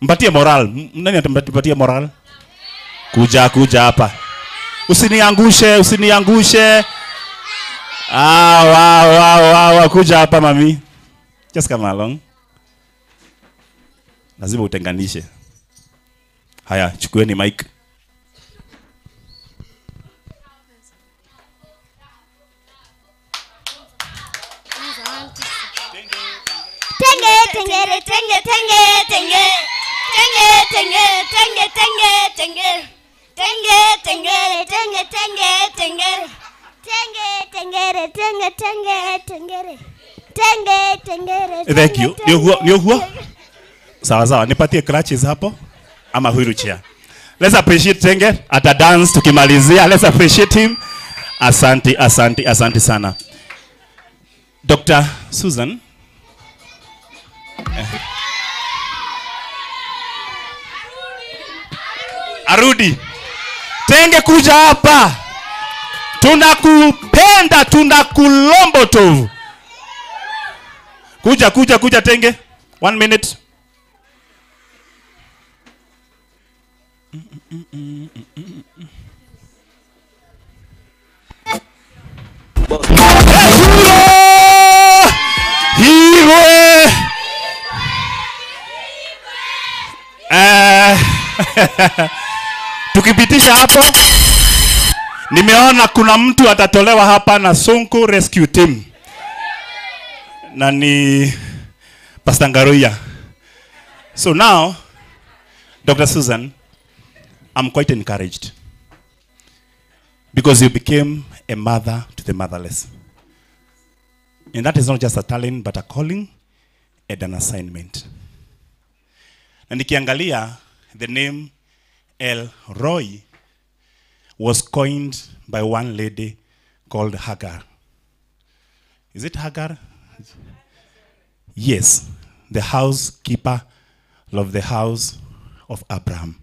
Mpatie moral. Nani atampatia moral? Kuja, kuja hapa. Usiniangushe, usiniangushe. Wow, kuja hapa mami. Just come along. Lazima utenganishe. Haya, chukueni mic. Tenge, tenge, tenge, tenge, tenge. Tenge, tenge, tenge, tenge, tenge. Tenge, tenge, tenge, tenge, tenge. Tenge, tenge, tenge, tenge, tenge. Tenge, tenge. Thank you. Ni huo. Sawa sawa, nipatie crutches hapo ama wheelchair. Let's appreciate Tenge ata dance tukimalizia. Let's appreciate him. Asante, asante, asante sana. Dr. Susan. Arudi. Tenge kuja hapa. Tunakupenda, tunakulombo tu. Kuja, kuja, kuja Tenge. 1 minute. Hero! Tukipitisha hapo, nimeona kuna mtu atatolewa hapa na Sonko Rescue Team. Na ni Pastor Ngaruya. So now, Dr. Susan, I'm quite encouraged. Because you became a mother to the motherless. And that is not just a talent, but a calling and an assignment. Na nikiangalia, the name El Roi was coined by one lady called Hagar. Is it Hagar? Yes, the housekeeper of the house of Abraham.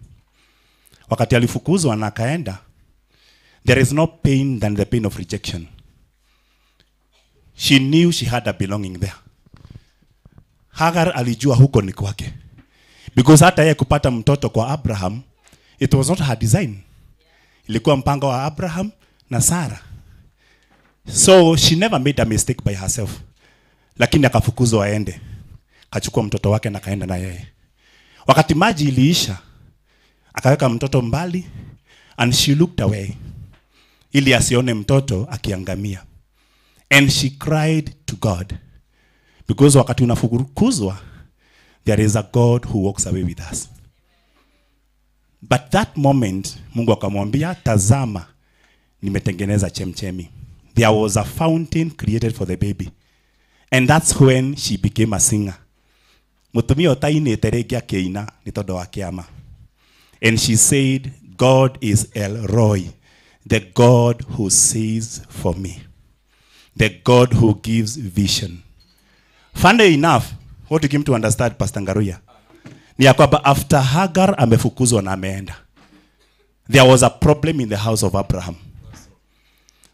Wakati alifukuzwa na akaenda, there is no pain than the pain of rejection. She knew she had a belonging there. Hagar alijua huko ni kwake. Because hata yeye kupata mtoto kwa Abraham, it was not her design. Ilikuwa mpango wa Abraham na Sarah. So she never made a mistake by herself. Lakini akafukuzwa aende. Akachukua mtoto wake na kaenda na yeye. Wakati maji iliisha, akaweka mtoto mbali and she looked away ili asione mtoto akiangamia. And she cried to God. Because wakati unafukuzwa, there is a God who walks away with us. But that moment, Mungu akamwambia, tazama, nimetengeneza chemchemi. There was a fountain created for the baby. And that's when she became a singer. Mutumia ũtainĩte rĩngĩ akĩina nĩ tondũ wa kĩama. And she said, God is El Roi, the God who sees for me, the God who gives vision. Funny enough, what you came to understand, Pastor Ngaruya, ni ya kwamba after Hagar amefukuzwa na ameenda, there was a problem in the house of Abraham.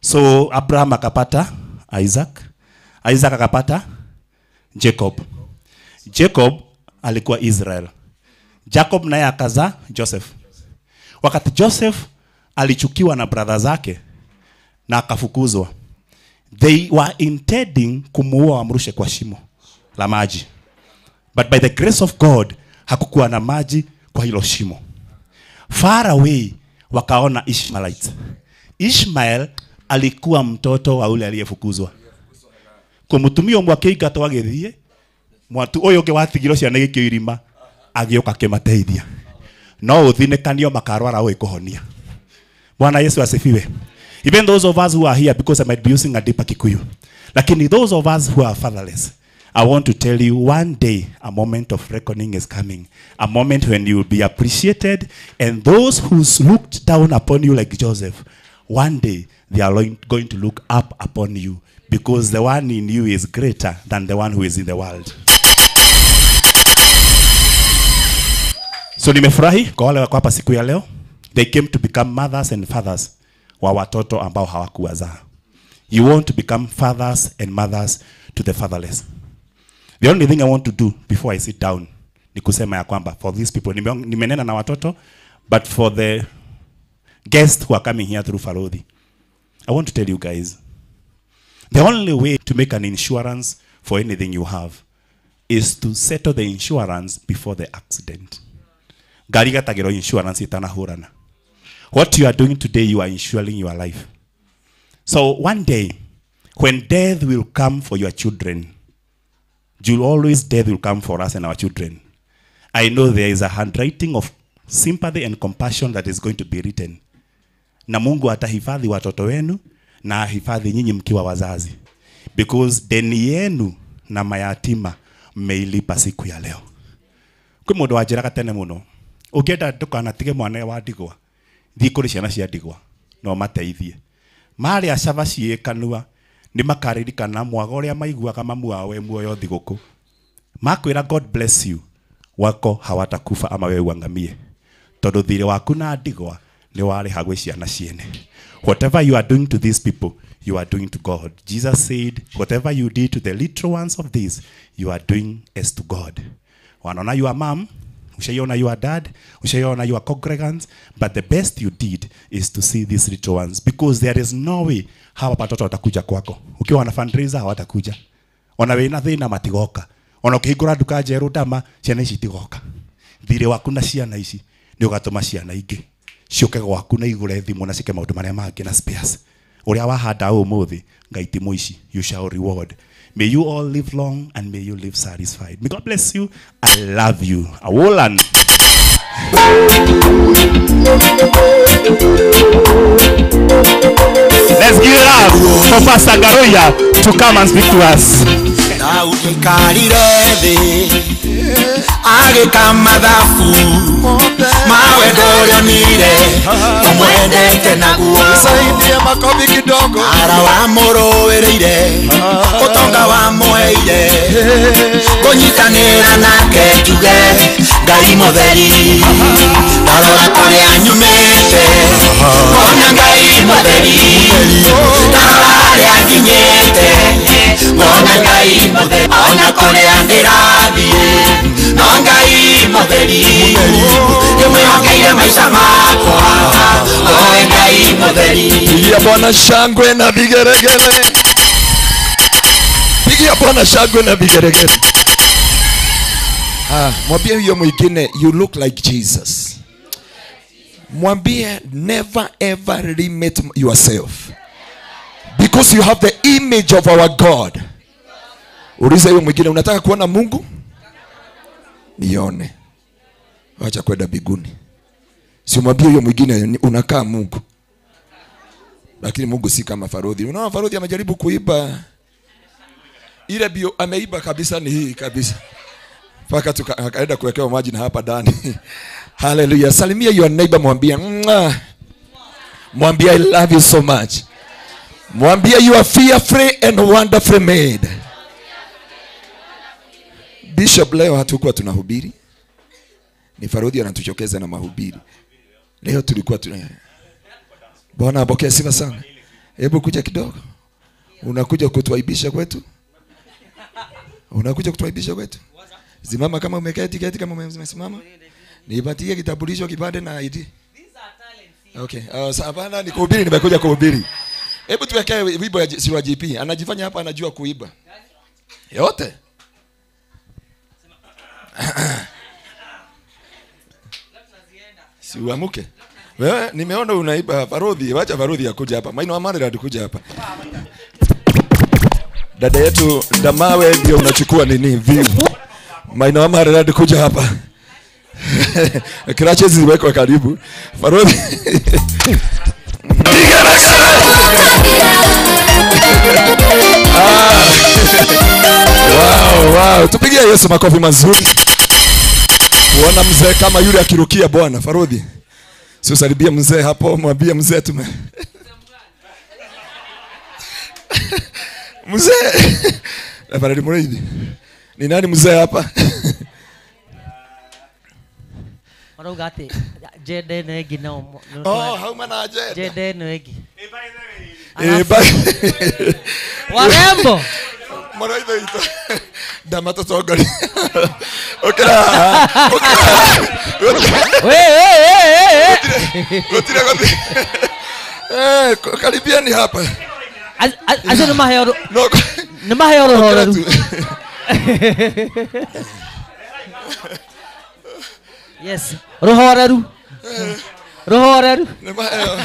So Abraham akapata Isaac, Isaac akapata Jacob. Jacob alikuwa Israel. Jacob naye akazaa Joseph. Wakati Joseph alichukiwa na brother zake na akafukuzwa, they were intending kumuua wamrushe kwa shimo la maji. But by the grace of God, hakukuwa na maji kwa hilo shimo. Far away, wakaona Ishmaelites. Ishmael alikuwa mtoto wa ule aliyefukuzwa. Kwa mutumia ũmwe akĩingatwo agĩthiĩ, mwatu ũyũ ũngĩ watigirwo ciana igĩikio irima, agĩũka akĩmateithia. No ũthinĩkanio makarwara ũĩ kũhonia. Bwana Yesu asifiwe. Even those of us who are here, because I might be using a deeper Kikuyu, lakini those of us who are fatherless, I want to tell you, one day a moment of reckoning is coming. A moment when you will be appreciated, and those who looked down upon you like Joseph, one day they are going to look up upon you, because the one in you is greater than the one who is in the world. So nimefurahi kwa wale wako hapa siku ya leo. They came to become mothers and fathers wa watoto ambao hawakuwazaa. You want to become fathers and mothers to the fatherless. The only thing I want to do before I sit down ni kusema ya kwamba for these people, nimenena na watoto, but for the guests who are coming here through Farodhi, I want to tell you guys, the only way to make an insurance for anything you have is to settle the insurance before the accident. Gari gatagiro insurance itanahurana. What you are doing today, you are insuring your life. So one day, when death will come for your children, you'll always, death will come for us and our children. I know there is a handwriting of sympathy and compassion that is going to be written. Na Mungu atahifadhi watoto wenu na ahifadhi nyinyi mkiwa wazazi. Because deni yenu na mayatima mmeilipa siku ya leo. Kwi mundu wanjiraga tene muno, ungienda ndukanatige mwana wa ndigwa, thiĩ kũrĩ ciana cia ndigwa no mateithie. Marĩa cabaci ĩ kanua nĩ makaririkana mwaga ũrĩa maiguaga mamu wao e muoyo thigũkũ. Makwĩra God bless you, wako hawatakufa ama wewe uangamie. Tondũ thirĩ waku na ndigwa nĩ warĩha gwĩ ciana ciene. Whatever you are doing to these people, you are doing to God. Jesus said, whatever you did to the little ones of these, you are doing as to God. Wanaona your mom, ushaiona your dad, ushaiona your congregants, but the best you did is to see these little ones, because there is no way hawa watoto watakuja kwako. Ukiwa na fundraiser hawatakuja. Ona wĩna thĩna matigoka. Ona ũkĩhingũra nduka njerũ ndama, ciana ici itigoka. Thirĩ waku na ciana ici nĩ ũgatũma ciana ingĩ ciũke gwaku na igũre thimũ na ciĩke maũndũ marĩa mangĩ na spares. Ũrĩa wahanda ũmũthĩ, Ngai ti mũici, you shall reward. May you all live long and may you live satisfied. May God bless you. I love you. Awolan. Let's give it up for Pastor Garoya to come and speak to us. Nisaidie makofi kidogo. Ara wamũrũĩrĩire, ũtonga wamũheire, kũnyitanĩra nake njuge Ngai mũtheri. Ndarora kũrĩa nyumĩte, ngona Ngai mũtheri. Ndarora harĩa nginyĩte, ngona Ngai mũtheri. Ona kũrĩa ndĩrathiĩ, no Ngai mũtheri. Ndĩmwĩhokeire maica makwa, oe Ngai mũtheri. Pigia Bwana shangwe na vigeregere. Pigia Bwana shangwe na vigeregere. Ah, mwambie huyo mwingine, you look like Jesus. Mwambie, never ever limit yourself, because you have the image of our God. Uliza huyo mwingine, unataka kuona Mungu? Nione. Wacha kwenda mbinguni. Si mwambie huyo mwingine unakaa Mungu. Lakini Mungu si kama Farodhi. Unaona Farodhi amejaribu kuiba. Ile bio ameiba kabisa ni hii kabisa. Paka tukaenda kuwekewa maji na hapa ndani. Hallelujah. Salimia your neighbor, mwambie. Mwambie I love you so much. Mwambie you are fearfully and wonderfully made. Bishop, leo hatukuwa tunahubiri. Ni Farodhi anatuchokeza na mahubiri. Leo tulikuwa tuna Bwana apokee sifa sana. Hebu kuja kidogo. Unakuja kutuaibisha kwetu? Unakuja kutuaibisha kwetu? Simama kama umeketi, keti kama umesimama. Nipatie kitambulisho, kipande na ID. Okay. Hapana, ni kuhubiri, nimekuja kuhubiri. Hebu tuwekee wimbo ya Sirwa GP. Anajifanya hapa anajua kuiba. Yote. Si uamuke. Wewe nimeona unaiba Farodhi, wacha Farodhi akuja hapa. Maino Amani atakuja hapa. Dada yetu Damawe ndio unachukua nini view. Maino Amani atakuja hapa. Crutches ziwekwe karibu. Farodhi. Wow, wow. Tupigie Yesu makofi mazuri. Kuona mzee kama yule akirukia Bwana Farodhi. Si usalibie mzee hapo, mwambie mzee tume. Mzee. Farodhi Muridi. Ni nani mzee hapa? Marauga ati jede no egi no. Oh, hauma na jede. Jede no egi. Warembo. Moroitho ito. Damato togori. Okra. Okra. We we we. Gotire gotire. Karibiani hapa. Acio ni maheo. Ni maheo ruhoreru. Yes, ruhoreru. Ruhoreru. Ni maheo.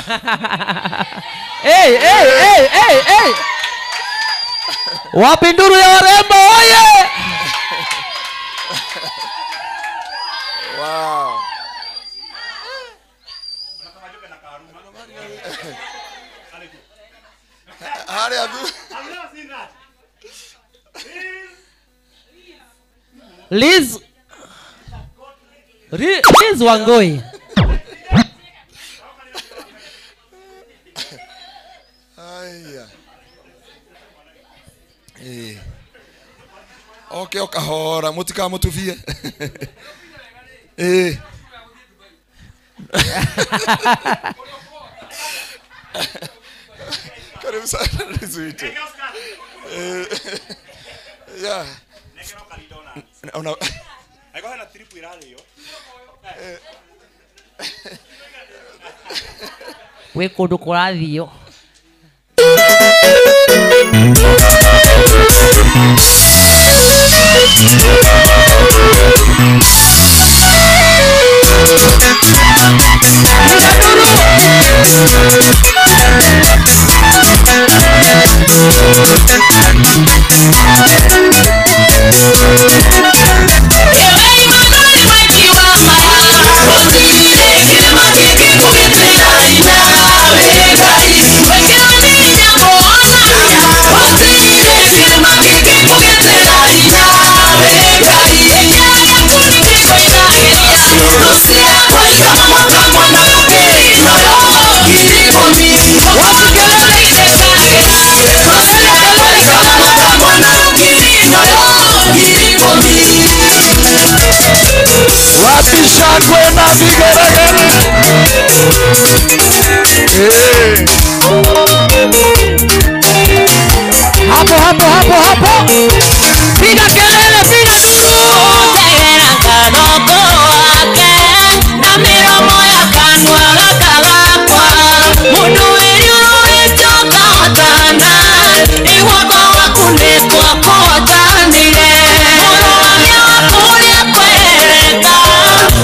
Hey, hey, hey, hey, hey. Wapi nduru ya warembo oye! Wow. Liz Liz Wangoi. Aya. Okay, okahora mutika mutuvie. Karibu sana Liz. Yeah. Una we kundu kurathio. Wapi shangwe na vigelegele? Hapo hapo hapo hapo. Piga kelele, piga duru. Tegera kanoko wake na miromo ya kanwa gakagakwa. Mundu wiriuruĩtio kahotana igwako wakunĩkwo kũhotanire. Mũrũgamia wa kũrĩa kwereka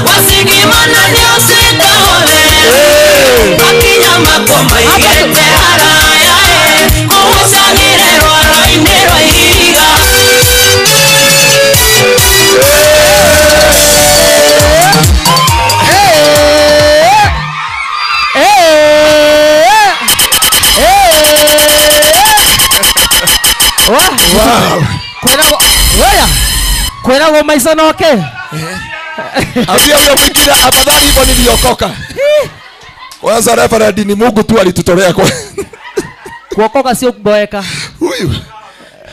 wasigimana nĩũtuĩka ũtheru. Makinya makwa maigĩte haraya kũgucagĩre rwaro-inĩ rwa ihiga. Wow. Kwĩragwo maica noke. Ambia huyo mwingine afadhali hivyo niliokoka. Kwanza referend ni Mungu tu alitutolea kwa. Kuokoka sio kuboeka. Huyu.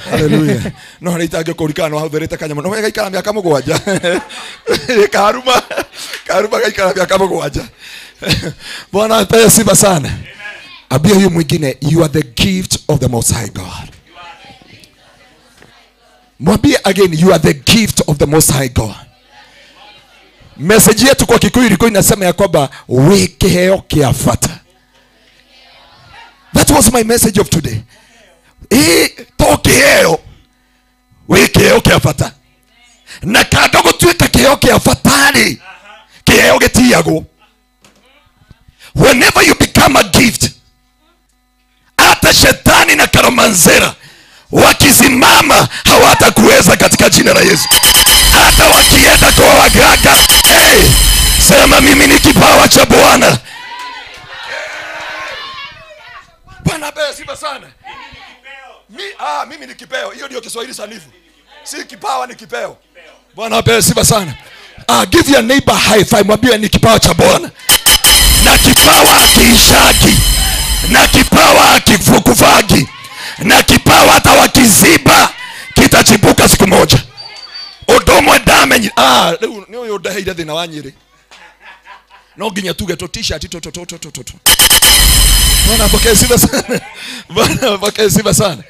Haleluya. No nĩitange kũrikana no hauthĩrĩte kanyamũ. No gaikara mĩaka mũgwanja. Karuma. Karuma gaikara mĩaka mũgwanja. Bwana apewe sifa sana. Ambia huyu mwingine, you are the gift of the Most High God. Mwambie again, you are the gift of the Most High God. Message yetu kwa Kikuyu ilikuwa inasema ya kwamba we kiheo kia fata. That was my message of today. To kiheo, we kiheo kia fata. Na kando gutuika Kiheo kia fatari, kiheo gitiagwo. Whenever you become a gift, hata shetani na karomanzera wakisimama hawatakuweza katika jina la Yesu. Hata wakienda kwa waganga, hey, sema mimi ni kipawa cha Bwana. Bwana apewe sifa sana. Mimi ni kipeo. Hiyo ndio Kiswahili sanifu. Si kipawa, ni kipeo. Bwana apewe sifa sana. Give your neighbor high five, mwambie ni kipawa cha Bwana. Na kipawa hakiishaki, na kipawa hakikufagi, na kipawa hata wakiziba kitachipuka siku moja. Odomwe dame ni uyu ndaheire thina wa Nyeri. No nginya tuge to t-shirt to to to to to. Bwana apokee sifa sana. Bwana apokee sifa sana.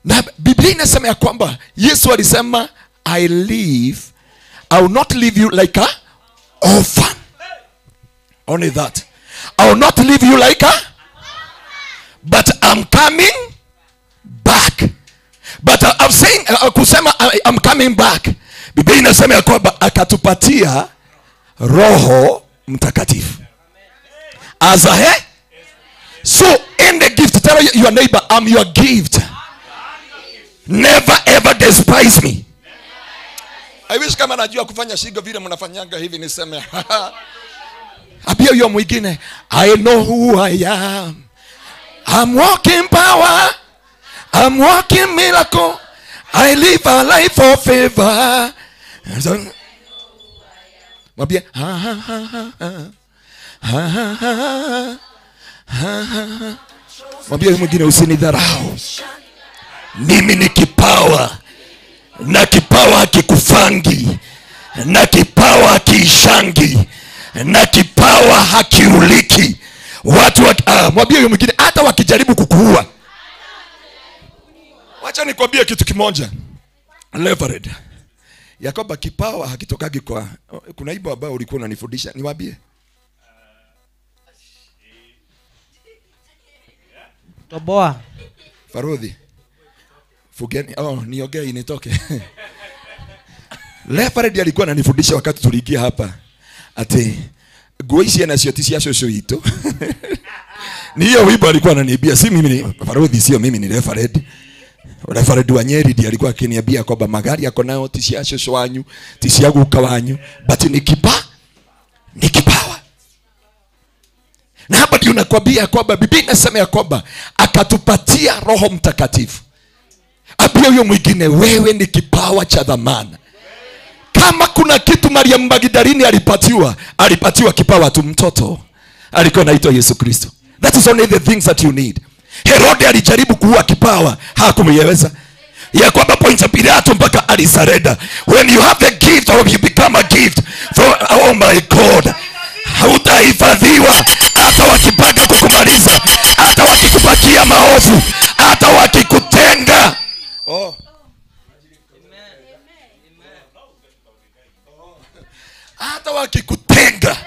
Na Biblia inasema ya kwamba Yesu alisema, I will not leave you like a orphan. Only that. I will not leave you like a, but I'm coming back. But I'm saying, kusema I'm coming back. Biblia inasema ya kwamba akatupatia Roho Mtakatifu. As a he? So in the gift, tell your neighbor, I'm your gift. Never ever despise me. I wish kama najua kufanya shigo vile mnafanyanga hivi niseme. Ambia huyo mwingine, I know who I am. I'm walking power. I'm walking miracle. I live a life of favor. Mwambie, ha ha ha ha ha ha ha. Mwambie mwingine, usinidharau. Mimi ni kipawa. Na kipawa hakikufangi, na kipawa hakiishangi, na kipawa hakiuliki. Watu mwambie huyo mwingine, hata wakijaribu kukuua. Wacha nikwambie kitu kimoja. Leverage. Ya kwamba kipawa hakitokagi kwa, kuna ibo ambayo ulikuwa unanifundisha, niwaambie. Toboa. Farudhi. Fugeni, niongee initoke. Leverage alikuwa ananifundisha wakati tuliingia hapa. Ati nguo ici nacio ti cia cũcũ witũ. Ni hiyo wimbo alikuwa ananiambia, si mimi ni Farudhi, sio mimi ni Leverage. Leverage wa Nyeri ndiye alikuwa akiniambia kwamba magari yako nayo ti cia cũcũ wanyu, ti cia guka wanyu, but ni kipawa. Ni kipawa. Na hapa ndio nakwambia kwamba Biblia inasema ya kwamba akatupatia Roho Mtakatifu. Ambia huyo mwingine, wewe ni kipawa cha dhamana. Kama kuna kitu Mariam Magdalini alipatiwa, alipatiwa kipawa tu, mtoto alikuwa anaitwa Yesu Kristo. That is only the things that you need. Herode alijaribu kuua kipawa, hakumweza. Ya kwamba Pontius Pilato mpaka alisarenda. When you have the gift or you become a gift from, oh my God, hautahifadhiwa hata wakipanga kukumaliza, hata wakikupakia maovu, hata wakikutenga. Oh. Hata wakikutenga,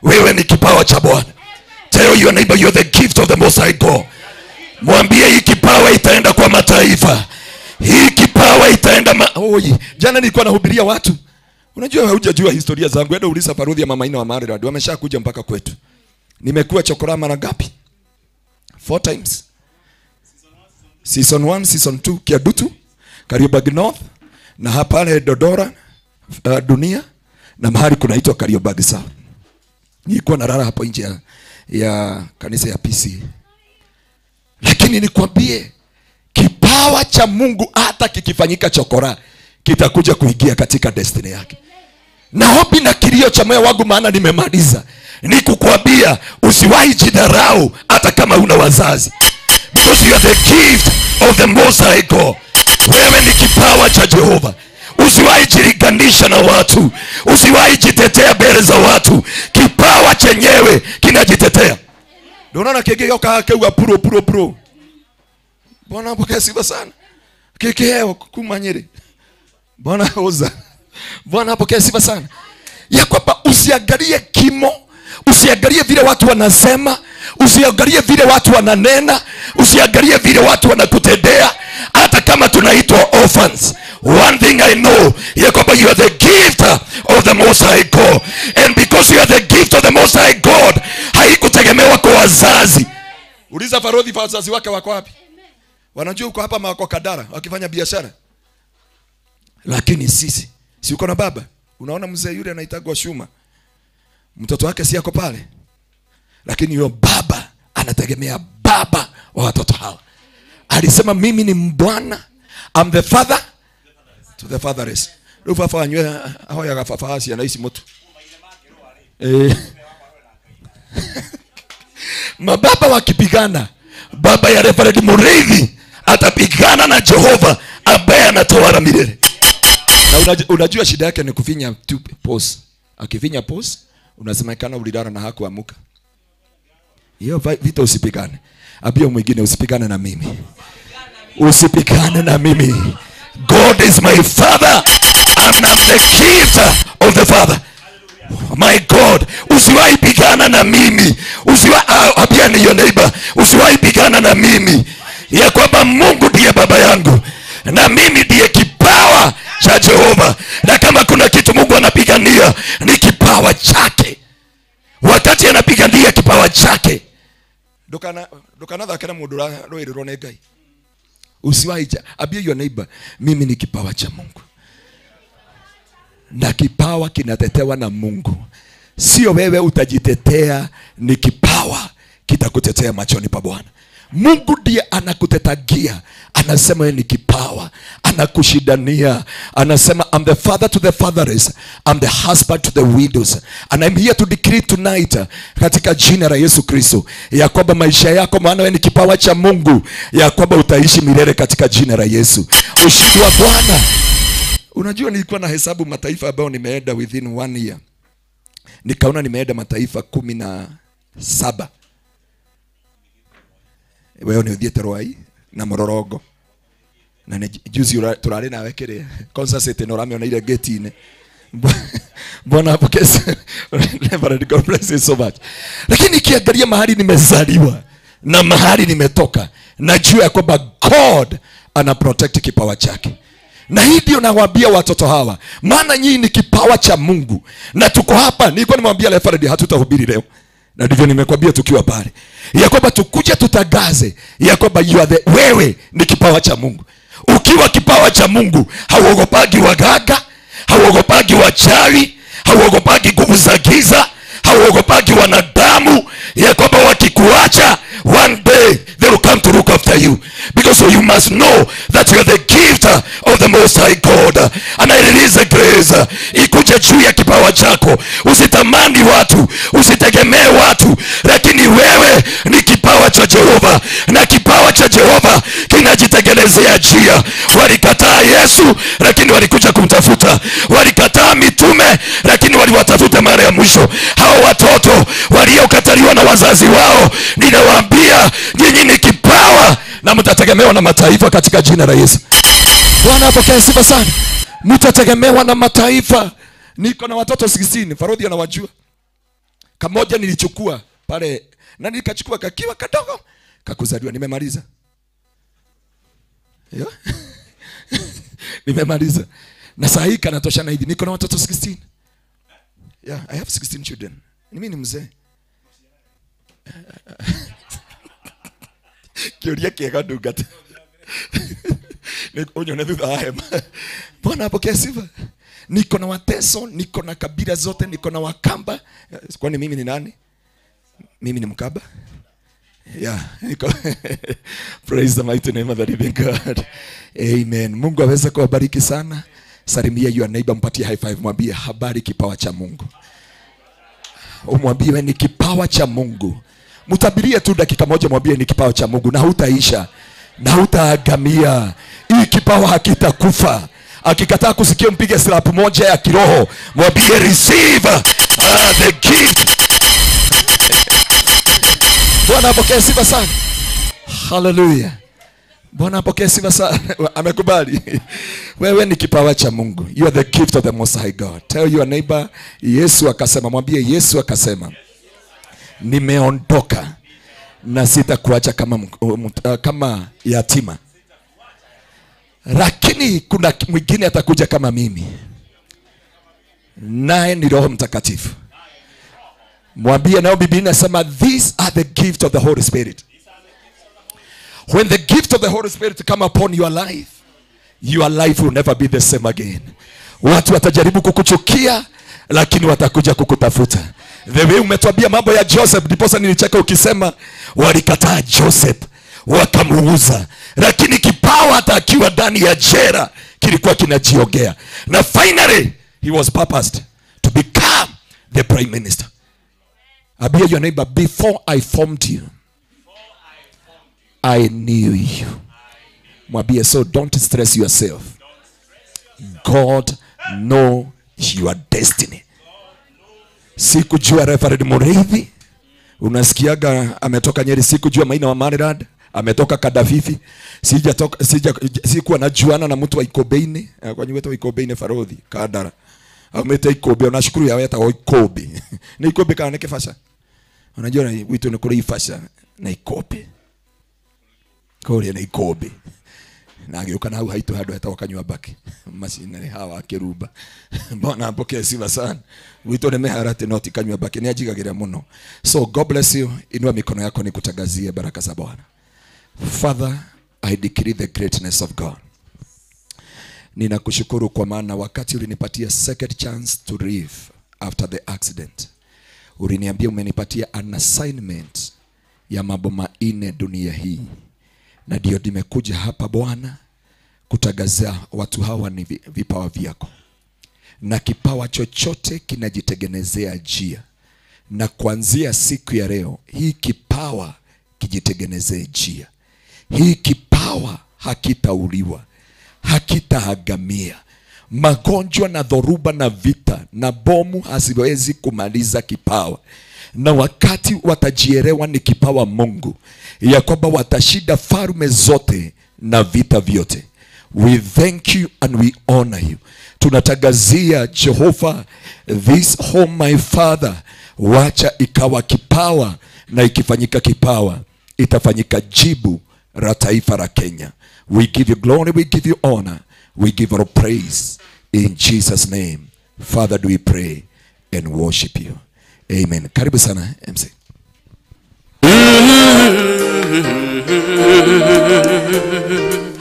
wewe ni kipawa cha Bwana. Tell your neighbor, you're the gift of the Most High God. Mwambie hii kipawa itaenda kwa mataifa. Hii kipawa itaenda Oi, jana nilikuwa nahubiria watu. Unajua hujajua historia zangu. Enda uliza Farudhi ya Mama Ina wa Maryland, wameshakuja mpaka kwetu. Nimekuwa chokora mara ngapi? 4 times. Season 1, season 2 Kiadutu, Kariobangi North, na hapa pale Dodora, Dunia, na mahali kunaitwa Kariobangi South. Nilikuwa nalala hapo nje ya kanisa ya PC. Lakini nikwambie, kipawa cha Mungu hata kikifanyika chokora kitakuja kuingia katika destiny yake. Na hobi na kilio cha moyo wangu, maana nimemaliza, ni kukuambia usiwahi jidharau hata kama una wazazi. Because you are the gift of the Most High God. Wewe ni kipawa cha Jehova. Usiwahi jilinganisha na watu. Usiwahi jitetea mbele za watu. Kipawa chenyewe kinajitetea. Ndio unaona kege yoka keuga pro pro pro. Bwana apokee sifa sana. Keke kumanyere. Bwana oza. Bwana apokee sifa sana. Ya kwamba usiangalie kimo, usiangalie vile watu wanasema, usiangalie vile watu wananena, usiangalie vile watu wanakutendea, hata kama tunaitwa orphans. One thing I know, ya kwamba you are the gift of the Most High God. And because you are the gift of the Most High God, haikutegemewa kwa wazazi. Uliza Farodhi, wazazi wake wako wapi? Wanajua uko hapa wako Kadara wakifanya biashara. Lakini sisi, si uko na baba? Unaona mzee yule anaitagwa Shuma, mtoto wake si yako pale. Lakini yule baba anategemea baba wa watoto hawa. Alisema mimi ni mbwana, I'm the father to the fatherless. Rufafa anywe ahoya gafafa asi anaishi moto. Mababa wakipigana, baba ya Reverend Muriithi atapigana na Jehova ambaye anatawala milele. Na unajua shida yake ni kufinya tu pause. Akifinya pause, unasemekana ulilala na hakuamuka. Hiyo vita usipigane. Ambia mwingine usipigane na mimi. Usipigane na mimi. God is my father and I'm the gift of the father. My God, usiwahi pigana na mimi. Usiwahi, ambia ni your neighbor, usiwahi pigana na mimi. Ya kwamba Mungu ndiye baba yangu na mimi ndiye kipawa cha Jehova. Na kama kuna kitu Mungu anapigania ni kipawa chake. Wakati anapigania kipawa chake, ndukanathakĩra mũndũ ũrarũĩrĩrwo nĩ Ngai. Usiwahi, ambia your neighbor, mimi ni kipawa cha Mungu. Na kipawa kinatetewa na Mungu. Sio wewe utajitetea, ni kipawa kitakutetea machoni pa Bwana. Mungu ndiye anakutetagia. Anasema ni kipawa, anakushidania. Anasema I'm the father to the fatherless, I'm the husband to the widows. And I'm here to decree tonight katika jina la Yesu Kristo ya kwamba maisha yako, maana wewe ni kipawa cha Mungu, ya kwamba utaishi milele katika jina la Yesu. Ushindi wa Bwana. Unajua nilikuwa na hesabu mataifa ambayo nimeenda within 1 year. Nikaona nimeenda mataifa 17. Wewe ni uthiete Rwai na Mororongo. Na ni juzi turari nawe kire concert ino ramĩona ile gate-inĩ. Bwana apokee. God bless you so much. Lakini nikiangalia mahali nimezaliwa na mahali nimetoka, najua kwamba God ana protect kipawa chake. Na hii ndio nawaambia watoto hawa, maana nyinyi ni kipawa cha Mungu. Na tuko hapa, nilikuwa nimwambia Reverend hatutahubiri leo. Na ndivyo nimekwambia tukiwa pale, ya kwamba tukuje tutagaze ya kwamba you are the, wewe ni kipawa cha Mungu. Ukiwa kipawa cha Mungu, hauogopagi waganga, hauogopagi wachawi, hauogopagi nguvu za giza, hauogopagi wanadamu, ya kwamba wakikuacha one day they will come to look after you. Because you must know that you are the gift of the Most High God. And I release the grace ikuje juu ya kipawa chako. Usitamani watu, usitegemee watu, lakini wewe ni kipawa cha Jehova, na kipawa cha Jehova kinajitengenezea njia. Walikataa Yesu, lakini walikuja kumtafuta. Walikataa mitume, lakini waliwatafuta mara ya mwisho. Hao watoto waliokataliwa na wazazi wao, ninawaambia nyinyi ni kipawa na mtategemewa na mataifa katika jina la Yesu. Bwana apokee sifa sana. Mtategemewa na mataifa. Niko na watoto 16, Farodhi anawajua. Kamoja nilichukua pale na nikachukua kakiwa kadogo kakuzaliwa, nimemaliza. Yeah? Nimemaliza. Na saa hii kanatoshana hivi. Niko na watoto 16. Yeah, I have 16 children. Mimi ni mzee. Kĩũria kĩega ndungata. Unyone thutha wa hema. Bwana apokee sifa. Niko na Wateso, niko na kabila zote, niko na Wakamba. Kwani mimi ni nani? Mimi ni Mkamba. Yeah, niko. Praise the mighty name of the living God. Amen. Mungu aweze kuwabariki sana. Salimia your neighbor, mpatie high five, mwambie habari kipawa cha Mungu. Umwambie ni kipawa cha Mungu. Mtabirie tu dakika moja, mwambie ni kipawa cha Mungu na hutaisha na hutaagamia. Hii kipawa hakitakufa. Akikataa kusikia mpige slap moja ya kiroho, mwambie receive the gift. Bwana apokee sifa sana. Hallelujah. Bwana apokee sifa sana. Amekubali. Wewe ni kipawa cha Mungu. You are the gift of the Most High God. Tell your neighbor, Yesu akasema, mwambie Yesu akasema, nimeondoka na sitakuacha kama yatima. Lakini kuna mwingine atakuja kama mimi. Naye ni Roho Mtakatifu. Mwambie nao Biblia inasema these are the gift of the Holy Spirit. When the gift of the Holy Spirit come upon your life will never be the same again. Watu watajaribu kukuchukia, lakini watakuja kukutafuta. The way umetuambia mambo ya Joseph, ndiposa nilicheka ukisema walikataa Joseph, wakamuuza, lakini kipawa hata akiwa ndani ya jela kilikuwa kinajiongea. Na finally he was purposed to become the prime minister. Ambia your neighbor, before I formed you, I knew you. Mwambie, so don't stress yourself. God knows your destiny. Sikujua Reverend Mureithi, unasikiaga ametoka Nyeri. Sikujua Maina wa Maryland, ametoka Kadafifi. Sikuwa najuana na mtu wa Ikobeine, kwa nyuweto wa Ikobeine Farodhi, Kadara. Ameta Ikobe, unashukuru ya weta wa Ikobe. Ni Ikobe kana neke fasha. Unajua witu ni kule ifasha na Ikobe. Kule na Ikobe. Na agĩũka na hau haitũ handũ hetagwo Kanyua Mbaki. Macinarĩ hawa akĩrumba. Mbona mpokee sifa sana. Gwitũ nĩ mĩharatĩ no ti Kanyua Mbaki, nĩ anjigagĩra mũno. So God bless you. Inua mikono yako nikutangazie baraka za Bwana. Father, I decree the greatness of God. Ninakushukuru kwa maana wakati ulinipatia second chance to live after the accident, uliniambia umenipatia an assignment ya mambo manne dunia hii. Na ndio nimekuja hapa Bwana kutangazia watu hawa ni vipawa vyako. Na kipawa chochote kinajitengenezea njia. Na kuanzia siku ya leo, hii kipawa kijitengenezee njia. Hii kipawa hakitauliwa, hakitahagamia. Magonjwa na dhoruba na vita na bomu haziwezi kumaliza kipawa. Na wakati watajielewa ni kipawa Mungu, ya kwamba watashinda falme zote na vita vyote. We thank you and we honor you. Tunatangazia Jehova, this home my Father, wacha ikawa kipawa, na ikifanyika kipawa itafanyika jibu la taifa la Kenya. We give you glory, we give you honor, we give all praise in Jesus name. Father, do we pray and worship you. Amen. Karibu sana MC.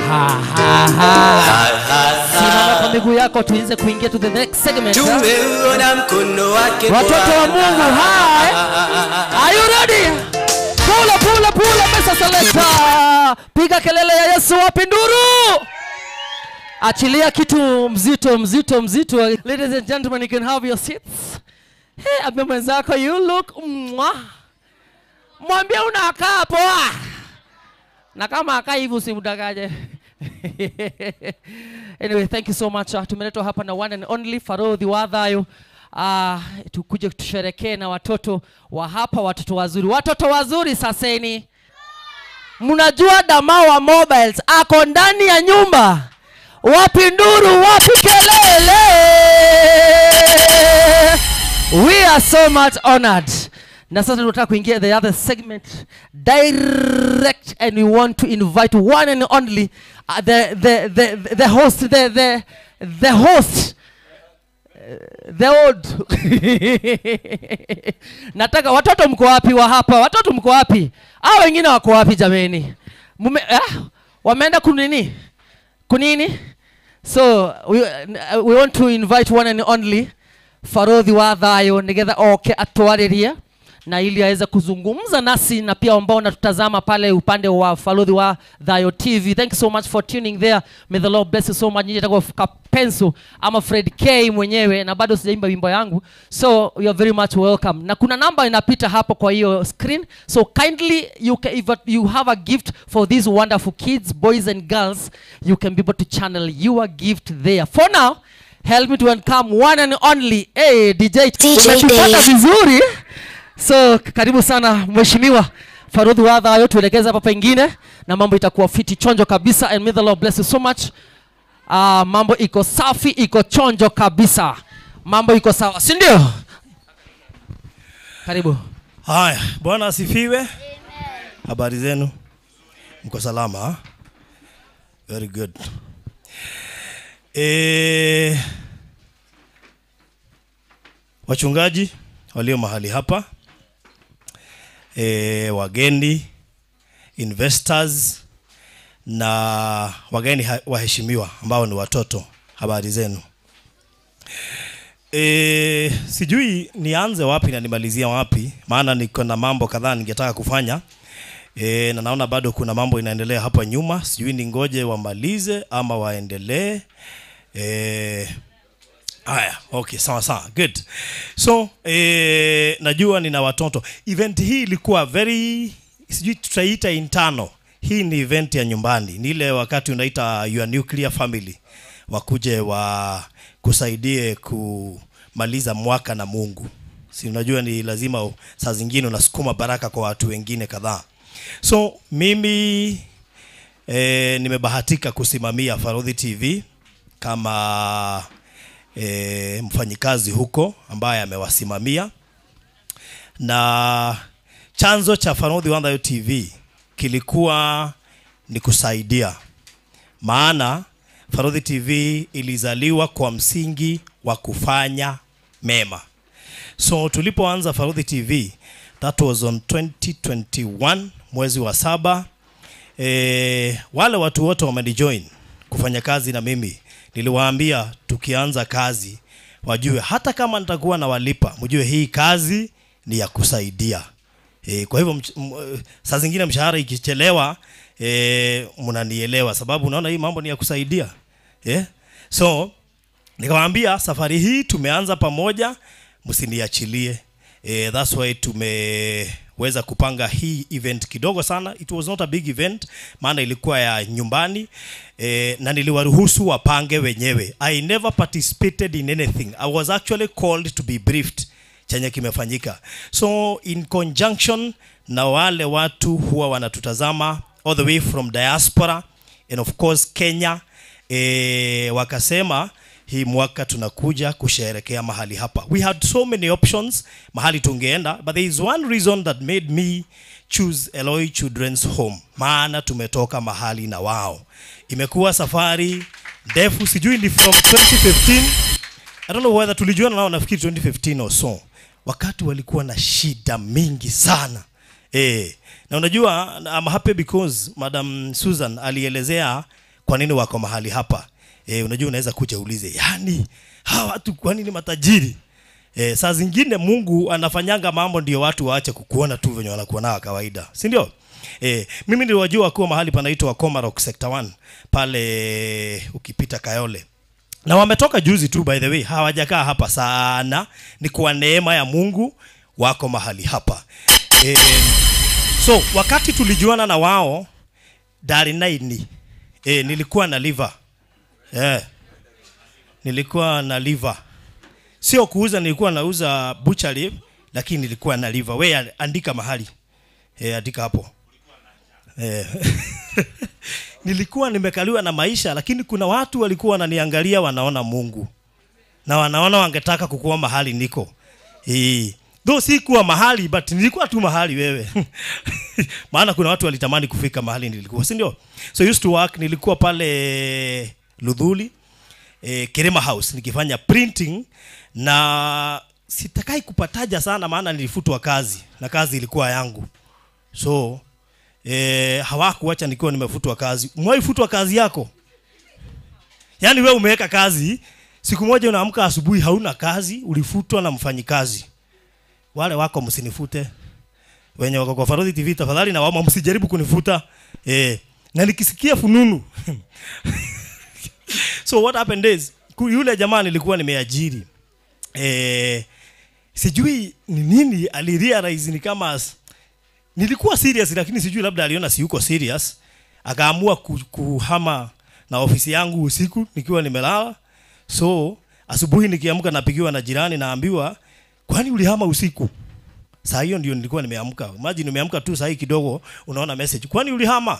Ha ha ha. Simama kwa miguu yako tuanze kuingia to the next segment. Tumeuona mkono wake. Watoto wa Mungu, hi. Are you ready? Pula pula pula pesa selector. Piga kelele ya Yesu, wapi nduru? Achilia kitu mzito mzito mzito. Ladies and gentlemen, you can have your seats. Hey, ambia mwenzako, you look mwa. Mwambie unakaa poa. Na kama akaa hivi usimdanganye. Anyway, thank you so much. Tumeletwa hapa na one and only Farodhi Wathayo. Tukuje tusherekee na watoto wa hapa, watoto wazuri. Watoto wazuri saseni. Mnajua Dama wa Mobiles ako ndani ya nyumba. Wapi nduru, wapi kelele. We are so much honored. Na sasa tunataka kuingia the other segment direct, and we want to invite one and only the host, the host, the old. Nataka watoto mko wapi wa hapa? Watoto mko wapi? Hao wengine wako wapi jameni? Wameenda kunini? Kunini? So we want to invite one and only Farodhi Wathayo nigetha oke atwaririe na ili aweze kuzungumza nasi, na pia ambao natutazama pale upande wa Farodhi Wathayo TV. Thank you so much for tuning there. May the Lord bless you so much. Nitakuwa Kapenso ama Fred K mwenyewe, na bado sijaimba wimbo yangu. So you are very much welcome. Na kuna namba inapita hapo kwa hiyo screen. So kindly you can, if you have a gift for these wonderful kids, boys and girls, you can be able to channel your gift there. For now, help me to welcome one and only, hey, DJ. Umetupata vizuri. So karibu sana Mheshimiwa Farodhi Wathayo, tuelekeze hapa pengine na mambo itakuwa fiti chonjo kabisa. And may the Lord bless you so much. Mambo iko safi, iko chonjo kabisa. Mambo iko sawa, si ndio? Karibu. Haya, Bwana asifiwe. Habari zenu? Mko salama? Very good. Wachungaji walio mahali hapa, wageni, investors na wageni waheshimiwa ambao ni watoto, habari zenu. Sijui nianze wapi na nimalizia wapi, maana niko na mambo kadhaa ningetaka kufanya. Na naona bado kuna mambo inaendelea hapa nyuma, sijui ningoje wamalize ama waendelee. Haya, okay, sawa sawa, good. So, najua nina watoto. Event hii ilikuwa very, sijui tutaita internal. Hii ni event ya nyumbani. Ni ile wakati unaita your nuclear family wakuje wa kusaidie kumaliza mwaka na Mungu. Si unajua ni lazima saa zingine unasukuma baraka kwa watu wengine kadhaa. So mimi nimebahatika kusimamia Farodhi TV kama mfanyikazi huko ambaye amewasimamia. Na chanzo cha Farodhi Wanda TV kilikuwa ni kusaidia. Maana Farodhi TV ilizaliwa kwa msingi wa kufanya mema. So tulipoanza Farodhi TV, that was on 2021 mwezi wa 7. Wale watu wote wamenijoin kufanya kazi na mimi, niliwaambia tukianza kazi wajue hata kama nitakuwa nawalipa, mjue hii kazi ni ya kusaidia. Kwa hivyo saa zingine mshahara ikichelewa, mnanielewa sababu unaona hii mambo ni ya kusaidia. So nikawaambia safari hii tumeanza pamoja, msiniachilie. That's why tumeweza kupanga hii event kidogo sana. It was not a big event, maana ilikuwa ya nyumbani, na niliwaruhusu wapange wenyewe. I never participated in anything. I was actually called to be briefed chenye kimefanyika. So in conjunction na wale watu huwa wanatutazama all the way from diaspora and of course Kenya, wakasema hii mwaka tunakuja kusherehekea mahali hapa. We had so many options mahali tungeenda, but there is one reason that made me choose Eloi Children's Home. Maana tumetoka mahali na wao. Imekuwa safari ndefu, sijui ni from 2015. I don't know whether tulijuana nao, nafikiri 2015 or so. Wakati walikuwa na shida mingi sana. Na unajua I'm happy because Madam Susan alielezea kwa nini wako mahali hapa. Unajua unaweza kuja ulize, yani hawa watu kwa nini matajiri? Saa zingine Mungu anafanyanga mambo ndio watu waache kukuona tu venye wanakuona nao kawaida. Si ndio? Mimi niliwajua kuwa mahali panaitwa Komarok Sector 1 pale ukipita Kayole. Na wametoka juzi tu, by the way, hawajakaa hapa sana. Ni kwa neema ya Mungu wako mahali hapa. So wakati tulijuana na wao Darinaini, nilikuwa na liver. Nilikuwa na liver. Sio kuuza, nilikuwa nauza butchery, lakini nilikuwa na liver. Wewe andika mahali. Andika hapo. Nilikuwa nimekaliwa na maisha, lakini kuna watu walikuwa wananiangalia wanaona Mungu. Na wanaona wangetaka kukua mahali niko. Though sikuwa mahali, but nilikuwa tu mahali wewe. Maana kuna watu walitamani kufika mahali nilikuwa, si ndio? So used to work, nilikuwa pale Ludhuli, Kirima House, nikifanya printing, na sitakai kupataja sana maana nilifutwa kazi, na kazi ilikuwa yangu. So hawakuacha nikiwa nimefutwa kazi. Umewahi kazi yako? Yaani wewe umeweka kazi, siku moja unaamka asubuhi hauna kazi, ulifutwa na mfanyikazi. Wale wako msinifute. Wenye wako kwa Farodhi TV tafadhali na wao msijaribu kunifuta. Na nikisikia fununu. So what happened is, yule jamaa nilikuwa nimeajiri. Sijui ni nini alirealize, ni kama nilikuwa serious, lakini sijui labda aliona si yuko serious. Akaamua kuhama na ofisi yangu usiku nikiwa nimelala. So asubuhi nikiamka napigiwa na jirani, naambiwa kwani ulihama usiku? Saa hiyo ndio nilikuwa nimeamka. Imagine umeamka tu saa hii kidogo unaona message, kwani ulihama?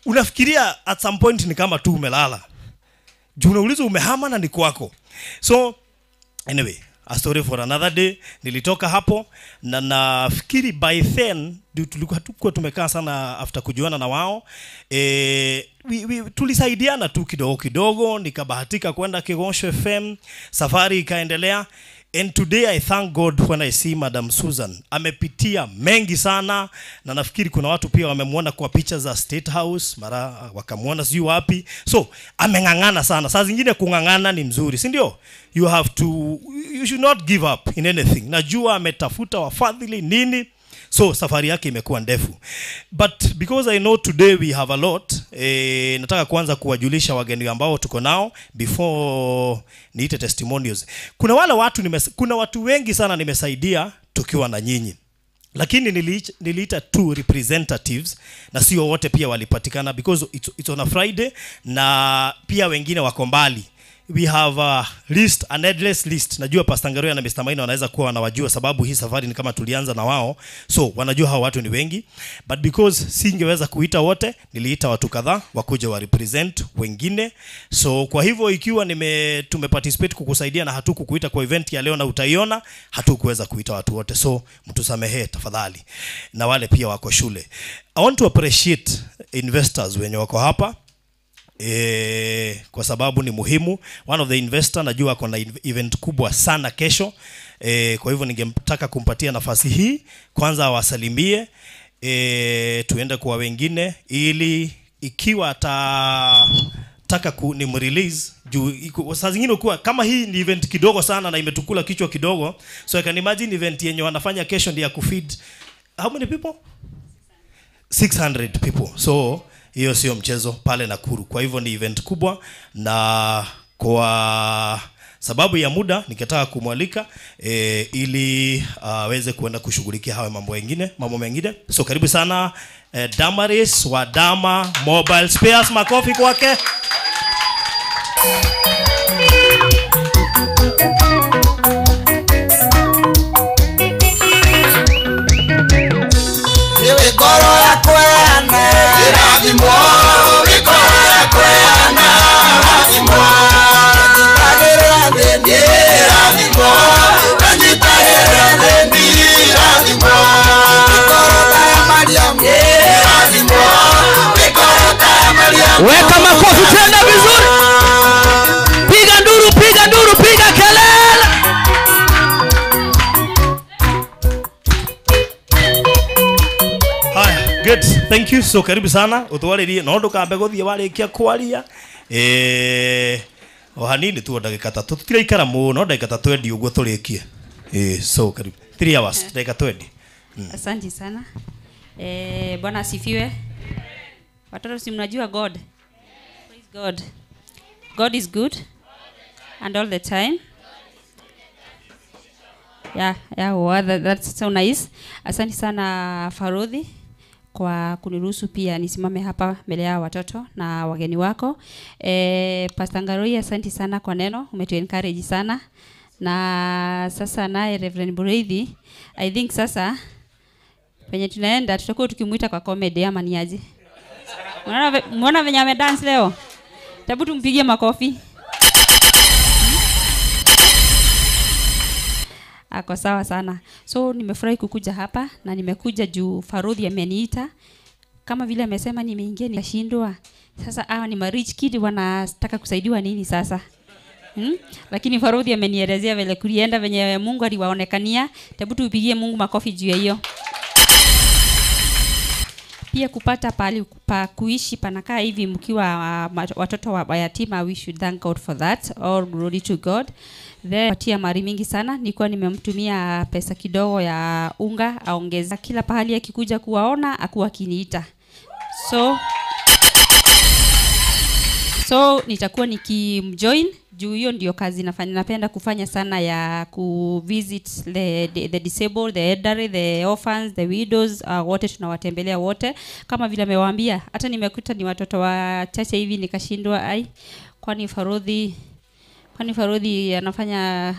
Unafikiria at some point ni kama tu umelala. Juu unauliza umehama na ni kwako. So anyway, a story for another day. Nilitoka hapo na nafikiri by then tulikuwa hatukuwa tumekaa sana after kujuana na wao. Tulisaidiana tu kidogo kidogo, nikabahatika kwenda Kigosho FM, safari ikaendelea. And today I thank God when I see Madam Susan. Amepitia mengi sana na nafikiri kuna watu pia wamemuona kwa picha za State House, mara wakamuona sijui wapi. So, ameng'ang'ana sana. Saa zingine kung'ang'ana ni mzuri, si ndio? You should not give up in anything. Najua ametafuta wafadhili nini. So, safari yake imekuwa ndefu. But because I know today we have a lot, nataka kwanza kuwajulisha wageni ambao tuko nao before niite testimonials. Kuna wale watu kuna watu wengi sana nimesaidia tukiwa na nyinyi. Lakini niliita 2 representatives na sio wote pia walipatikana because it's on a Friday na pia wengine wako mbali. We have a list, an endless list. Najua Pastor Ngaruya na Mr. Maina wanaweza kuwa wanawajua sababu hii safari ni kama tulianza na wao. So, wanajua hao watu ni wengi. But because singeweza kuita wote, niliita watu kadhaa wakuje wa represent wengine. So, kwa hivyo ikiwa tumeparticipate kukusaidia na hatukukuita kwa event ya leo na utaiona, hatukuweza kuita watu wote. So, mtusamehe tafadhali. Na wale pia wako shule. I want to appreciate investors wenye wako hapa. Kwa sababu ni muhimu. One of the investor najua kuna event kubwa sana kesho. Kwa hivyo ningetaka kumpatia nafasi hii kwanza awasalimie, tuende kwa wengine ili ikiwa atataka ni release juu saa zingine kwa kama hii ni event kidogo sana na imetukula kichwa kidogo, so I can imagine event yenye wanafanya kesho ndio ya kufeed how many people? 600 people. So hiyo sio mchezo pale Nakuru. Kwa hivyo ni event kubwa, na kwa sababu ya muda ningetaka kumwalika ili aweze kuenda kushughulikia hayo mambo mengine. So karibu sana Damaris wa Dama Mobile Spares, makofi kwake. Weka makofi tena vizuri. Piga nduru, piga nduru, piga kelele. Haya, good. Thank you. So karibu sana. Utwaririe no ndukambe guthie warikia kwaria. O hanini tu ndagika 3 tutiraikara muno ndagika 3 uguo turikie. So karibu 3 hours ndagika 20. Asante sana. Bwana asifiwe. Watoto si mnajua God. Praise God. God is good and all the time. Yeah, well, that's so nice. Asante sana Farodhi kwa kuniruhusu pia nisimame hapa mbele ya watoto na wageni wako. Pastor Ngaroi, asante sana kwa neno, umetu encourage sana. Na sasa naye Reverend Bureithi, I think sasa penye tunaenda tutakuwa tukimuita kwa comedy ama ni aje? Unaona venye ame dance leo? Hebu tumpigie makofi. Ako sawa sana. So nimefurahi kukuja hapa na nimekuja juu Farodhi ameniita. Kama vile amesema nimeingia nikashindwa. Sasa hawa ni rich kid wanataka kusaidiwa nini sasa? Lakini Farodhi amenielezea vile kulienda, venye Mungu aliwaonekania. Hebu tupigie Mungu makofi juu ya hiyo. Pia kupata pahali pa kuishi panakaa hivi mkiwa watoto wa yatima, we should thank God for that. All glory to God. Then patia mari mingi sana, nilikuwa nimemtumia pesa kidogo ya unga aongeza. Kila pahali akikuja kuwaona akuwa akiniita. So nitakuwa nikimjoin juu hiyo ndio kazi nafanya, napenda kufanya sana ya ku visit the disabled, the elderly, the orphans, the widows, wote tunawatembelea wote. Kama vile amewaambia, hata nimekuta ni watoto wachache hivi nikashindwa, ai kwani Farodhi anafanya,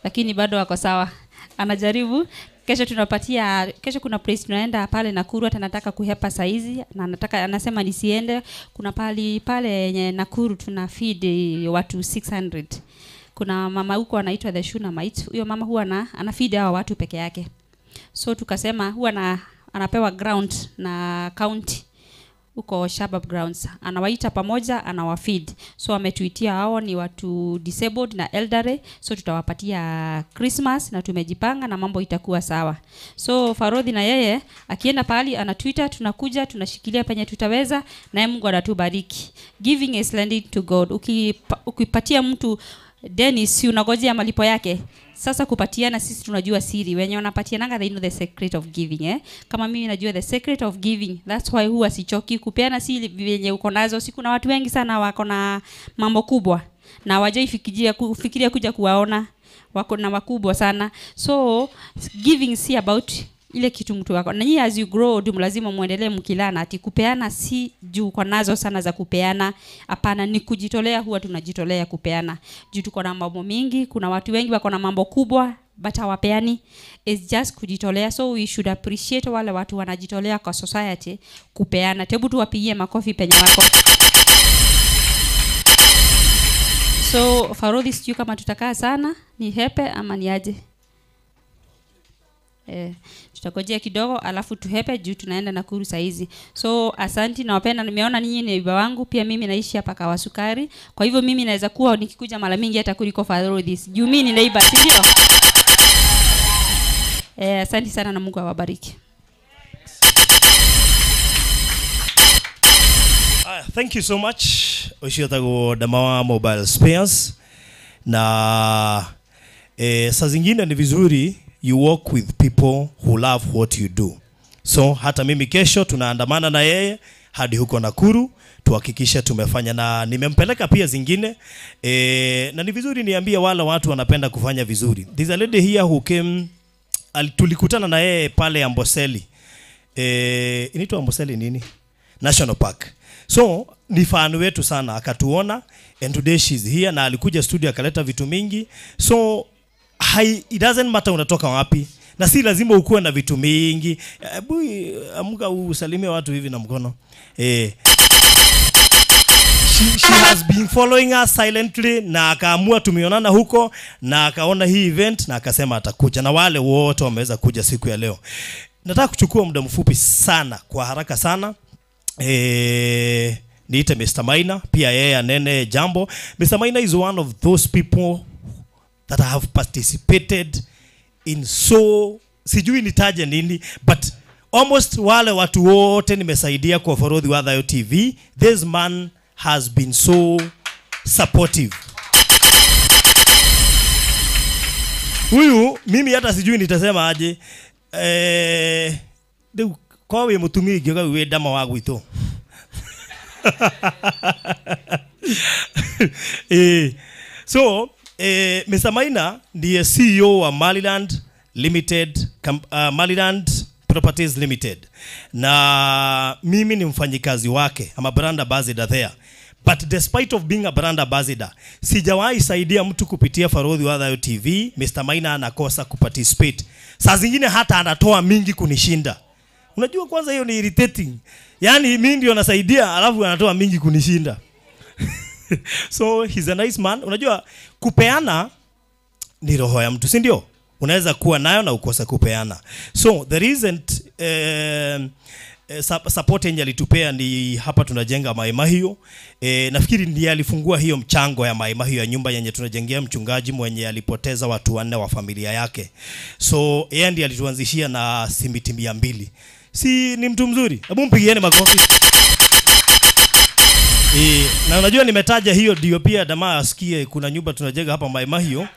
lakini bado wako sawa, anajaribu. Kesho tunapatia, kesho kuna place tunaenda pale Nakuru, hata nataka kuhepa saizi na nataka, anasema nisiende. Kuna pale pale Nakuru tuna feed watu 600. Kuna mama huko anaitwa The Shunamite. Huyo mama huwa anafeed hawa watu peke yake. So tukasema huwa anapewa ground na county huko Shabab Grounds. Anawaita pamoja, anawafeed. So ametuitia hao ni watu disabled na elderly. So tutawapatia Christmas na tumejipanga na mambo itakuwa sawa. So Farodhi na yeye akienda pahali anatuita, tunakuja, tunashikilia penye tutaweza na Mungu anatubariki. Giving is lending to God. Ukipatia mtu Dennis, si unagojea malipo yake. Sasa kupatiana, sisi tunajua siri. Wenye wanapatiananga, they know the secret of giving, eh? Kama mimi najua the secret of giving. That's why huwa sichoki kupeana. Si wenye uko nazo. Si kuna watu wengi sana wako na mambo kubwa na hawajaifikiria kufikiria kuja kuwaona, wako na makubwa sana. So giving si about ile kitu mtu wako. Na nyinyi as you grow ndio lazima muendelee mkilana ati kupeana si juu kwa nazo sana za kupeana. Hapana, ni kujitolea, huwa tunajitolea kupeana. Juu tuko na mambo mingi, kuna watu wengi wako na mambo kubwa but hawapeani. It's just kujitolea. So we should appreciate wale watu wanajitolea kwa society kupeana. Hebu tuwapigie makofi penye wako. So Farodhi, sijui kama tutakaa sana, ni hepe ama ni aje? Tutagojea kidogo alafu tuhepe juu tunaenda Nakuru saa hizi. So asanti, nawapenda, nimeona ninyi ni baba wangu, pia mimi naishi hapa Kawasukari. Kwa hivyo mimi naweza kuwa nikikuja mara mingi hata kuliko Farodhi. Juu mimi ni neighbor, si ndio? Asante sana na Mungu awabariki. Thank you so much. Ucio tagwo Damawa Mobile Spares. Na saa zingine ni vizuri you work with people who love what you do. So hata mimi kesho tunaandamana na yeye hadi huko Nakuru tuhakikishe tumefanya, na nimempeleka pia zingine. Na ni vizuri niambie wale watu wanapenda kufanya vizuri. There's a lady here who came, tulikutana na yeye pale Amboseli. Inaitwa Amboseli nini? National Park. So ni fan wetu sana, akatuona and today she's here, na alikuja studio akaleta vitu mingi. So it doesn't matter unatoka wapi, na si lazima ukuwe na vitu mingi. Hebu amka usalimie watu hivi na mkono. She has been following us silently, na akaamua tumeonana huko na akaona hii event na akasema atakuja, na wale wote wameweza kuja siku ya leo. Nataka kuchukua muda mfupi sana, kwa haraka sana. Niite Mr. Maina pia yeye anene jambo. Mr. Maina is one of those people that have participated in, so sijui nitaje nini, but almost wale watu wote nimesaidia kwa Farodhi wa Thayo TV. This man has been so supportive. Huyu mimi hata sijui nitasema aje. Kwa we mutumia gioga we dama wa gwito. So Mr. Maina ndiye CEO wa Maliland Limited, Maliland Properties Limited. Na mimi ni mfanyikazi wake. I'm a brand ambassador there. But despite of being a brand ambassador, sijawahi saidia mtu kupitia Farodhi wa Thayo TV. Mr. Maina anakosa kuparticipate. Saa zingine hata anatoa mingi kunishinda. Unajua kwanza hiyo ni irritating. Yaani mimi ndio nasaidia alafu anatoa mingi kunishinda. So he's a nice man. Unajua kupeana ni roho ya mtu, si ndio? Unaweza kuwa nayo na ukosa kupeana. So the recent support yenye alitupea ni hapa tunajenga Maimahio. Nafikiri ndiye alifungua hiyo mchango ya Maimahio ya nyumba yenye tunajengea mchungaji mwenye alipoteza watu wanne wa familia yake. So yeye ndiye alituanzishia na simiti 200. Si ni mtu mzuri? Hebu mpigieni makofi. Na unajua nimetaja hiyo ndio pia Dama asikie kuna nyumba tunajenga hapa Maimahio.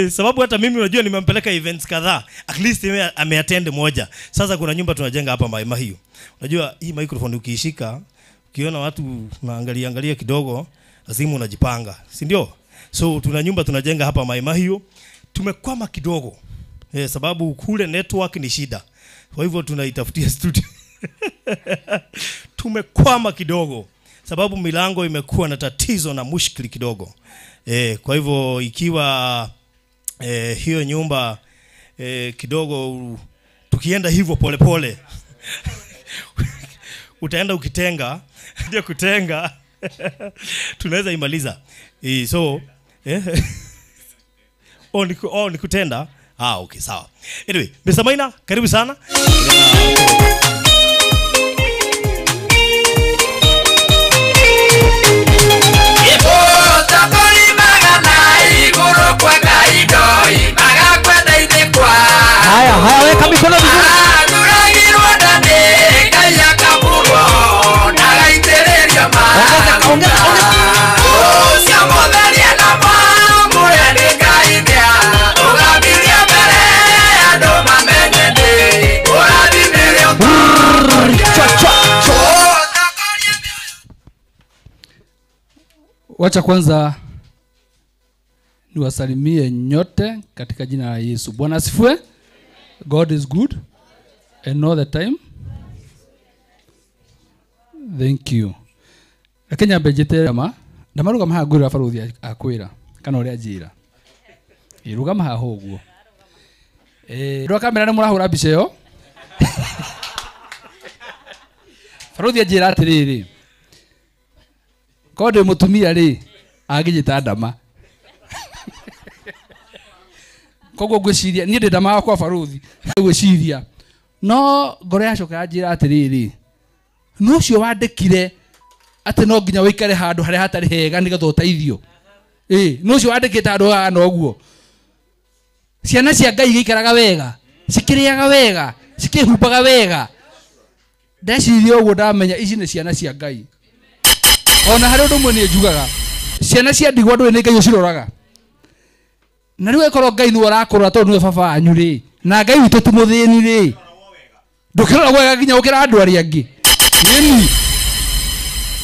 Sababu hata mimi unajua nimempeleka events kadhaa. At least ameattend moja. Sasa kuna nyumba tunajenga hapa Maimahio. Unajua hii microphone ukiishika, ukiona watu naangalia angalia kidogo, lazima unajipanga, si ndio? So tuna nyumba tunajenga hapa Maimahio. Tumekwama kidogo. Sababu kule network ni shida. Kwa hivyo tunaitafutia studio. Tumekwama kidogo sababu milango imekuwa na tatizo na mushkili kidogo. Kwa hivyo ikiwa hiyo nyumba kidogo tukienda hivyo pole pole utaenda ukitenga ndio kutenga. Tunaweza imaliza. So oh, ni kutenda. Ah, okay, sawa. Anyway, Mr. Maina, karibu sana. Haya, haya, weka mikono vizuri. Ongeza, ongeza, Wacha kwanza niwasalimie nyote katika jina la Yesu. Bwana asifiwe. God is good and all the time. Thank you. Reke nyambe njĩte ma ndamarũgama haha ngwĩra baruthi akwĩra kana ũrĩa njĩra. Rũgama haha ũguo. Rwa kamera nĩ mũrahũra mbica ĩyo. Baruthi anjĩra atĩrĩrĩ, korwo ndĩ mũtumia rĩ angĩnjĩta ndama. Koguo ngwĩciria niĩ ndĩ ndama wakwa baruthi ngwĩciria no ngoro yacoka yanjĩra atĩrĩrĩ, no ũcio wandĩkire atĩ no nginya wĩikare handũ harĩa hatarĩ hega nĩgetha ũteithio. No ũcio wandĩkĩte handũ hahana ũguo. Ciana cia Ngai igĩikaraga wega, cikĩrĩaga wega, cikĩhumbaga wega. Ndeciria ũguo ndamenya ici nĩ ciana cia Ngai. Ona harĩ ũndũ ũmwe niĩ njugaga, ciana cia ndigwa ndũĩ nĩ Ngai ũciroraga. Na rĩu ĩkorwo Ngai nĩwe ũrakũrora tondũ nĩwe baba wanyu rĩ, na Ngai witũ ti mũthĩni rĩ, ndũkĩrora wega nginya gũkĩra andũ arĩa angĩ. Ĩni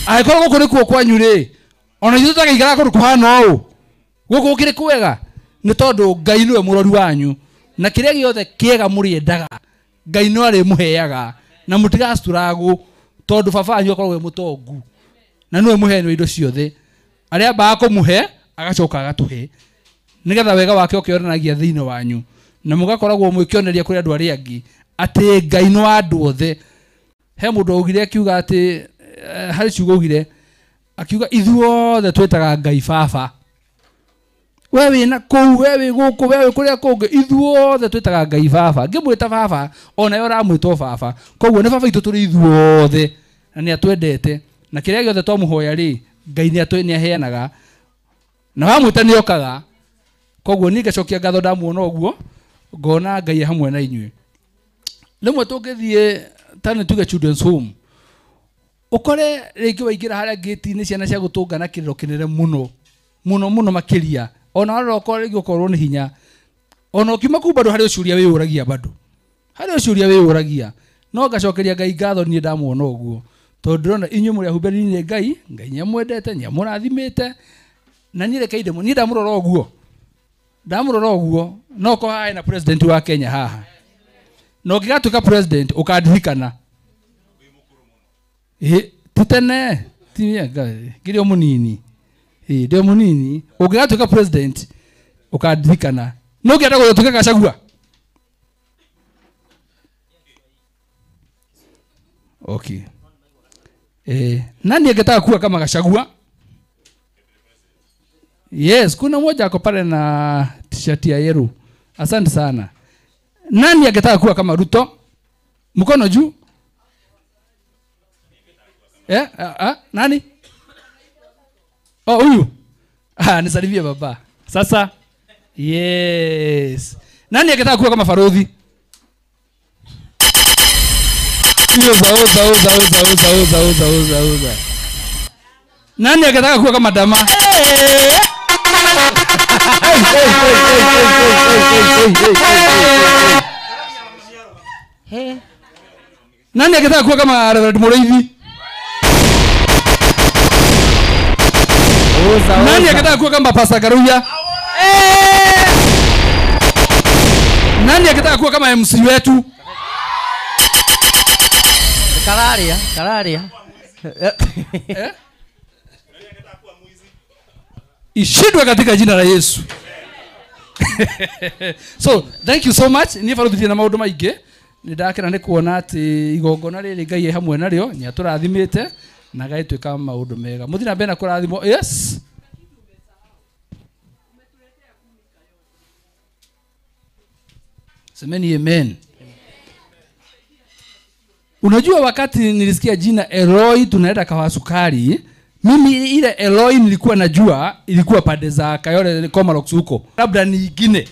angĩkorwo gũkũ nĩkuo kwanyu rĩ, ona ithuĩ tũtagĩikara kũndũ kũhana ũũ, gũkũ gũkĩrĩ kwega, nĩ tondũ Ngai nĩwe mũrori wanyu, na kĩrĩa gĩothe kĩega mũrĩendaga Ngai no arĩmũheaga, na mũtigacuragwo tondũ baba wanyu akoragwo e mũtongu na nĩwe mũheani wa indo ciothe. Arĩa ambaga kũmũhe agacoka agatũhe, nĩgetha wega wake ũkĩonanagia thĩinĩ wanyu, na mũgakoragwo mwĩkĩoneria kũrĩ andũ arĩa angĩ atĩ Ngai nĩ wa andũ othe. He mũndũ augire akiuga atĩ harĩ ciugo augire akiuga ithuothe twĩtaga Ngai baba. We wĩna kũu, we wĩ gũkũ, we wĩ kũrĩa kũngĩ, ithuothe twĩtaga Ngai baba. Ngĩmwĩta baba onawe ũramwĩta o baba. Koguo nĩ baba witũ tũrĩ ithuothe, na nĩ atwendete, na kĩrĩa gĩothe twamũhoya rĩ, Ngai nĩ aheanaga, na wamwĩta nĩ okaga. Koguo niĩ ngacokia ngatho ndamuona ũguo, ngona Ngai e hamwe na inyuĩ. Rĩmwe tũngĩthiĩ ta nĩ tuge children's home, ũkore rĩngĩ waingĩra harĩa gate-inĩ ciana cia gũtũngana kĩrĩro kĩnene mũno mũno mũno makĩria, ona warora ũkorwo rĩngĩ ũkorwo nĩ hinya, ona ũkiuma kũu bado harĩ ũciũria wĩyũragia, bado harĩ ũciũria wĩyũragia. No ngacokeria Ngai ngatho niĩ ndamuona ũguo, tondũ ndĩrona inyuĩ mũrĩ ahumbĩri nĩ Ngai, Ngai nĩamwendete, nĩamũrathimĩte, na niĩ reke ndĩmũ, niĩ ndamũrora ũguo, ndamũrora ũguo no ũkorwo haha hena president wa Kenya haha, na ũngĩgatuĩka president ũkandirikana. Ti tene, ti ngĩrĩ o mũnini, ndĩ o mũnini, ũngĩgatuĩka president ũkandirikana. No ũngĩenda gũtuĩka Gachagua? Okay. Nani angetaka kuwa kama Gachagua? Yes, kuna mmoja ako pale na t-shirt ya yellow. Asante sana. Nani angetaka kuwa kama Ruto? Mkono juu. Nani? Oh, huyu. Nisalimie baba. Sasa. Yes. Nani angetaka kuwa kama Farodhi? Uza, uza, uza, uza, uza, uza, uza, uza, uza. Nani angetaka kuwa kama Dama? Hey, hey, hey, hey, hey, hey, hey, hey. Nani angetaka kuwa kama Reverend Mureithi? Nani angetaka kuwa kama Pastor Garuya? Nani angetaka kuwa kama MC wetu? Kararia, kararia. Ishindwe katika jina la Yesu. So, thank you so much. Ni faruthithie na maundu maingi. Ni ndakena ni kuona ati igongona riri Ngai e hamwe nario, ni aturathimite Na gaituĩka maũndũ mega. Mũthiĩ na mbere na kũrathimwo. Yes. Semeni amen. Unajua wakati nilisikia jina Eloi tunaenda kahawa sukari, mimi ile Eloi nilikuwa najua ilikuwa pande za Kayole Komarock huko. Labda ni ingine.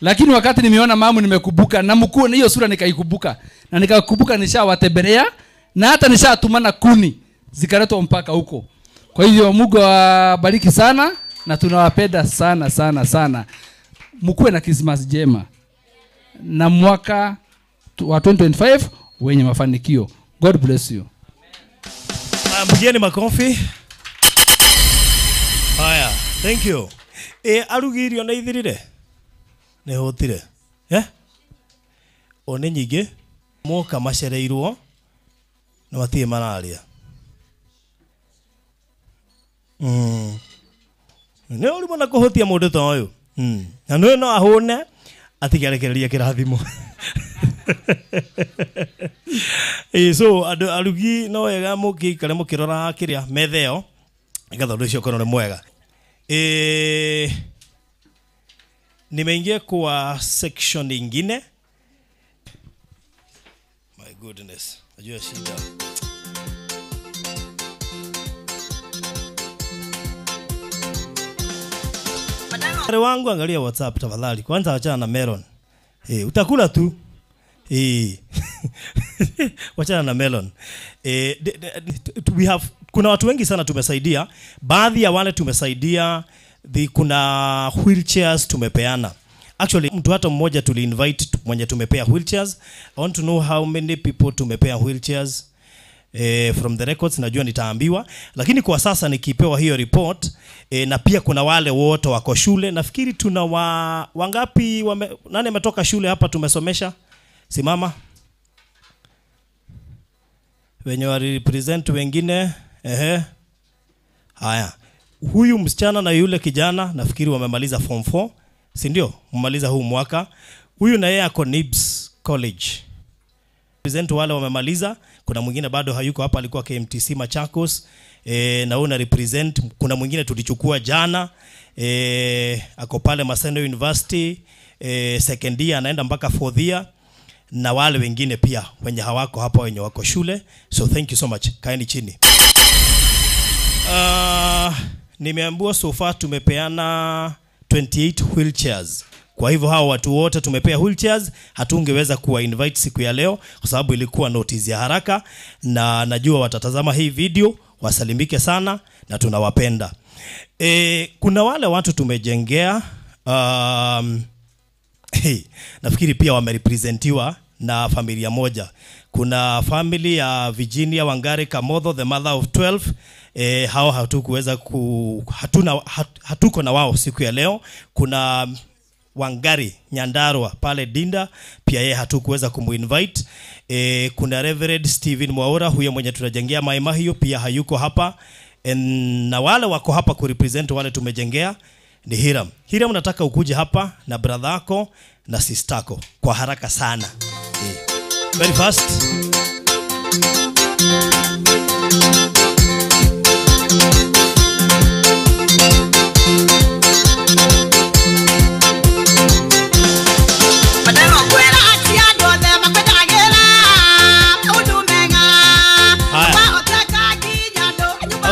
Lakini wakati nimeona mamu nimekumbuka na mkuu na hiyo sura nikaikumbuka. Na nikakumbuka nishawatembelea na hata nishatumana kuni zikaletwa mpaka huko. Kwa hivyo Mungu awabariki sana na tunawapenda sana sana sana. Mkuwe na Christmas njema na mwaka wa 2025 wenye mafanikio. God bless you. Mpigieni makofi. Haya, thank you. Arugi irio na ithirire? Nĩ hũtire. O nĩ nyingĩ. Moka macereirwo na matirĩ mararia. Nĩ ũrimũ na kũhũtia mũndũ ta ũyũ. Na nĩ no ahũne atigarekereria kĩrathimo. So andũ arugi no wega mũgĩikare mũkĩroraga kĩrĩa metha ĩyo nĩgetha ũndũ ũcio ũkorwo nĩ mwega. Nimeingia kwa section ingine. My goodness, najua shida. Wangu angalia WhatsApp tafadhali. Kwanza achana na melon. Utakula tu. Wachana na melon. We have kuna watu wengi sana tumesaidia. Baadhi ya wale tumesaidia, kuna wheelchairs tumepeana. Actually mtu hata mmoja tuli-invite mwenye tumepea wheelchairs. I want to know how many people tumepea wheelchairs. From the records najua nitaambiwa, lakini kwa sasa nikipewa hiyo report, na pia kuna wale wote wako shule. Nafikiri tuna wangapi nani ametoka shule hapa tumesomesha? Simama. Wenye wa represent wengine. Haya. Huyu msichana na yule kijana nafikiri wamemaliza form 4, si ndio? Mmaliza huu mwaka. Huyu na yeye ako Nibs College. Present wale wamemaliza. Kuna mwingine bado hayuko hapa, alikuwa KMTC Machakos. Na una represent. Kuna mwingine tulichukua jana, ako pale Maseno University, second year anaenda mpaka fourth year. Na wale wengine pia wenye hawako hapa, wenye wako shule. So thank you so much. Kaeni chini. Nimeambiwa so far tumepeana 28 wheelchairs. Kwa hivyo hao watu wote tumepea wheelchairs. Hatungeweza kuwa invite siku ya leo kwa sababu ilikuwa notice ya haraka, na najua watatazama hii video, wasalimike sana na tunawapenda. Kuna wale watu tumejengea, nafikiri pia wamerepresentiwa na familia moja. Kuna family ya Virginia Wangari Kamotho, the mother of 12. Hao hatukuweza hatuko na wao siku ya leo. Kuna Wangari Nyandarua pale Dinda, pia yeye hatukuweza kumuinvite. Kuna Reverend Steven Mwaura, huyo mwenye tunajengea maima hiyo, pia hayuko hapa. Na wale wako hapa kurepresent wale tumejengea ni Hiram. Hiram, nataka ukuje hapa na brother yako na sister yako kwa haraka sana. Very fast.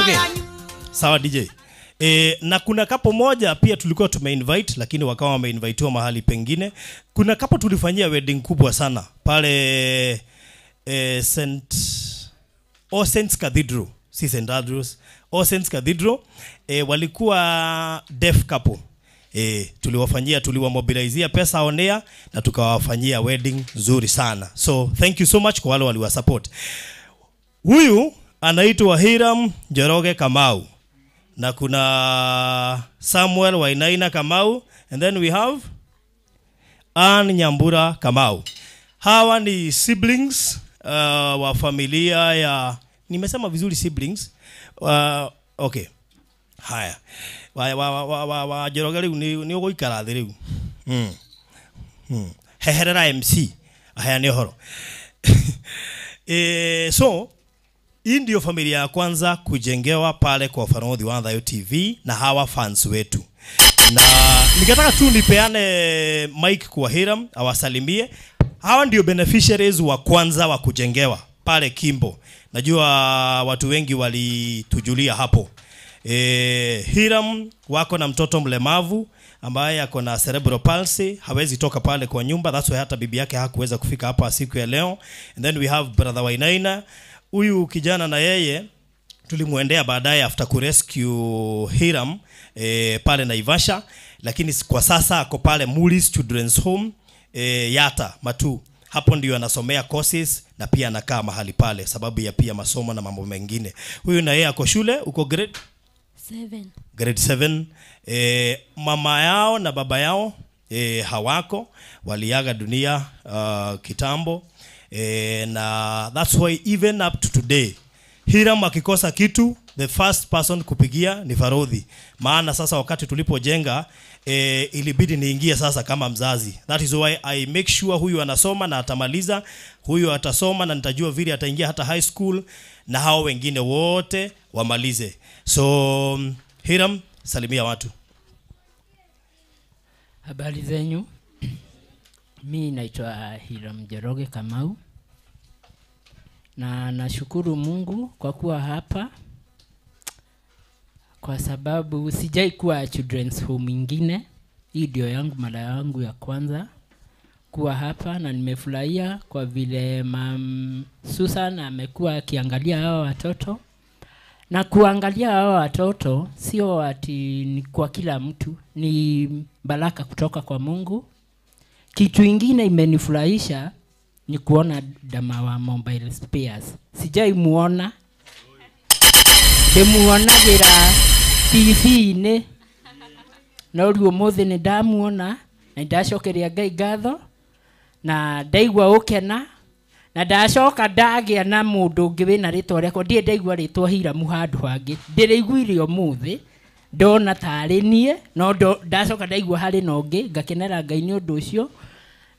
Okay. Sawa DJ. Na kuna kapo moja pia tulikuwa tumeinvite, lakini wakawa wameinvitewa mahali pengine. Kuna kapo tulifanyia wedding kubwa sana pale St. All Saints Cathedral, si St. Andrews, All Saints Cathedral. Walikuwa deaf couple. Tuliwafanyia, tuliwamobilizia pesa on air na tukawafanyia wedding nzuri sana. So thank you so much kwa wale waliwa support. Huyu anaitwa Hiram Njoroge Kamau. Na kuna Samuel Wainaina Kamau, and then we have Ann Nyambura Kamau. Hawa ni siblings wa familia ya, nimesema vizuri siblings. Okay. Haya. Wa Njoroge riu ni uguikara thi riu. Heherera MC aheane uhoro. So Hii ndio familia ya kwanza kujengewa pale kwa Farodhi wa Thayo TV na hawa fans wetu. Na nikataka tu nipeane mic kwa Hiram awasalimie. Hawa ndio beneficiaries wa kwanza wa kujengewa pale Kimbo. Najua watu wengi walitujulia hapo. Hiram wako na mtoto mlemavu ambaye ako na cerebral palsy, hawezi toka pale kwa nyumba. That's why hata bibi yake hakuweza kufika hapa siku ya leo. And then we have brother Wainaina. Huyu kijana na yeye tulimuendea baadaye after kurescue Hiram pale Naivasha, lakini kwa sasa ako pale Mulis Children's Home Yata Matu. Hapo ndio anasomea courses na pia anakaa mahali pale sababu ya pia masomo na mambo mengine. Huyu na yeye ako shule, uko grade 7. Grade 7. Mama yao na baba yao hawako, waliaga dunia kitambo. Na that's why even up to today Hiram akikosa kitu, the first person kupigia ni Farodhi. Maana sasa wakati tulipojenga ilibidi niingie sasa kama mzazi. That is why I make sure huyu anasoma na atamaliza, huyu atasoma na nitajua vile ataingia hata high school, na hao wengine wote wamalize. So Hiram, salimia watu. Habari zenyu. Mi naitwa Hiram Njoroge Kamau. Na nashukuru Mungu kwa kuwa hapa, kwa sababu sijai kuwa children's home ingine. Hii ndio yangu mara yangu ya kwanza kuwa hapa, na nimefurahia kwa vile Mam Susan amekuwa akiangalia hawa watoto. Na kuangalia hawa watoto sio ati ni kwa kila mtu, ni baraka kutoka kwa Mungu. Kitu ingine imenifurahisha ni kuona dama wa mobile spares. Sijai muona. Ndemuonagira TV-inĩ. No rĩu ũmũthĩ nĩ ndamuona na ndacokeria Ngai ngatho na ndaigua ũkena na ndacoka ndagĩa na mũndũ ũngĩ wĩna rĩtwa rĩakwa. Ndirĩ ndaigua rĩtwa Hiramu handũ hangĩ, ndĩrĩiguire ũmũthĩ ndona tarĩ niĩ, no ndacoka ndaigua harĩ na ũngĩ, ngakenera Ngai nĩ ũndũ ũcio.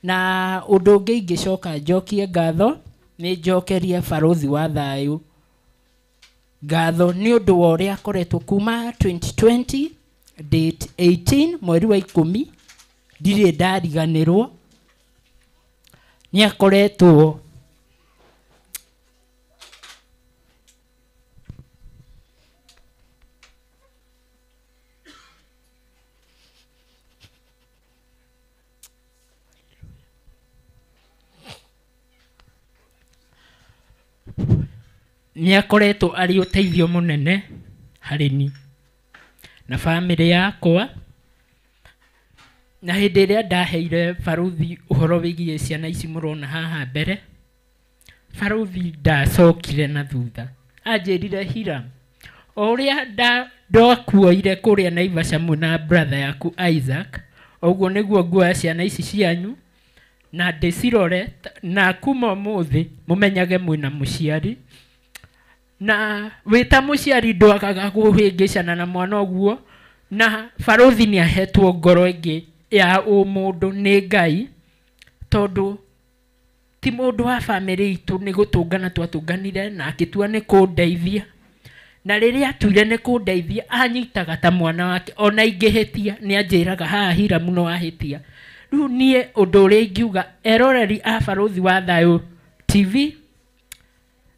Na ũndũ ũngĩ ingĩcoka njokie ngatho nĩ njokerie Barothi wa Thayũ ngatho nĩ ũndũ wa ũrĩa akoretwo kuma 2020 date 18 mweri wa 10, ndirĩ ndariganĩrwo. Nĩ akoretwo arĩ ũteithio mũnene harĩ ni na bamĩrĩ yakwa. Na hĩndĩ ĩrĩa ndaheire Barothi ũhoro wĩgiĩ ciana ici mũrona haha mbere, Barothi ndacokire na thutha. Anjĩrire, Hiram, o ũrĩa ndakuoire kũrĩa Naivasha mwĩ na brother yaku Isaac, ũguo nĩguo nguoya ciana ici cianyu na ndĩcirore, na kuma ũmũthĩ mũmenyage mwĩna mũciari. Na wĩta mũciari ndwagaga kũhĩngĩcana na mwana ũguo. Na Barothi nĩ ahetwo ngoro ĩngĩ ya ũmũndũ nĩ Ngai, tondũ ti mũndũ wa bamĩrĩ itũ, nĩ gũtũngana twatũnganire na akĩtua nĩ kũndeithia. Na rĩrĩa atuire nĩ kũndeithia, anyitaga ta mwana wake. Ona ingĩhĩtia nĩ anjĩraga, haha Hiramu no ahĩtia. Rĩu niĩ ũndũ ũrĩa ingiuga eroreri a Barothi wa Thayũ TV,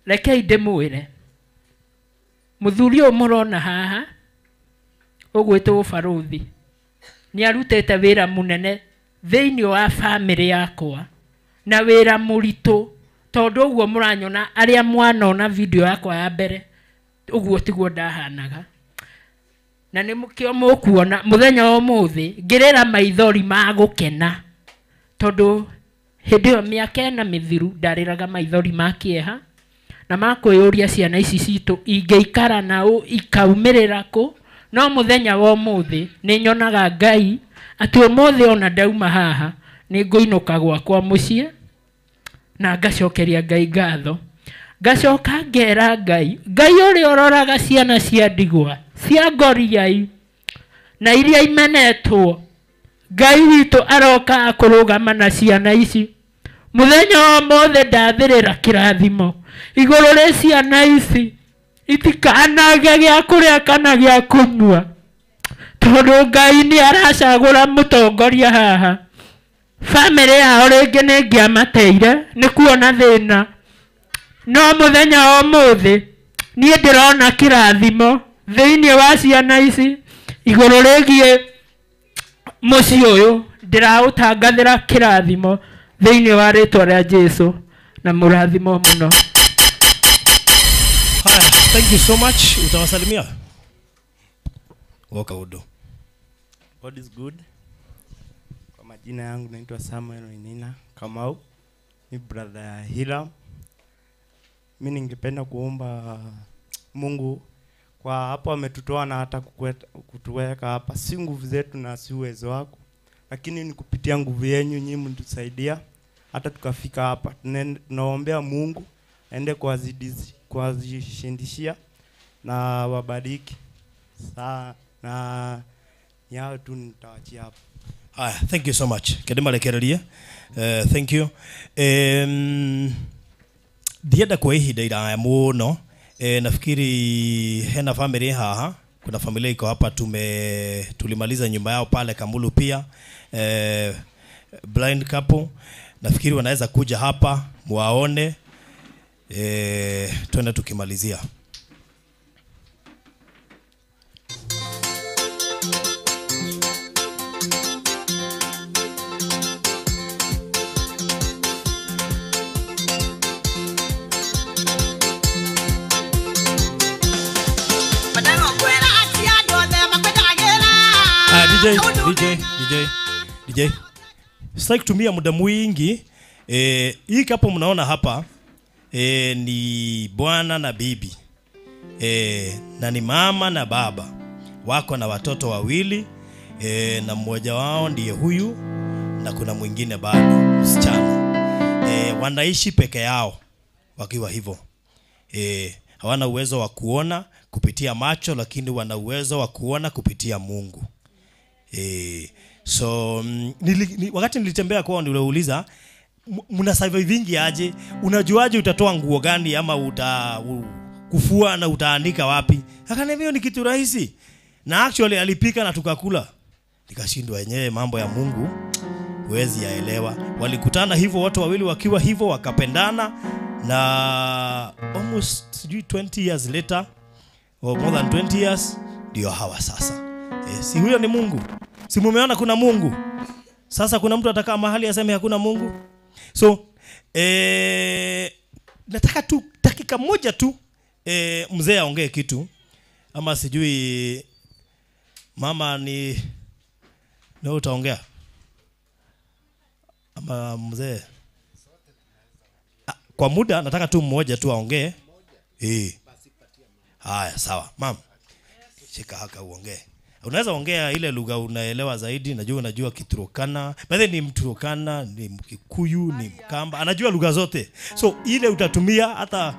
rekei ndĩmwĩre mũthuri ũyũ mũrona haha ũgwĩtwo Barothi nĩ arutĩte wĩra mũnene thĩinĩ wa bamĩrĩ yakwa, na wĩra mũritũ, tondũ ũguo mũranyona arĩa mwanona video yakwa ya mbere, ũguo tiguo ndahanaga. Na nĩkĩo mũkuona mũthenya wa ũmũthĩ ngĩrĩra maithori ma gũkena, tondũ hĩndĩ ĩyo mĩaka ĩna mĩthiru ndarĩraga maithori ma kĩeha na makwĩyũria ciana ici citũ ingĩikara na ũ ikaumĩrĩra kũ. No mũthenya wa ũmũthĩ nĩ nyonaga Ngai atĩ ũmũthĩ ona ndauma haha nĩ ngũinũka gwakwa mũciĩ na ngacokeria Ngai ngatho. Ngacoka ngera Ngai, Ngai ũrĩa ũroraga ciana cia ndigwa, cia ngoriai na iria imenetwo, Ngai witũ aroka akũrũgama na ciana ici. Mũthenya wa ũmũthĩ ndathĩrĩra kĩrathimo Igũrũ rĩ ciana ici itikanage gĩa kũrĩa kana gĩa kũnyua, tondũ Ngai nĩ aracagũra mũtongoria haha. Bamĩrĩ yao rĩngĩ nĩ ĩngĩamateire nĩ kuona thĩna, no mũthenya wa ũmũthĩ niĩ ndĩrona kĩrathimo thĩinĩ wa ciana ici. Igũrũ rĩgiĩ mũciĩ ũyũ ndĩraũtangathĩra kĩrathimo thĩinĩ wa rĩtwa rĩa Jesũ, na mũrathimo mũno. Haya, thank you so much. Utawasalimia? Woka udo. God is good. Kwa majina yangu naitwa Samuel Wainaina Kamau, ni brother ya Hiram. Mimi ningependa kuomba Mungu kwa hapo ametutoa na hata kutuweka hapa, si nguvu zetu na si uwezo wako, lakini ni kupitia nguvu yenu nyinyi mtusaidia hata tukafika hapa. Tunaombea Mungu aende kuwazishindishia na wabariki. Saa na yao tu nitawachia hapo. Haya, thank you so much. Kedema lekereria. Thank you. Ndienda kwa ihinda iraya muno. Nafikiri hena family haha. Kuna familia iko hapa, tulimaliza nyumba yao pale Kamulu pia. Blind couple. Nafikiri wanaweza kuja hapa muwaone. Twende tukimalizia. DJ. Sitaki kutumia muda mwingi. Hii kapo mnaona hapa ni bwana na bibi. Na ni mama na baba. Wako na watoto wawili, na mmoja wao ndiye huyu na kuna mwingine bado msichana. Wanaishi peke yao wakiwa hivyo. Hawana uwezo wa kuona kupitia macho, lakini wana uwezo wa kuona kupitia Mungu. So wakati nilitembea kwao niliuliza, mna survivingi aje? Unajuaje utatoa nguo gani ama kufua na utaandika wapi? Akaniambia ni kitu rahisi. Na actually alipika na tukakula. Nikashindwa yenyewe, mambo ya Mungu huwezi yaelewa. Walikutana hivyo watu wawili wakiwa hivyo wakapendana, na almost 20 years later or more than 20 years ndio hawa sasa. Si huyo ni Mungu? Si mumeona kuna Mungu? Sasa kuna mtu atakaa mahali aseme hakuna Mungu? So nataka tu dakika moja tu mzee aongee kitu, ama sijui mama ni na utaongea ama mzee? Kwa muda nataka tu mmoja tu aongee. Haya, sawa. Mama, shika haka uongee. Unaweza ongea ile lugha unaelewa zaidi. Najua unajua Kiturkana. By ni Mturkana, ni Mkikuyu, ni Mkamba. Anajua lugha zote. So ile utatumia hata.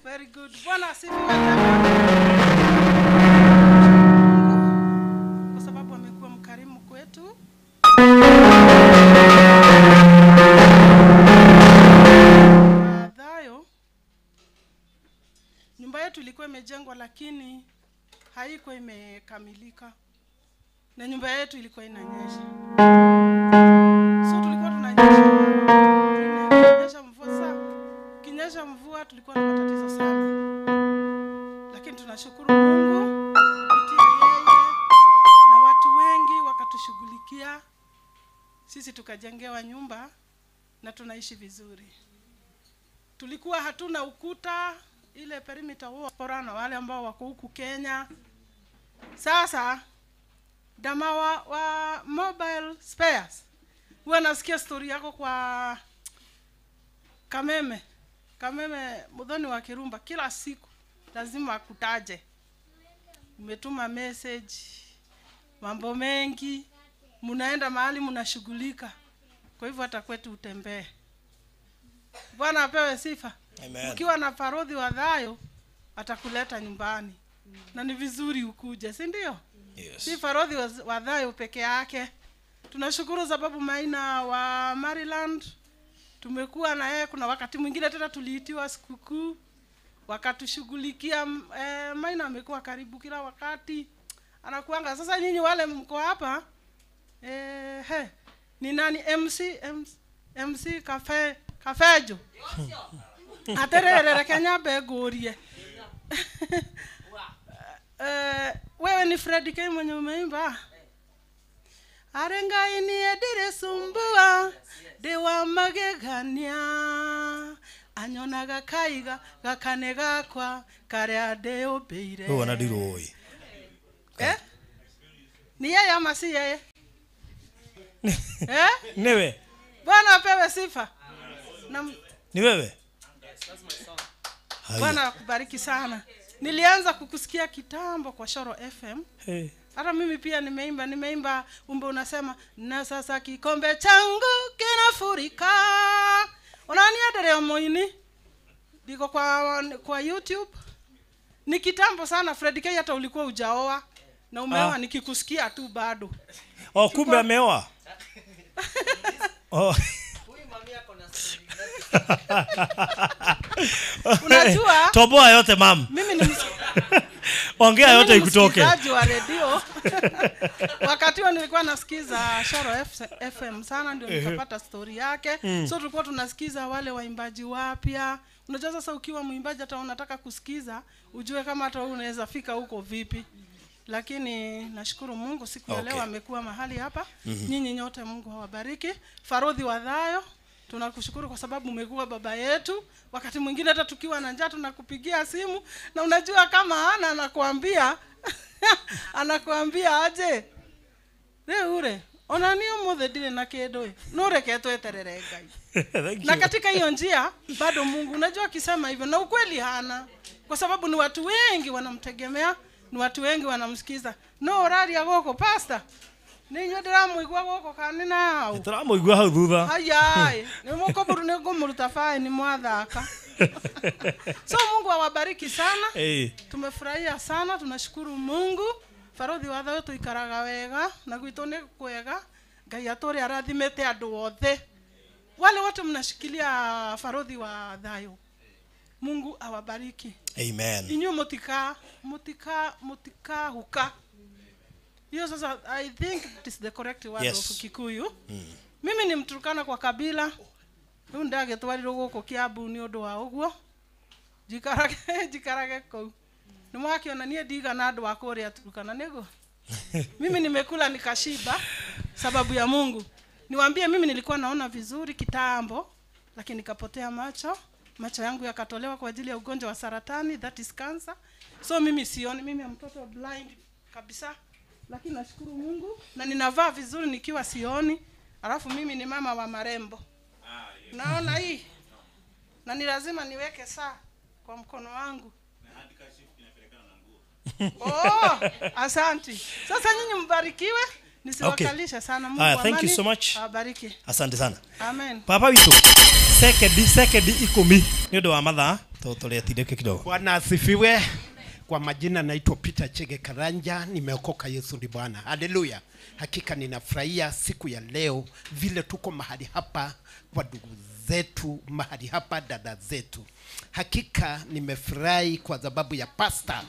Very good. Bwana asifiwe. Kwa sababu amekuwa mkarimu kwetu. Nyumba yetu ilikuwa imejengwa lakini haikuwa imekamilika. Na nyumba yetu ilikuwa inanyesha. So tulikuwa tunanyesha mvua sana. Kinyesha mvua tulikuwa na matatizo sana. Lakini tunashukuru Mungu kupitia yeye na watu wengi wakatushughulikia. Sisi tukajengewa nyumba na tunaishi vizuri. Tulikuwa hatuna ukuta, ile perimeter wall porana wale ambao wako huku Kenya. Sasa dama wa mobile spares, huwa nasikia story yako kwa Kameme Muthoni wa Kirumba, kila siku lazima akutaje. Umetuma message, mambo mengi, mnaenda mahali mnashughulika. Kwa hivyo hata kwetu utembee. Bwana apewe sifa. Ukiwa na parodhi wa Thayo atakuleta nyumbani. Na ni vizuri ukuje, si ndio? Yes. Si Farodhi wa Thayo peke yake. Tunashukuru sababu Maina wa Maryland tumekuwa na yeye. Kuna wakati mwingine tena tuliitiwa sikukuu wakatushughulikia. Maina amekuwa karibu kila wakati. Anakuanga sasa nyinyi wale mko hapa ni nani MC Cafe Kafejo aterere Kenya begurie. Wewe ni Fred K mwenye umeimba arenga ini edire sumbua dewa magegania anyonaga kaiga gakane gakwa kare adeo beire. Wewe wanadiro. Ni yeye ama si yeye? Niwe. Bwana apewe sifa. Na ni wewe? Bwana akubariki sana. Nilianza kukusikia kitambo kwa Shoro FM. Hey. Hata mimi pia nimeimba umbe unasema na sasa kikombe changu kinafurika. Unaniendelea moini? Ndiko kwa YouTube. Ni kitambo sana Fred K, hata ulikuwa hujaoa na umeoa. Nikikusikia tu bado. Oh, kumbe ameoa. Oh. Huyu mami ako na story. Unajua? Toboa yote mam. Mimi ni ongea yote ikutoke. Msikilizaji wa redio. Wakati huo nilikuwa nasikiza Shoro FM sana, ndio nikapata story yake. So tulikuwa tunasikiza wale waimbaji wapya. Unajua sasa ukiwa mwimbaji hata unataka kusikiza, ujue kama hata wewe unaweza fika huko vipi. Lakini nashukuru Mungu siku ya leo amekuwa mahali hapa. Nyinyi nyote Mungu awabariki. Farodhi wa Thayo, tunakushukuru kwa sababu umekuwa baba yetu. Wakati mwingine hata tukiwa na njaa tunakupigia simu, na unajua kama hana anakuambia anakuambia aje? Leo ure ona ni umuthe ndire na kindu no reke tweterere Ngai. Na katika hiyo njia bado Mungu unajua akisema hivyo na ukweli hana, kwa sababu ni watu wengi wanamtegemea, ni watu wengi wanamsikiza. No oraria goko pastor ni ndĩramũigua gũkũ kana nĩ hau? Tũramũigua hau thutha. Hayai, nĩ mũkũburu nĩ ngũmũruta faini mwathaka. So Mungu awabariki sana. Hey. Tumefurahia sana, tunashukuru Mungu. Farodhi wa Thayo tuikaraga wega na gwitũ nĩ kwega. Ngai atũre arathimĩte andũ othe. Wale wote mnashikilia Farodhi wa Thayo, Mungu awabariki. Amen. Inyuĩ mũtika huka. Hiyo sasa I think it is the correct word. Yes. Of Kikuyu. Mimi ni Mturkana kwa kabila. Rĩu ndagĩtwarirwo gũkũ Kiambu nĩ ũndũ wa ũguo. Njikarage kũu. Nĩ mwakĩona niĩ ndigana andũ a kũrĩa Turkana nĩguo. Mimi nimekula nikashiba sababu ya Mungu. Niwaambie mimi nilikuwa naona vizuri kitambo, lakini nikapotea macho. Macho yangu yakatolewa kwa ajili ya ugonjwa wa saratani, that is cancer. So mimi sioni, mimi am mtoto blind kabisa. Lakini nashukuru Mungu na ninavaa vizuri nikiwa sioni. Alafu mimi ni mama wa marembo. Naona hii. Na ni lazima niweke saa kwa mkono wangu. Na handkerchief inapelekana na nguo. Oh, asante. Sasa nyinyi mbarikiwe. Nisiwakalisha sana. Mungu amani. Thank you so much. Awabariki. Asante sana. Amen. Papa witu. Sekendi 10 ni undu wa mathaa turetindeke kidogo. Bwana asifiwe. Kwa majina naitwa Peter Chege Karanja, nimeokoka, Yesu ni Bwana. Haleluya. Hakika ninafurahia siku ya leo vile tuko mahali hapa kwa ndugu zetu, mahali hapa dada zetu. Hakika nimefurahi kwa sababu ya pastor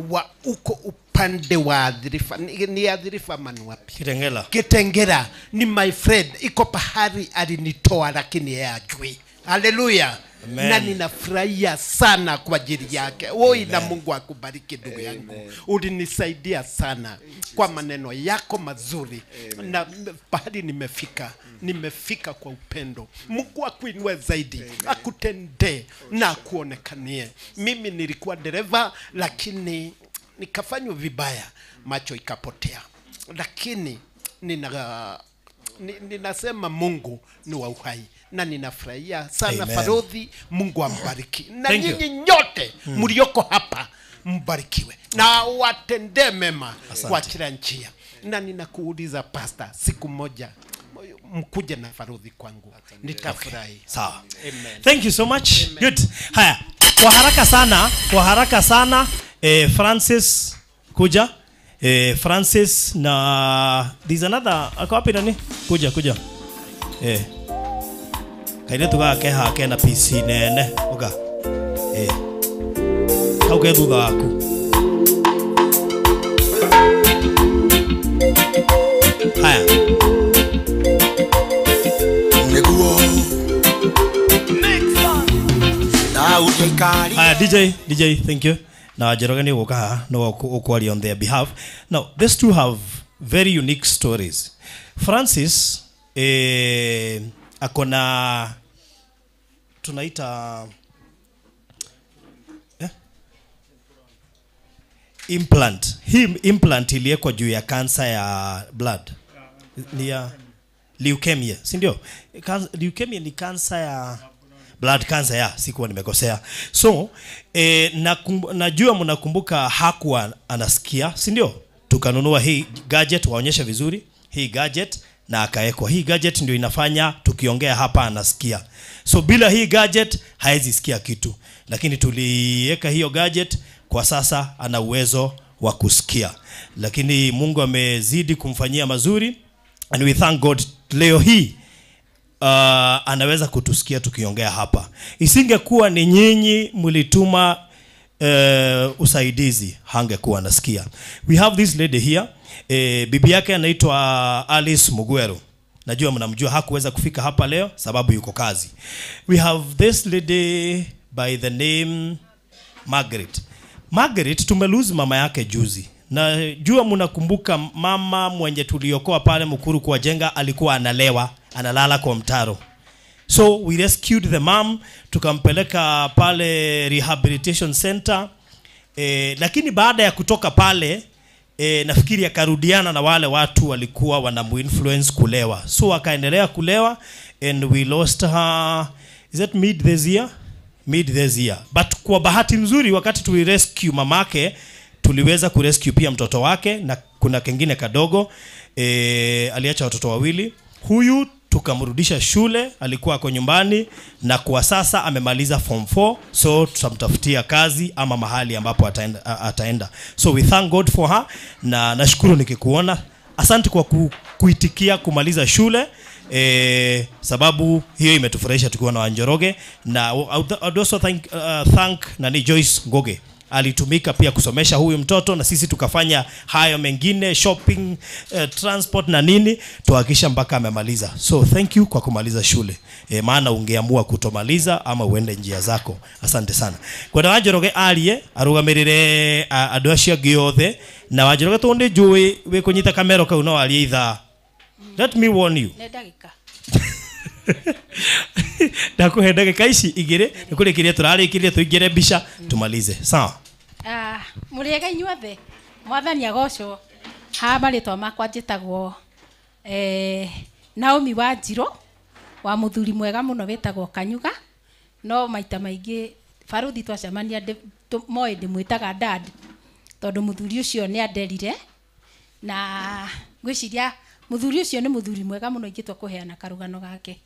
wa uko upande wa Adhirifa. Ni Adhirifa manu wapi? Kitengela. Kitengela ni my friend, iko pahali alinitoa lakini yeye ajui. Haleluya. Amen. Na ninafurahia sana kwa ajili yake. Oi, na Mungu akubariki ndugu yangu. Ulinisaidia sana kwa maneno yako mazuri. Amen. Na pahali nimefika, nimefika kwa upendo. Mungu akuinue zaidi, akutendee na akuonekanie. Mimi nilikuwa dereva lakini nikafanywa vibaya, macho ikapotea. Lakini ninasema Mungu ni wa uhai na ninafurahia sana. Farodhi, Mungu ambariki. Na nyinyi nyote mlioko hapa mbarikiwe na watendee mema kwa kila njia. Na ninakuuliza pastor, siku moja mkuje na Farodhi kwangu, nitafurahi. Okay. Sawa. Amen. Thank you so much. Amen. Good. Haya, kwa haraka sana Francis kuja. Francis na there's another ako wapi nani? Kuja kuja. Kairetu gake hake na PC nene uga. Kau ke thutha waku. Haya. Niguo. Haya, DJ, thank you. Na Njoroge ni guka haha no ukwaria on their behalf. Now, these two have very unique stories. Francis akona tunaita implant. Hii implant iliwekwa juu ya cancer ya blood. Ni ya leukemia, si ndio? Leukemia ni cancer ya blood cancer, ya sikuwa nimekosea. So najua mnakumbuka hakuwa anasikia, si ndio? Tukanunua hii gadget, waonyeshe vizuri hii gadget, na akaekwa. Hii gadget ndio inafanya tukiongea hapa anasikia. So bila hii gadget haezi sikia kitu. Lakini tuliweka hiyo gadget, kwa sasa ana uwezo wa kusikia. Lakini Mungu amezidi kumfanyia mazuri, and we thank God leo hii anaweza kutusikia tukiongea hapa. Isingekuwa ni nyinyi mlituma usaidizi, hangekuwa anasikia. We have this lady here. Bibi yake anaitwa Alice Mugwero. Najua mnamjua, hakuweza kufika hapa leo sababu yuko kazi. We have this lady by the name Margaret. Margaret tumelose mama yake juzi. Najua mnakumbuka mama mwenye tuliokoa pale Mukuru kwa Jenga alikuwa analewa, analala kwa mtaro. So we rescued the mom, tukampeleka pale rehabilitation center. Lakini baada ya kutoka pale nafikiri akarudiana na wale watu walikuwa wanamuinfluence kulewa. So akaendelea kulewa and we lost her, is that mid this year? Mid this year. But kwa bahati nzuri wakati tulirescue mamake, tuliweza kurescue pia mtoto wake na kuna kengine kadogo. Aliacha watoto wawili. Huyu tukamrudisha shule, alikuwa ako nyumbani na kwa sasa amemaliza form 4, so tutamtafutia kazi ama mahali ambapo ataenda. So we thank God for her, na nashukuru nikikuona. Asante kwa kuitikia kumaliza shule. Sababu hiyo imetufurahisha tukiwa na Wanjoroge. Na I would also thank nani Joyce Ngoge. Alitumika pia kusomesha huyu mtoto na sisi tukafanya hayo mengine, shopping, transport na nini, tuhakikisha mpaka amemaliza. So thank you kwa kumaliza shule. Maana ungeamua kutomaliza ama uende njia zako. Asante sana. Kwa Wanjoroge arie arugamirire andu acio angĩ othe, na Wanjoroge tondu njũĩ wĩ kũnyita kamero kau no arie ithaa. Let me warn you. Nĩ ndagĩka. Ndakuhe ndagĩka ici igĩrĩ nĩ kũrĩkĩria tũrarĩkĩria tũingĩre mbica tumalize. Sawa. Mũrĩega inyuothe, mwathani agocwo. Haha marĩtwa makwa njĩtagwo Naomi Wanjirũ wa mũthuri mwega mũno wĩtagwo Kanyuga, no maita maingĩ baruthi twacemania moĩ ndĩmwĩtaga dad tondũ mũthuri ũcio nĩ anderire, na ngwĩciria mũthuri ũcio nĩ mũthuri mwega mũno ingĩtua kũheana karũgano gake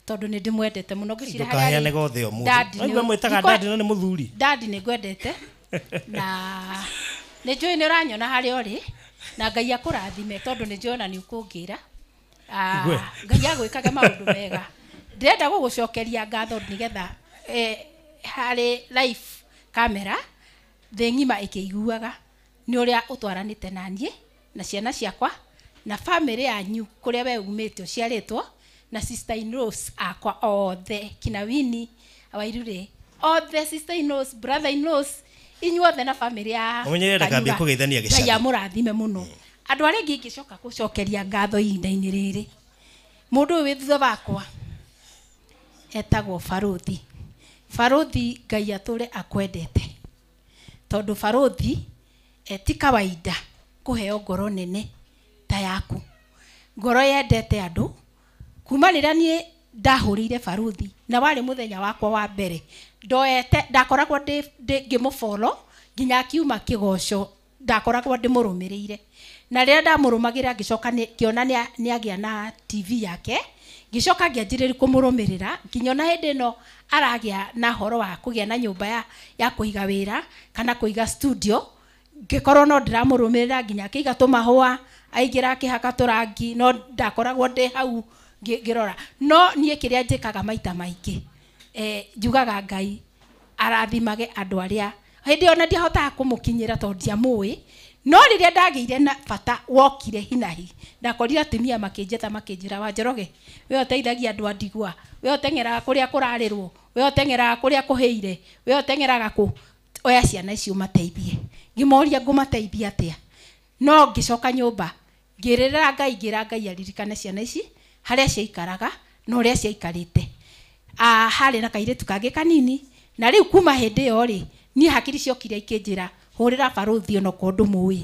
tondũ nĩ ndĩmwendete mũno. Ngwĩciria harĩa Ndũkaheane arĩ, gothe ũmũthĩ. Dad nĩ- Waigua mwĩtaga dad no nĩ mũthuri. Dad nĩ ngwendete na nĩ njũĩ nĩ ũranyona harĩa ũrĩ, na Ngai akũrathime tondũ nĩ njũĩ ona nĩ ũkũngĩra. Igwe. Ngai agwĩkage maũndũ mega. Ndĩrenda gũgũcokeria ngatho nĩgetha harĩ live camera thĩ ng'ima ĩkĩiguaga nĩ ũrĩa ũtwaranĩte na niĩ na ciana ciakwa na family yanyu kũrĩa we umĩte ũciarĩtwo, na sister in laws akwa othe, kina Winnie Wairure othe, sister in laws, brother in laws, inyuothe na family ya Ũmenyerere ndakambie Kanyuga. kũgeithania gĩcagi. Ngai amũrathime mũno. Andũ arĩa angĩ ingĩcoka gũcokeria ngatho ihinda-inĩ rĩrĩ, mũndũ ũyũ wĩ thutha wakwa etagwo Baruthi. Baruthi, Ngai atũre akwendete tondũ Baruthi ti kawaida kũheo ngoro nene ta yaku, ngoro yendete andũ. Kuma rĩrĩa niĩ ndahũrĩire Baruthi na warĩ mũthenya wakwa wa mbere ndoete, ndakoragwo ngĩmũfollow nginya akiuma kĩgoco, ndakoragwo ndĩmũrũmĩrĩire, na rĩrĩa ndamũrũmagĩrĩra ngĩcoka ngĩona nĩ agĩa na TV yake, ngĩcoka ngĩanjĩrĩria kũmũrũmĩrĩra nginya ona hĩndĩ ĩno aragĩa na horo wa kũgĩa na nyũmba ya kũiga wĩra kana kũiga studio. Ngĩkorwo no ndĩramũrũmĩrĩra nginya akĩiga tũmahũa, aingĩra akĩhaka tũrangi, no ndakoragwo ndĩ hau ngĩrora. No niĩ kĩrĩa njĩkaga maita maingĩ, njugaga Ngai arathimage andũ arĩa hĩndĩ ĩyo na ndiahotaga kũmũkinyĩra tondũ ndiamũĩ. No rĩrĩa ndagĩire na bata wokire hinahi, ndakorire atumia makĩnjĩta makĩnjĩra, Wanjoroge, we ũteithagia andũ a ndigwa, we ũteng'eraga kũrĩa kũrarĩrwo, we ũteng'eraga kũrĩa kũhĩire, we ũteng'eraga kũ, oya ciana icio ũmateithie. Ngĩmoria ngũmateithia atĩa? No ngĩcoka nyũmba ngĩrĩrĩra Ngai, ngĩra Ngai aririkane ciana ici harĩa ciaikaraga na ũrĩa ciaikarĩte. Harĩ na kairĩtu kangĩ kanini, na rĩu kuma hĩndĩ ĩyo rĩ, niĩ hakiri ciokire ikĩnjĩra hũrĩra barũthi onokorwo ndũmũĩ.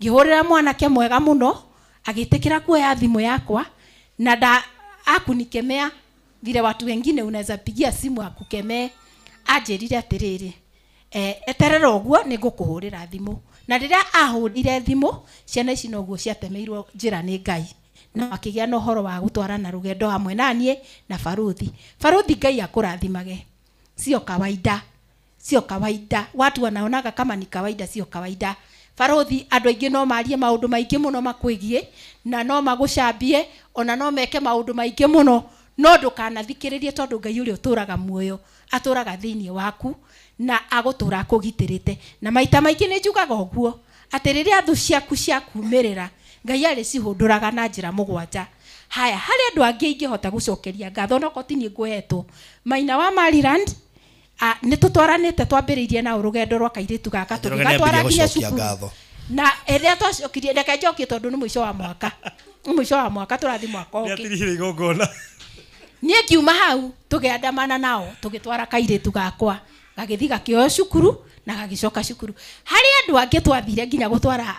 Ngĩhũrĩra mwanake mwega mũno, agĩtĩkĩra kuoya thimũ yakwa, na nda akunikemea vile watu wengine unaweza pigia simu akukemee. Anjĩrire atĩrĩrĩ, eterera ũguo nĩngũkũhũrĩra thimũ. Na rĩrĩa ahũrire thimũ, ciana ici noguo ciatemeirwo njĩra nĩ Ngai, na akĩgĩa na ũhoro wa gũtwarana rũgendo hamwe na niĩ na barũthi. Barũthi, Ngai akũrathimage. Sio kawaida, sio kawaida. Watu wanaonaga kama ni kawaida, sio kawaida. Barũthi, andũ aingĩ no marie maũndũ maingĩ mũno makwĩgiĩ, na no magũcambie, ona no meke maũndũ maingĩ mũno, no ndũkanathikĩrĩrie tondũ Ngai ũrĩa ũtũraga muoyo atũraga thĩinĩ waku na agũtũra akũgitĩrĩte. Na maita maingĩ nĩ njugaga ũguo atĩ rĩrĩa thũ ciaku ciakumĩrĩra, Ngai arĩcihũndũraga na njĩra mũgwanja. Haya, harĩ andũ angĩ ingĩhota gũcokeria ngatho no ti niĩ ngũhetwo. Maina wa Maryland, nĩ tũtwaranĩte, twambĩrĩirie nao rũgendo rwa kairĩtu gaka tũgĩgatwara nginya cukuru. Na ĩrĩa twacokirie, reke njokie tondũ nĩ mũico wa mwaka, nĩ mũico wa mwaka, tũrathiĩ mwaka ũngĩ. Nĩatirihire igongona. Niĩ ngiuma hau tũgĩandamana nao tũgĩtwara kairĩtu gakwa gagĩthiĩ gakĩoyo cukuru na gagĩcoka cukuru. Harĩ andũ angĩ twathire nginya gũtwara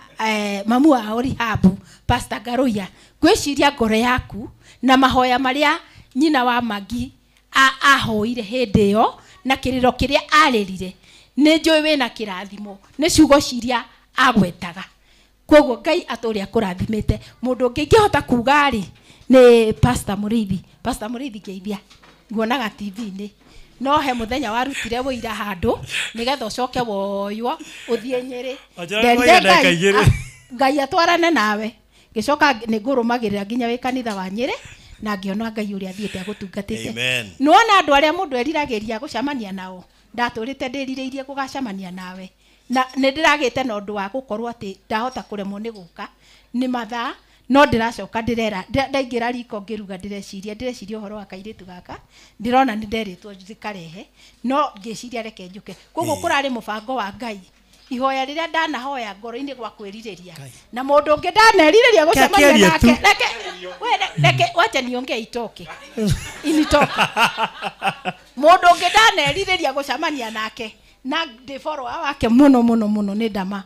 mamu wao rehab, Pastor Garuya. Ngwĩciria ngoro yaku na mahoya marĩa nyina wa Magi ahoire hĩndĩ ĩyo na kĩrĩro kĩrĩa arĩrire, nĩ njũĩ wĩna kĩrathimo nĩ ciugo ciria agwetaga. Koguo Ngai atũrĩa akũrathimĩte. Mũndũ ũngĩ ingĩhota kuga rĩ nĩ Pastor Mũrĩithi. Pastor Mũrĩithi ngeithia, nguonaga TV-inĩ, no he mũthenya warutire wũira handũ nĩgetha ũcoke woywo ũthiĩ Nyĩrĩ. Nderire Ngai atwarane nawe. Ngĩcoka nĩ ngũrũmagĩrĩra nginya wĩ kanitha wa Nyĩrĩ, na ngĩona Ngai ũrĩa athiĩte agũtungatĩte. Nĩwona andũ arĩa mũndũ eriragĩria gũcemania nao, ndatũrĩte ndĩrirĩirie gũgacemania nawe, na nĩ ndĩragĩte na ũndũ wa gũkorwo atĩ ndahota kũremwo nĩ gũka nĩ mathaa, no ndĩracoka ndĩrera ndaingĩra riko ngĩruga ndĩreciria ũhoro wa kairĩtu gaka, ndĩrona nĩ nderĩtwo ndikarehe, no ngĩciria reke njũke. Koguo kũrarĩ mũbango wa Ngai. Ihoya rĩrĩa ndanahoya ngoro-inĩ gwa kwĩrirĩria, na mũndũ ũngĩ ndanerirĩria gũcemania nake, reke we reke wacha niongee itoke initoke. Mũndũ ũngĩ ndanerirĩria gũcemania nake na ndĩ follower wake mũno mũno mũno nĩ Ndama.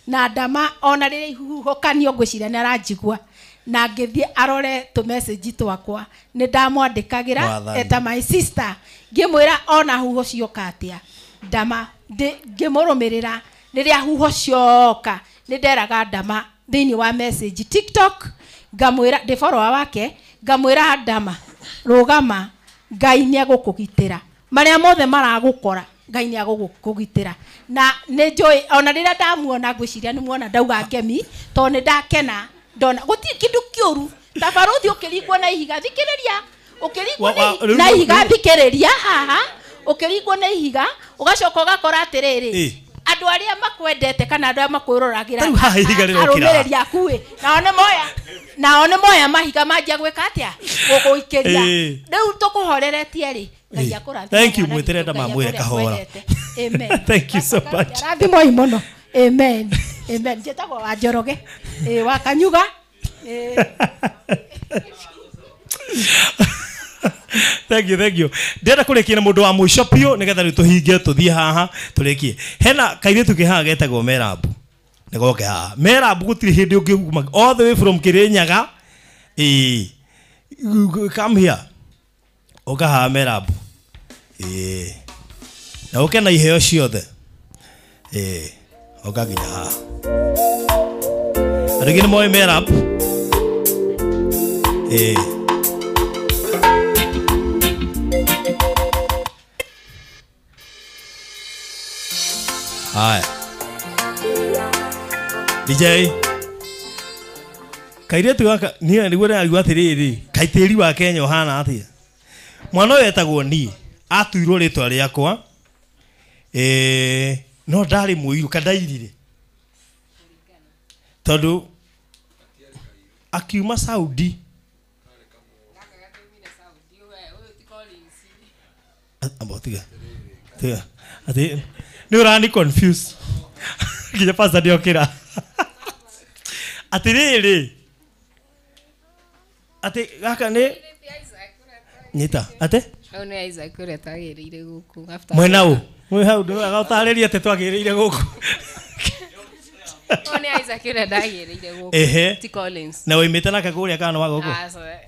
Na Ndama ona rĩrĩa ihuhũkanio ngwĩciria nĩ aranjigua, na ngĩthiĩ arore tũ message twakwa nĩ ndamwandĩkagĩra eta my sister, ngĩmwĩra ona huho cioka atĩa. Ndama ngĩmũrũmĩrĩra rĩrĩa huho cioka nĩ nderaga Ndama thĩinĩ wa message TikTok, ngamwĩra ndĩ follower wake, ngamwĩra Ndama rũgama, Ngai nĩ egũkũgitĩra marĩa mothe maragũkora, Ngai nĩ egũkũgitĩra. Na nĩ njũĩ ona rĩrĩa ndamuona ngwĩciria nĩ muona ndauga ngemi, tondũ nĩ ndakena ndona gũtirĩ kĩndũ kĩũru ta barũthi ũkĩringwo na ihiga. Thikĩrĩria, ũkĩringwo na ihiga, thikĩrĩria haha, ũkĩringwo na ihiga ũgacoka ũgakora atĩrĩrĩ, andũ arĩa makwendete kana andũ arĩa makwĩroragĩra arũmĩrĩri aku ĩ, nao nĩ moya mahiga manjia gwĩka atĩa, gũgũikĩria. Rĩu tũkũhoreretie rĩ, Ngai akũrathime. Thank you, mwĩtĩre Ndama mwĩre kahora. Amen. Thank you so much. Arathimwo mũno. Amen. Amen. Njĩtagwo Wanjoroge wa Kanyuga. Thank you, thank you. Ndĩrenda kũrĩkia na mũndũ wa mũico biũ nĩgetha rĩu tũhinge tũthiĩ haha tũrĩkie. Hena kairĩtu ke haha getagwo Merabu. Nĩgoke haha. Merabu gũtirĩ hĩndĩ ũngĩuma all the way from Kirinyaga. Ĩĩ. Come here. Ũka haha Merabu. Ĩĩ. Na ũke na iheo ciothe. Ĩĩ. Ũka nginya haha. Andũ aingĩ nĩ moĩ Merabu. Ĩĩ. Haya. DJ kairetu gaka niĩ nĩguo ndĩraigua atĩrĩrĩ, kaĩ tĩri wa Kenya ũhana atĩa? Mwana ũyũ etagwo niĩ, atuirwo rĩtwa rĩakwa, no ndarĩ mũiru ka ndairire, tondũ akiuma Saudi. Amba tiga tiga, atĩ nĩ ũrani confuse nginya pastor ndiokĩra. Atĩrĩrĩ, atĩ gaka nĩ nyita atĩ Hau nĩ Isaac ũrĩa twagĩrĩire gũkũ after mwena ũ mwĩ hau ndũgatarĩria atĩ twagĩrĩire gũkũ. Hau nĩ Isaac ũrĩa ndagĩrĩire gũkũ. Ehe. Ti Collins. Na woimĩte nake kũrĩa kana wa gũkũ? Aca.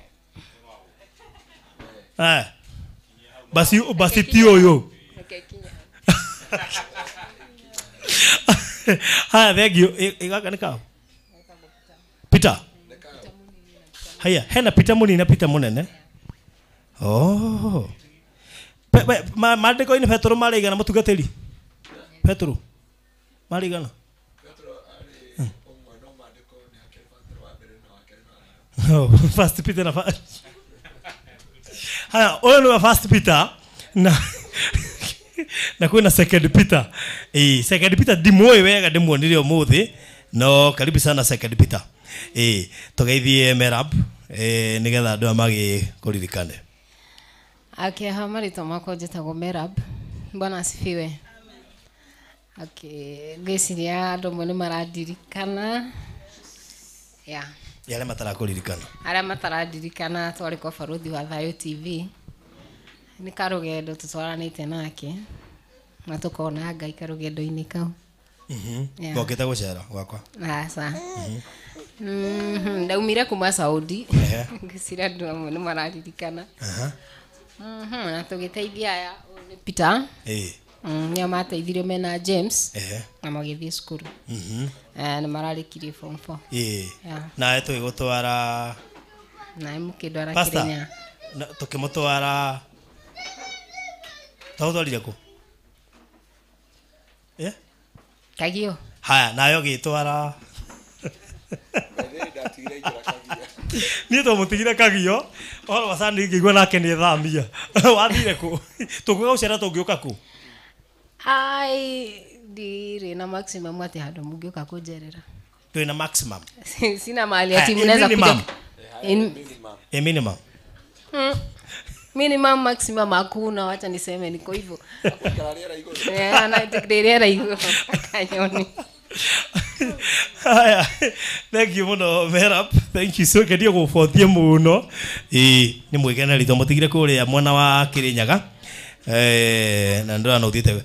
Eh. Basi basi ti ũyũ. Reke kinya. Haya, thank you. Gaka nĩ kaũ? Peter. Haya, hena Peter mũnini na Peter mũnene. Oh. Maandĩko-inĩ Petero marĩ igana mũtungatĩri? Petero marĩ igana? Oh, First Peter na haya, ũyũ nĩwe First Peter na na kwĩna Second Peter. Second Peter ndimũĩ wega, ndĩmuonire ũmũthĩ, no karibu sana Second Peter. Tũgeithie Merab, nĩgetha andũ aya magĩkũririkane. Okay, ha marĩtwa makwa njĩtagwo Merab. Bwana asifiwe. Okay, ngwĩciria andũ amwe nĩ marandirikana. Yeah. Arĩa matarakũririkana. Arĩa matarandirikana twarĩ kwa Barũthi wa Thayũ TV. Nĩ karũgendo tũtwaranĩte nake na tũkona Ngai karũgendo-inĩ kau. Yeah. Ngokĩte gũcera gwakwa. Aca. Ndaumire kuma Saudi. Ngwĩciria andũ amwe nĩ mararirikana. Na tũgĩteithia aya, ũyũ nĩ Peter. Nĩo mateithirio mena James. Na magĩthiĩ cukuru. Nĩ mararĩkirie form 4. Yeah. Nawe tũgĩgũtwara. Nawe mũkĩndwara Pastor, Kĩrĩnyaga. Tũkĩmũtwara. Twagũtwarire kũ? Kagio. Haya, nawe ũgĩtwara. Niĩ twamũtigire Kagio, ũhoro wa Sunday ngĩigua nake nĩ thamia. Wathire kũ? Tũngĩũka gũcera tũngĩũka kũ? Ai, ndirĩ na maximum atĩ handũ mũngĩũka kũnjerera. Twĩna maximum. Sina mahali ati mnaweza kuja. Minimum. Minimum maximum hakuna, wacha niseme niko hivyo. Na rĩera igũrũ kanyoni. Haya, thank you mũno Merab. Thank you so kendio gũbothie mũno. Nĩ mwĩgeneri tũmũtigire kũrĩa mwena wa Kĩrĩnyaga. Na ndio uthiĩte.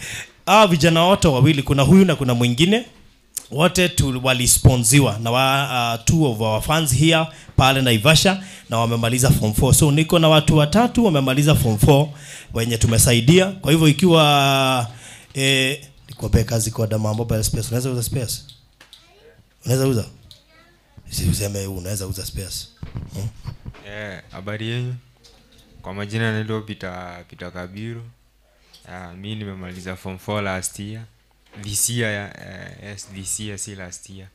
Vijana wote wawili, kuna huyu na kuna mwingine, wote walisponsiwa na two of our fans here pale Naivasha, na wamemaliza form 4. So niko na watu watatu wamemaliza form 4 wenye tumesaidia. Kwa hivyo ikiwa nikupe kazi kwa Dama Mobile Space, unaweza uza space? Unaweza uza? Si useme unaweza uza space. Habari yenu. Kwa majina naitwa Peter Kabiru. Mimi nimemaliza form 4 last year. This year, yes, this year, si last year.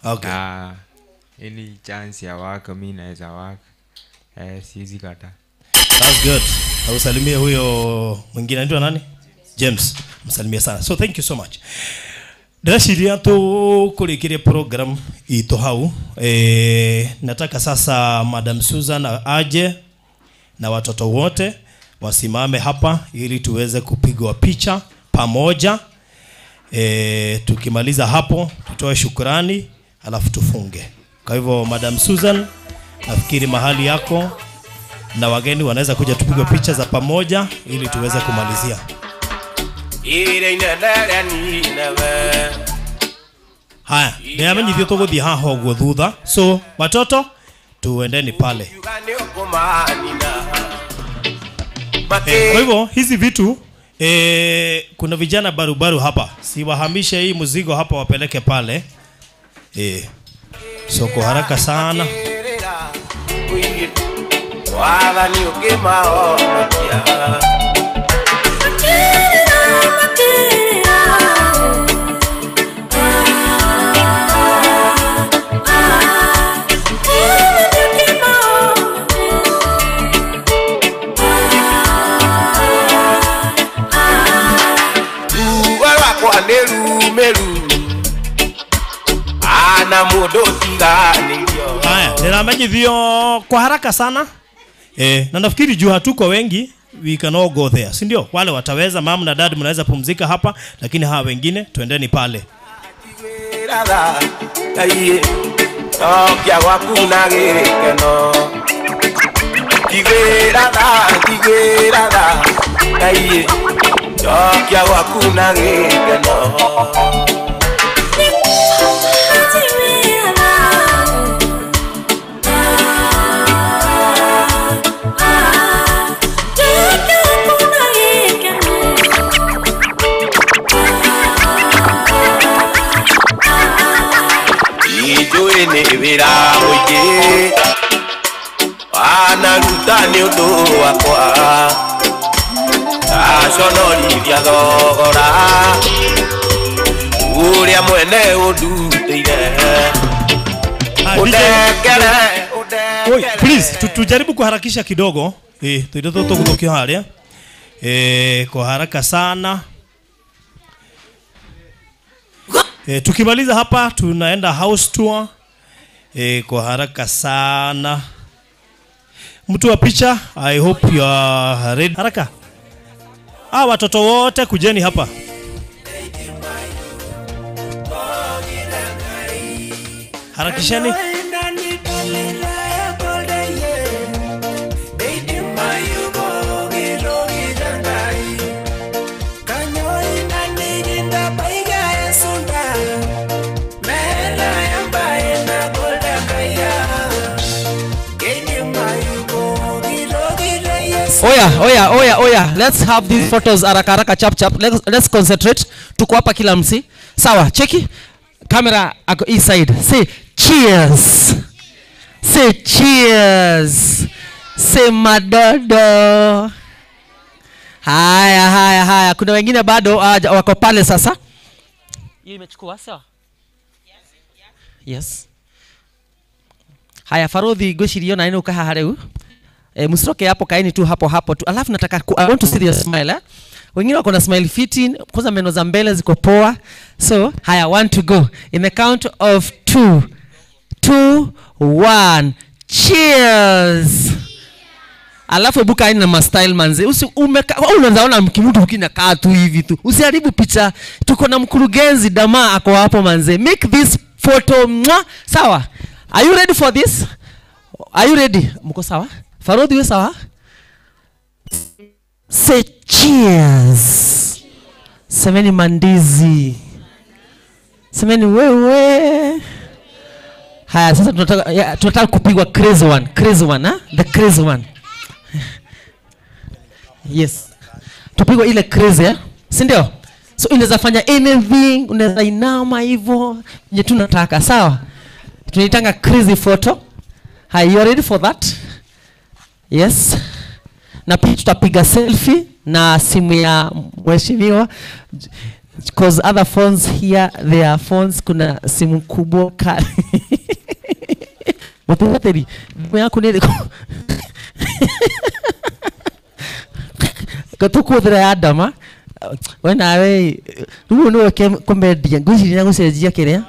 Okay. Any chance ya work, mimi naweza work. Siwezi kata. That's good. Usalimie huyo mwingine anaitwa nani? James. Msalimie sana. So thank you so much. Ndĩreciria tũkũrĩkĩria program itũ hau. Nataka sasa Madam Susan aje na watoto wote wasimame hapa ili tuweze kupigwa picha pamoja. Tukimaliza hapo tutoe shukrani alafu tufunge. Kwa hivyo Madam Susan, nafikiri mahali yako na wageni wanaweza kuja tupigwe picha za pamoja ili tuweze kumalizia. Haya, ndĩramenyithio tũgũthiĩ haha ũguo thutha. So watoto tuendeni pale. Kwa hivyo hizi vitu kuna vijana barubaru hapa, siwahamishe hii mzigo hapa wapeleke pale. So kwa haraka sana. Na mundu tiganĩirio. Haya, nĩramenyithio kwa haraka sana. Na nafikiri juu hatuko wengi, we can all go there, si ndio? Wale wataweza, mama na dad mnaweza pumzika hapa, lakini hawa wengine twendeni pale. Ijui ni wira muingi wanaruta nĩ ũndũ wakwa ndaconorithia thogora ũrĩa mwene ũndutĩire ũndekere. Oi, please tujaribu kuharakisha kidogo. Tuindo tũgũthũkio harĩa. Kwa haraka sana. Tukimaliza hapa tunaenda house tour. Kwa haraka sana. Mtu wa picha, I hope you are ready. Haraka. Watoto wote kujeni hapa. Harakisheni. Oya, oya, oya, oya. Let's have these photos haraka haraka chap chap. Let's concentrate. Tuko hapa kila msi. Sawa, cheki. Camera ako east side. Say cheers. Say cheers. Say madodo. Haya, haya, haya. Kuna wengine bado wako pale sasa. Hiyo imechukua sawa? Yes. Haya, Farodhi gwecirio na ino kaha reu. Msiroke hapo, kaeni tu hapo hapo tu. Alafu nataka I want to see your smile, eh? Wengine wako na smile fitting, kwanza meno za mbele ziko poa. So, haya, one to go. In the count of 2, 2, 1. Cheers. Alafu hebu kaeni na ma style manze. Unaanza ona mtu ukinakaa tu hivi tu. Usiharibu picha. Tuko na mkurugenzi Dama ako hapo manze. Make this photo mwa. Sawa. Are you ready for this? Are you ready? Mko sawa? Farodhi we sawa? Say cheers. Semeni mandizi. Semeni wewe. Haya, sasa tunataka kupigwa crazy one. Crazy one, ha? The crazy one. Yes. Tupigwa ile crazy, eh? Si ndio? So unaweza fanya anything, unaweza inama hivyo, yenye tunataka, sawa? Tunaitanga crazy photo. Hi, you are ready for that? Yes. Na pia tutapiga selfie na simu ya mheshimiwa, because other phones here, there are phones, kuna simu kubwa kali. Mtuateri, simu yako ni katuko thira ya Adama. We nawe rĩu nĩwe komedia ngwĩciria gũcenjia kĩrĩa.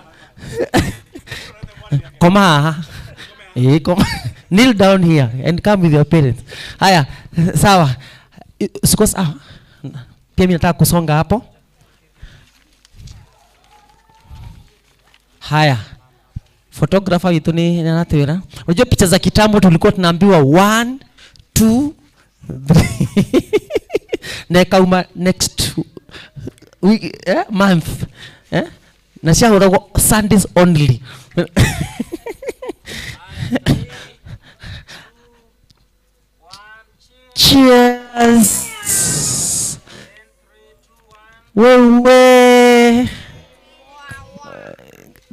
Koma haha. Koma. Kneel down here and come with your parents. Haya, sawa. Siko sawa. Pia mimi nataka kusonga hapo. Haya. Photographer wetu ni anatuira. Unajua picha za kitambo tulikuwa tunaambiwa 1 2 3. Na kauma next week, month. Na cia Sundays only. Cheers. Wewe.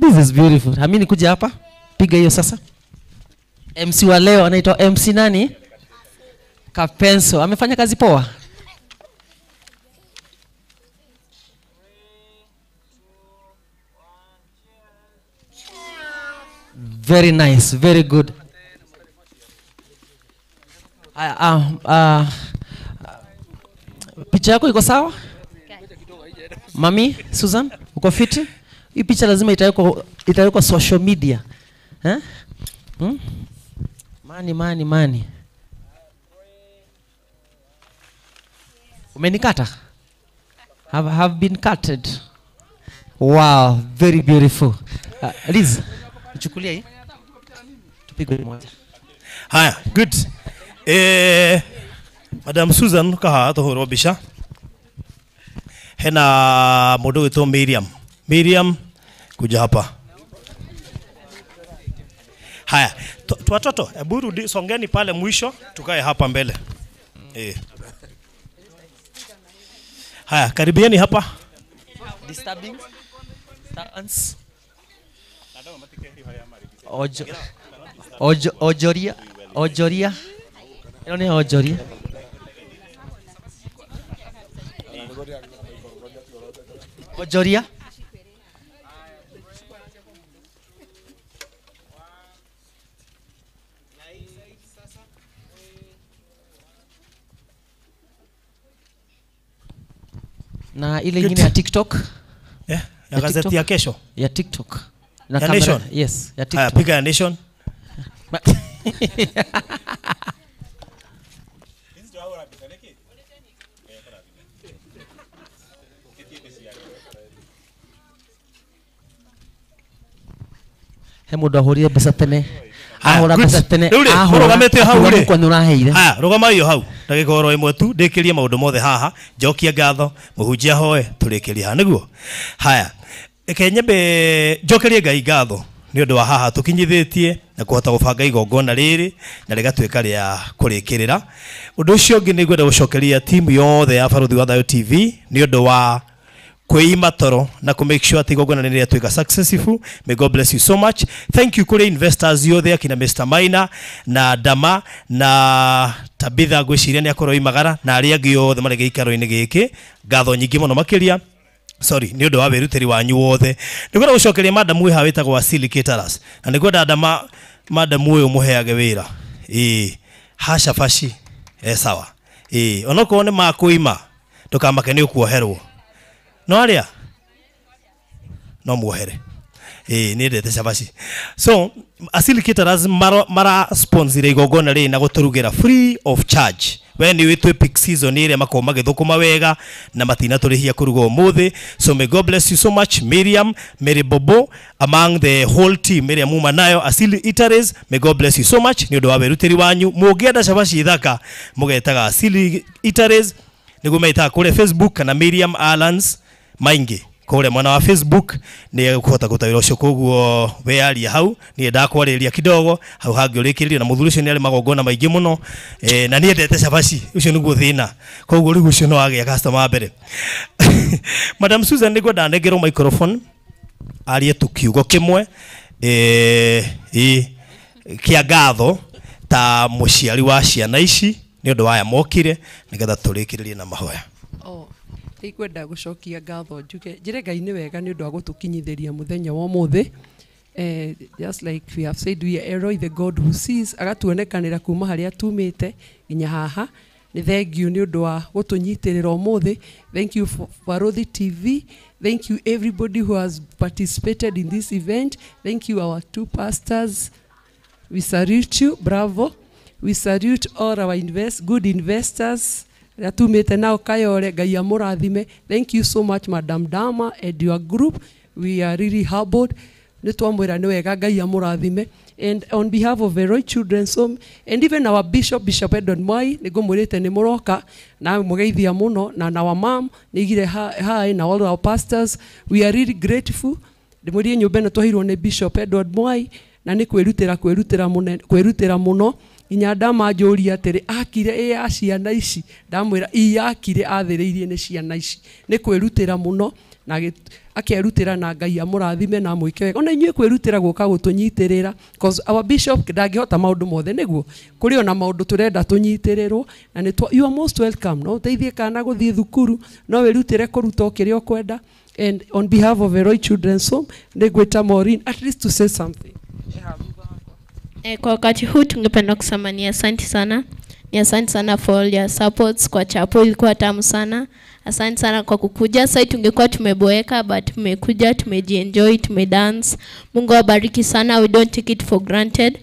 This is beautiful. Amini kuja hapa. Piga hiyo sasa. MC wa leo anaitwa MC nani? Kapenso. Amefanya kazi poa. Very nice, very good. Picha yako iko sawa? Mami, Susan, uko fiti? Hii picha lazima itawekwa Itawekwa social media. Eh? Hmm? Mani mani mani. Umenikata? Have been cutted. Wow, very beautiful. Liz, chukulia hii. Tupigwe moja. Haya, good. Madam Susan kaha tuhurwo mbica. Hena mundu witwo Miriam. Miriam kuja hapa. Haya, watoto, hebu rudi songeni pale mwisho, tukae hapa mbele. Haya, karibieni hapa. Disturbing. Stance. Ojoria, ojoria. Ino ni ojoria. Ojoria. Na ile nyingine ya TikTok. Yeah, ya gazeti ya kesho. Ya TikTok. Na ya Nation. Yes, ya TikTok. Haya, piga ya Nation. He mundu ahurire mbeca tene. Ahura mbeca tene. Ahura hau ri. Kwa nuraheire. Haya, rugama iyo hau. Ndagika oro imwe tu ndikirie maundu mothe haha. Njokie ngatho, muhunjia hoe turikirie haha niguo. Haya. Reke nyambe njokerie Ngai ngatho ni undu wa haha tukinyithitie na kuhota gubanga igongona riri na rigatuika ria kurikirira. Undu ucio ungi ni ngwenda gucokeria timu yothe ya Baruthi wa Thayu TV ni undu wa kwĩima toro na ku make sure ati igongona nĩ rĩatuĩka successful. May God bless you so much. Thank you kũrĩ investors yothe akina Mr. Maina na Dama na Tabitha, ngwĩciria nĩ akorwo imagara na arĩa angĩ othe marĩ gĩikaro-inĩ gĩkĩ. Ngatho nyingĩ mũno makĩria, sorry, nĩ ũndũ wa wĩrutĩri wanyu wothe. Nĩngwenda gũcokeria madam wĩ haha wĩtagwo Asili Caterers, na nĩngwenda Dama madam ũyũ mũheage wĩra. Ĩĩ, hasha fashi. Sawa. Ĩĩ, onokorwo nĩ makũima ndũkamake nĩ ũkuoherwo. No aria no muohere. Ni ndete cabaci. So Asili Caterers mara sponsor igongona rĩ na gũtũrugĩra free of charge. We ni witwe peak season ĩrĩa makorwo magĩthũkũma wega na matinatũrĩhia kũruga ũmũthĩ. So may God bless you so much Miriam, Mary Bobo, among the whole team ĩrĩa muma nayo Asili Eateries. May God bless you so much nĩ ũndũ wa wĩrutĩri wanyu. Mũngĩenda cabaci thaka mũgetaga Asili Eateries, nĩguo metaga kũrĩa Facebook kana Miriam Alans maingi kũrĩa mwena wa Facebook nĩ kũhota gũtawĩra ũcio. Koguo wearia hau niĩ ndakwarĩria kidogo hau hangĩ ũrĩkĩrĩrio na mũthuri ũcio nĩ arĩ magongona maingĩ mũno, na niĩ ndete cabaci ũcio nĩguo thĩna. Koguo rĩu ũcio no agĩa customer wa mbere. Madam Susan nĩngwenda nengerwo microphone arie tu kiugo kĩmwe kĩa ngatho ta mũciari wa ciana ici nĩ ũndũ waya mokire nĩgetha tũrĩkĩrĩrie na mahoya. Nĩngwenda gũcokia ngatho njuge njĩre Ngai nĩ wega nĩ ũndũ wa gũtũkinyithĩria mũthenya wa ũmũthĩ. Just like we have said, we are Elroy, the God who sees, agatuonekanĩra kuma harĩa tumĩte nginya haha. Nĩ thank you nĩ ũndũ wa gũtũnyitĩrĩra ũmũthĩ. Thank you for Baruthi TV. Thank you everybody who has participated in this event. Thank you our two pastors. We salute you, bravo. We salute all our good investors. Tumite nao Kayore, Ngai amũrathime. Thank you so much Madam Dama and your group. We are really humbled. Nĩ twamwĩra nĩ wega, Ngai amũrathime. And on behalf of Elroy Children's Home and even our Bishop, Bishop Edward Mwai, nĩ ngũmwĩrĩte nĩ mũroka na mũgeithia mũno, na our mom nĩ igire hi, na all our pastors. We are really grateful. Ndĩmwĩrire nyũmba ĩno twaheirwo nĩ Bishop Edward Mwai na nĩ kwĩrutĩra mũno. Nginya ndamanjũria atĩrĩ akire ĩ ya ciana ici, ndamwĩra ĩ akire athĩrĩirie nĩ ciana ici. Nĩ kwĩrutĩra mũno na akerutĩra na Ngai amũrathime na amwĩke wega. Ona inyuĩ kwĩrutĩra gũka gũtũnyitĩrĩra, cause our bishop ndangĩhota maũndũ mothe, nĩguo kũrĩ ona maũndũ tũrenda tũnyitĩrĩrwo, na nĩ you are most welcome. No ũteithie kana gũthiĩ thukuru, no wĩrutĩre kũruta o kĩrĩa ũkwenda. And on behalf of Elroy Children's Home, nĩngwĩta Maureen at least to say something. Kwa wakati huu tungependa kusema ni asante sana Ni asante sana for all your supports kwa chapo, ilikuwa tamu sana. Asante sana kwa kukuja. Sasa tungekuwa tumeboeka, but tumekuja, tumejienjoy, tumedance. Mungu awabariki sana. We don't take it for granted.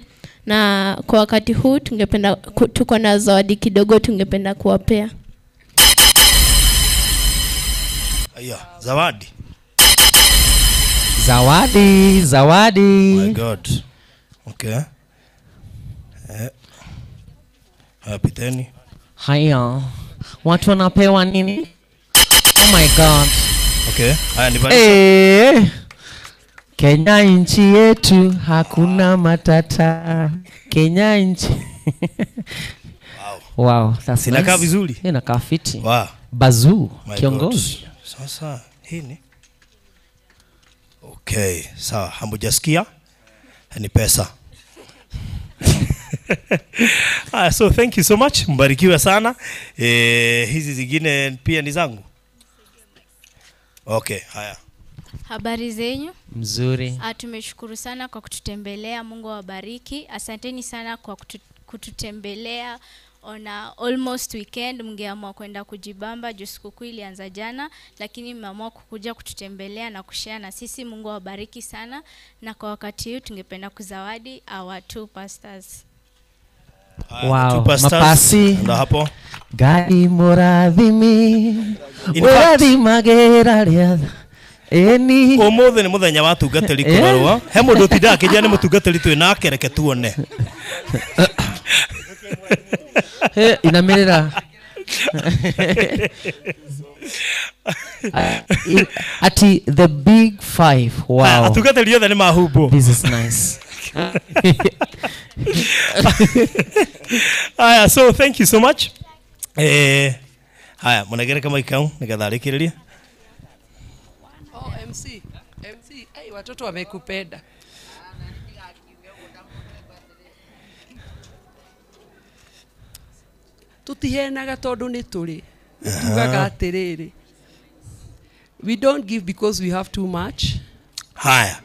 Na kwa wakati huu tungependa, tuko na zawadi kidogo tungependa kuwapea. Aya, zawadi. Zawadi, zawadi. My God. Okay. Piteni. Haya. Watu wanapewa nini? Oh my God. Okay. Haya ni Kenya nchi yetu hakuna matata. Kenya nchi. Wow. Wow, that's inakaa nice. Vizuri. Inakaa fiti. Wow. Bazoo my kiongozi. God. Sasa hii ni okay, sawa, hamujasikia? Ni pesa. So thank you so much. Mbarikiwe sana. Hizi zingine pia ni zangu. Okay, haya. Habari zenyu? Mzuri. Tumeshukuru sana kwa kututembelea. Mungu awabariki. Asanteni sana kwa kututembelea on a almost weekend. Mngeamua kwenda kujibamba juu sikukuu ilianza jana, lakini mmeamua kukuja kututembelea na kushare na sisi. Mungu awabariki sana. Na kwa wakati huu tungependa kuzawadi our two pastors. Wow, two pastors. Mapasi. Ndio hapo. Gai morathimi. Urathimagera ria. Eni. Umuthi ni muthenya wa tungatĩri kũrorwo. He mũndũ ũtindaga akĩnjĩra nĩ mũtungatĩri twĩ nake, reke tuone. He, inamerera. Ati the big five. Wow. Atungatĩri othe nĩ mahumbwo. This is nice. Aya, so thank you so much. Haya, mũnengere kama ikau nĩgetha arĩkĩrĩrie. Oh, MC, MC, ai watoto wamekupenda. Tutihenaga tondu ni turi. Tugaga atiriri. We don't give because we have too much. Haya.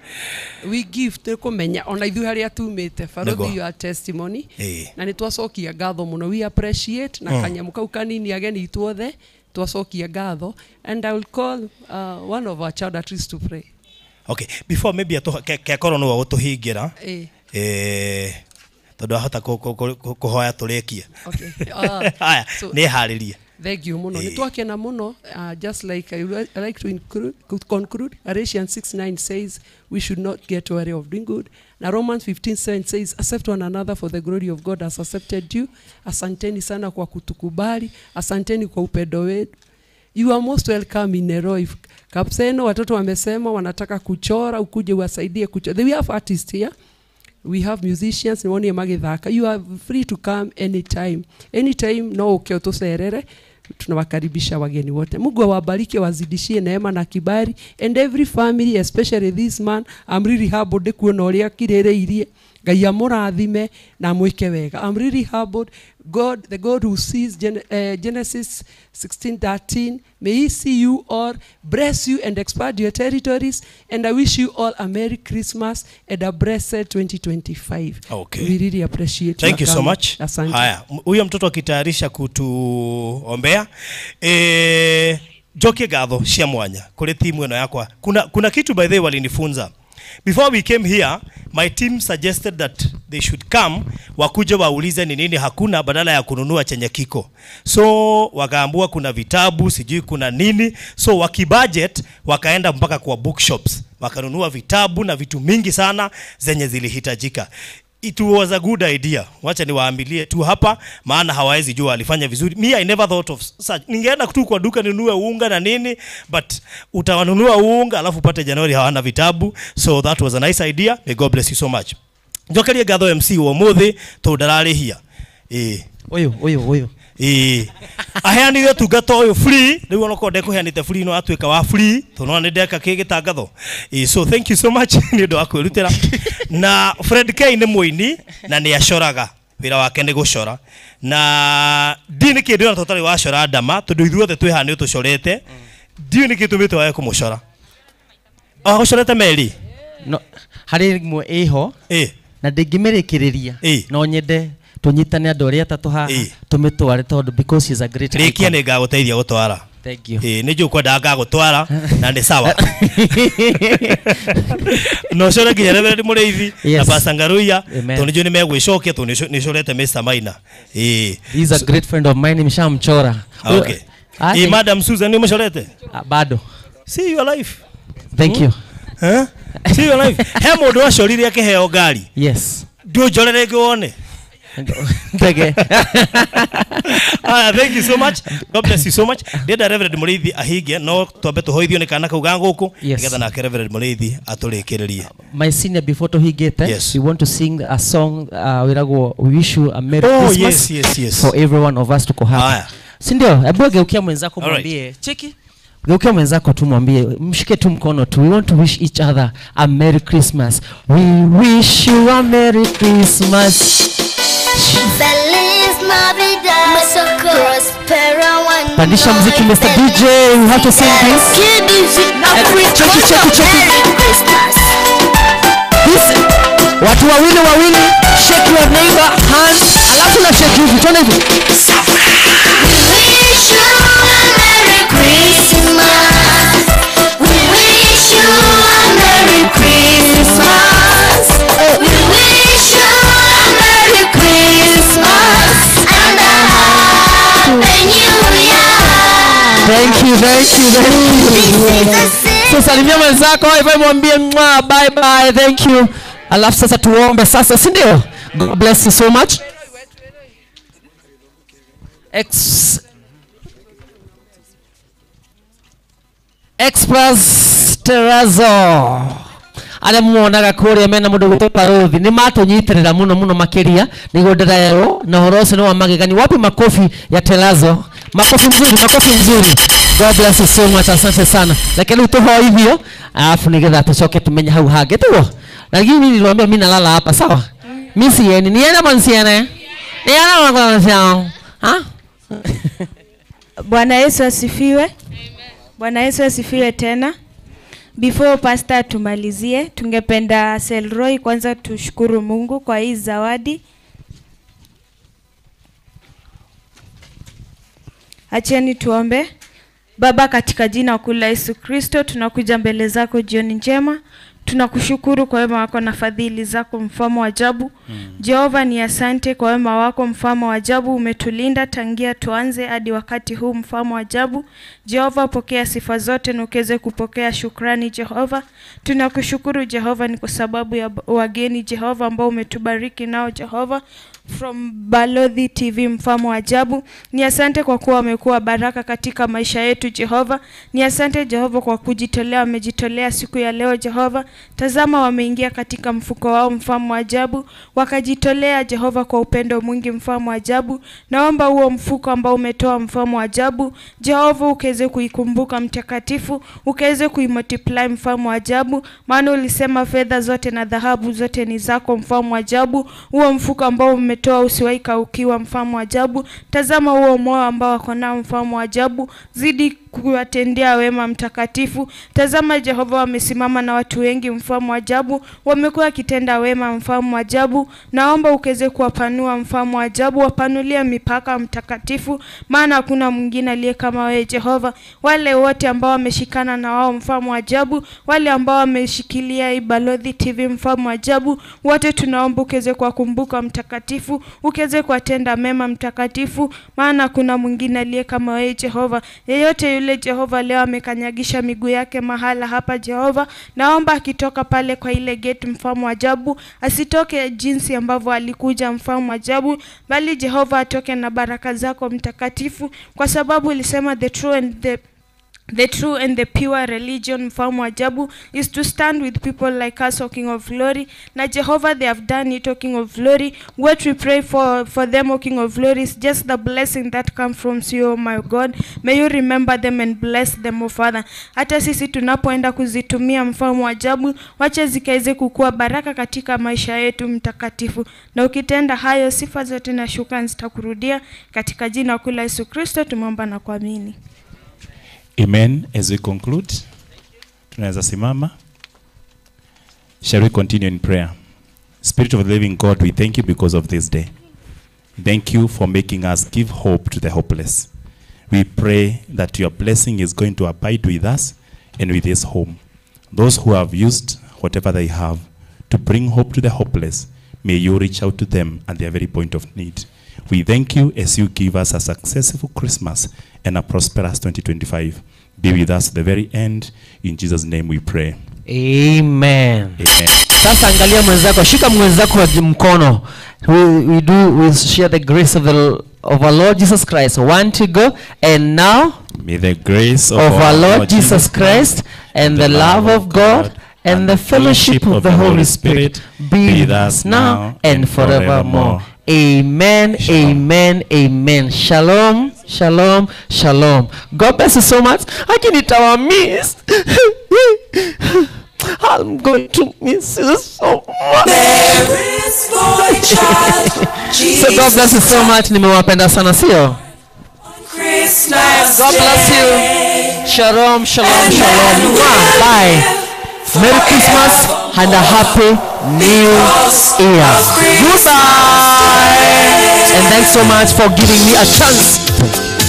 We give tukumenya ona ithuĩ harĩa tumĩte. Baruthi, your testimony. Na nĩ twacokia ngatho mũno. We appreciate na kanyamũ kau kanini ageni itũ othe twacokia ngatho. And I will call one of our child at least to pray. Okay, before maybe kekorwo no gũtũhingĩra. Tondu ahota kuhoya tũrĩkie. Okay. Haya, nĩ harĩrie. Thank you muno. Nĩ twakena muno. Just like I would like to conclude, Galatians 6:9 says we should not get weary of doing good. Na Romans 15:7 says accept one another for the glory of God has accepted you. Asanteni sana kwa kutukubali, asanteni kwa upendo wetu. You are most welcome in Eloi. Kapseno watoto wamesema wanataka kuchora, ukuje uwasaidie kuchora. We have artists here. We have musicians, niwone magithaka. You are free to come anytime. Anytime no uke utucerere. Tunawakaribisha wageni wote. Mungu awabariki, wazidishie neema na kibali. And every family, especially this man, I'm really humbled kuona uria kirereirie. Ngai amurathime na amwike wega. I'm really humbled. God, the God who sees Genesis 16:13, may he see you all, bless you and expand your territories. And I wish you all a Merry Christmas and a blessed 2025. Okay. We really appreciate. Thank you so much. Asante. Haya, huyo mtoto akitayarisha kutuombea. Njokie ngatho cia mwanya kuri timu ino yakwa. Kuna kitu by the way walinifunza. Before we came here, my team suggested that they should come, wakuje waulize ni nini hakuna badala ya kununua chenye kiko. So wakaambua kuna vitabu, sijui kuna nini. So wakibudget, wakaenda mpaka kwa bookshops. Wakanunua vitabu na vitu mingi sana zenye zilihitajika. It was a good idea. Wacha niwaambilie tu hapa, maana hawawezi jua alifanya vizuri. Me, I never thought of such. Ningeenda tu kwa duka ninunue unga na nini, but utawanunua unga alafu upate Januari hawana vitabu. So that was a nice idea. May God bless you so much. Njokerie ngatho MC wa umuthi tondu ndararĩhia. Uyu. Aheanire ũtungata ũyũ free, rĩu onokorwo ndekũheanĩte free no atuĩka wa free, tondũ nĩ ndeka kĩgĩtangatho. So thank you so much nĩ ũndũ wa kwĩrutĩra. Na Fred K nĩ mũini na nĩ acoraga, wĩra wake nĩ gũcora. Na ndiũĩ nĩkĩ ndĩrona tũtarĩ wacora ndama, tondũ ithuothe twĩ haha nĩ ũtũcorete. Ndiũĩ nĩkĩ tũmĩte wage kũmũcora. Agũcorete meri? No, harĩ ĩmwe ĩho na ndĩngĩmĩrĩkĩrĩria, no nyende Tunyitane andũ arĩa atatũ haha tũmĩtware tondũ because she is a great Rĩkia icon. nĩ ngagũteithia gũtwara. Thank you. Ĩĩ nĩ njũĩ kwendaga ngagũtwara na nĩ sawa. Na ũcore nginya Reverend Mũrĩithi na Yes. Pastor Ngaruiya Amen. tondũ nĩ njũĩ nĩ megwĩcokia tondũ nĩ ũcorete Mr. Maina. Ĩĩ. He is a great friend of mine, nimeshamchora. Okay. Ĩĩ Madam Susan nĩ ũmũcorete? Bado. See your life. Thank you. Huh? See your life. He mũndũ acorire akĩheo ngari. Yes. Ndũnjorere rĩngĩ wone. Ndege. Aya, thank you so much. God bless you so much. Ndĩrenda Reverend Mũrĩithi ahingie no twambe tũhoithio nĩ kana kau ga gũkũ Yes. nĩgetha nake Reverend Mũrĩithi atũrĩkĩrĩrie. My senior, before tuhingĩte, Yes. we want to sing a song wĩragwo We Wish You a Merry Oh, Christmas. yes, yes, yes. For every one of us tuko hapa. Aya. Si ndio? Hebu geukia mwenzako All right. mwambie, cheki. Geukia mwenzako tu mwambie, mshike tu mkono tu. We want to wish each other a Merry Christmas. We wish you a Merry Christmas. Feliz Navidad. Pandisha mziki Mr. DJ, we have to sing this. Cheki, cheki, cheki. Merry Christmas. This watu wawili wawili, shake your neighbor hand, alafu na shake hivi, tuone hivi. We wish you a Merry Christmas. We wish you a Merry Christmas. We wish you a Merry Christmas and a Happy New Year. Thank you, thank you, thank you. So salimia mwenzako, hivyo mwambie mwa, bye bye, thank you. Alafu sasa tuombe sasa, si ndio? God bless you so much. Express Terrazzo arĩa muonaga kũrĩa mena mũndũ gwĩtwo Barothi nĩ matũnyitĩrĩra mũno mũno makĩria nĩguo ndĩrerwo na ũhoro ũcio nĩ wa magegania. Wapi makofi ya Terrazzo? Makofi mzuri, makofi mzuri. God bless you so much, asante sana. Lakini tũhoithio alafu nĩgetha tũcoke tumenye hau hangĩ tiguo. Lakini mimi niliwaambia mimi nalala hapa sawa? Mimi sieni, niende ama nisiende? Niende ama nisiende? Ha? Bwana Yesu asifiwe. Bwana Yesu asifiwe tena. Before pastor tumalizie, tungependa Selroy kwanza tushukuru Mungu kwa hii zawadi. Acheni tuombe. Baba, katika jina kuu la Yesu Kristo, tunakuja mbele zako jioni njema. Tunakushukuru kwa wema wako na fadhili zako, mfalme wa ajabu. Jehova, ni asante kwa wema wako, mfalme wa ajabu. Umetulinda tangia tuanze hadi wakati huu, mfalme wa ajabu. Jehova, pokea sifa zote na ukeze kupokea shukrani. Jehova, tunakushukuru Jehova ni kwa sababu ya wageni Jehova ambao umetubariki nao Jehova from Balothi TV, mfalme wa ajabu. Ni asante kwa kuwa wamekuwa baraka katika maisha yetu Jehova. Ni asante Jehova kwa kujitolea, wamejitolea siku ya leo Jehova. Tazama wameingia katika mfuko wao, mfalme wa ajabu, wakajitolea Jehova kwa upendo mwingi, mfalme wa ajabu. Naomba huo mfuko ambao umetoa, mfalme wa ajabu, Jehova ukeze kuikumbuka mtakatifu, ukeze kuimultiply, mfalme wa ajabu, maana ulisema fedha zote na dhahabu zote ni zako, mfalme wa ajabu. Huo mfuko ambao umetoa usiwahi kaukiwa, mfalme wa ajabu. Tazama huo moyo ambao wako nao, mfalme wa ajabu, zidi kuwatendea wema mtakatifu. Tazama Jehova, wamesimama na watu wengi, mfalme wa ajabu, wamekuwa wakitenda wema, mfalme wa ajabu. Naomba ukeze kuwapanua, mfalme wa ajabu, wapanulie mipaka mtakatifu, maana hakuna mwingine aliye kama wewe Jehova. Wale wote ambao wameshikana na wao, mfalme wa ajabu, wale ambao wameshikilia hii Balothi TV, mfalme wa ajabu, wote tunaomba ukeze kuwakumbuka mtakatifu, ukeze kuwatenda mema mtakatifu, maana hakuna mwingine aliye kama wewe Jehova. Yeyote yule Jehova leo amekanyagisha miguu yake mahala hapa Jehova, naomba akitoka pale kwa ile gate, mfalme wa ajabu, asitoke jinsi ambavyo alikuja, mfalme wa ajabu, bali Jehova atoke na baraka zako mtakatifu, kwa sababu ulisema the true and the pure religion, mfalme wa ajabu, is to stand with people like us, O King of Glory. Na Jehovah, they have done it, O King of Glory. What we pray for them, O King of Glory, is just the blessing that comes from you, O my God. May you remember them and bless them, O Father. Hata sisi tunapoenda kuzitumia, mfalme wa ajabu, wacha zikaweze kukua baraka katika maisha yetu mtakatifu. Na ukitenda hayo, sifa zote na shukrani zitakurudia katika jina kuu la Yesu Kristo tumeomba na kuamini. Amen. As we conclude, tunaweza simama. Shall we continue in prayer? Spirit of the living God, we thank you because of this day. Thank you for making us give hope to the hopeless. We pray that your blessing is going to abide with us and with this home. Those who have used whatever they have to bring hope to the hopeless, may you reach out to them at their very point of need. We thank you as you give us a successful Christmas and a prosperous 2025. Be with us to the very end. In Jesus' name we pray. Amen. Amen. Sasa angalia mwenzako, shika mwenzako wa mkono. We share the grace of our Lord Jesus Christ. One to go. And now may the grace of our Lord Jesus Christ and the love of God and the fellowship of the Holy Spirit be with us now and forevermore. Amen, amen, amen. Shalom, shalom, shalom. God bless you so much. I can eat our miss. I'm going to miss you so much. So God bless you so much. Nimewapenda sana, sio? God bless you. Shalom, shalom, shalom. Bye. Merry Christmas and a happy New Year. Goodbye. And thanks so much for giving me a chance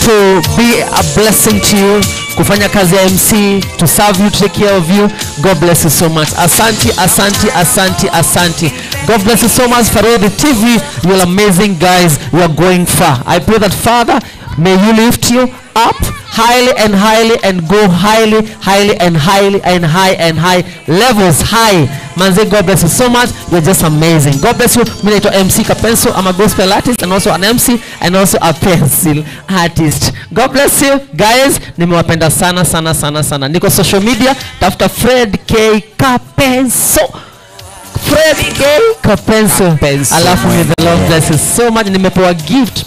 to be a blessing to you. Kufanya kazi ya MC, to serve you, to take care of you. God bless you so much. Asante, asante, asante, asante. God bless you so much. Farodhi TV, you're amazing guys. You are going far. I pray that Father, may you lift you up highly and highly and go highly, highly and highly and high and high levels high. Manze, God bless you so much. You're just amazing. God bless you. Mimi naitwa MC Kapenso. I'm a gospel artist and also an MC and also a pencil artist. God bless you guys. Nimewapenda sana sana sana sana. Niko social media, tafuta Fred K Kapenso. Fred K Kapenso. Alafu may the Lord bless you so much. Nimepewa gift.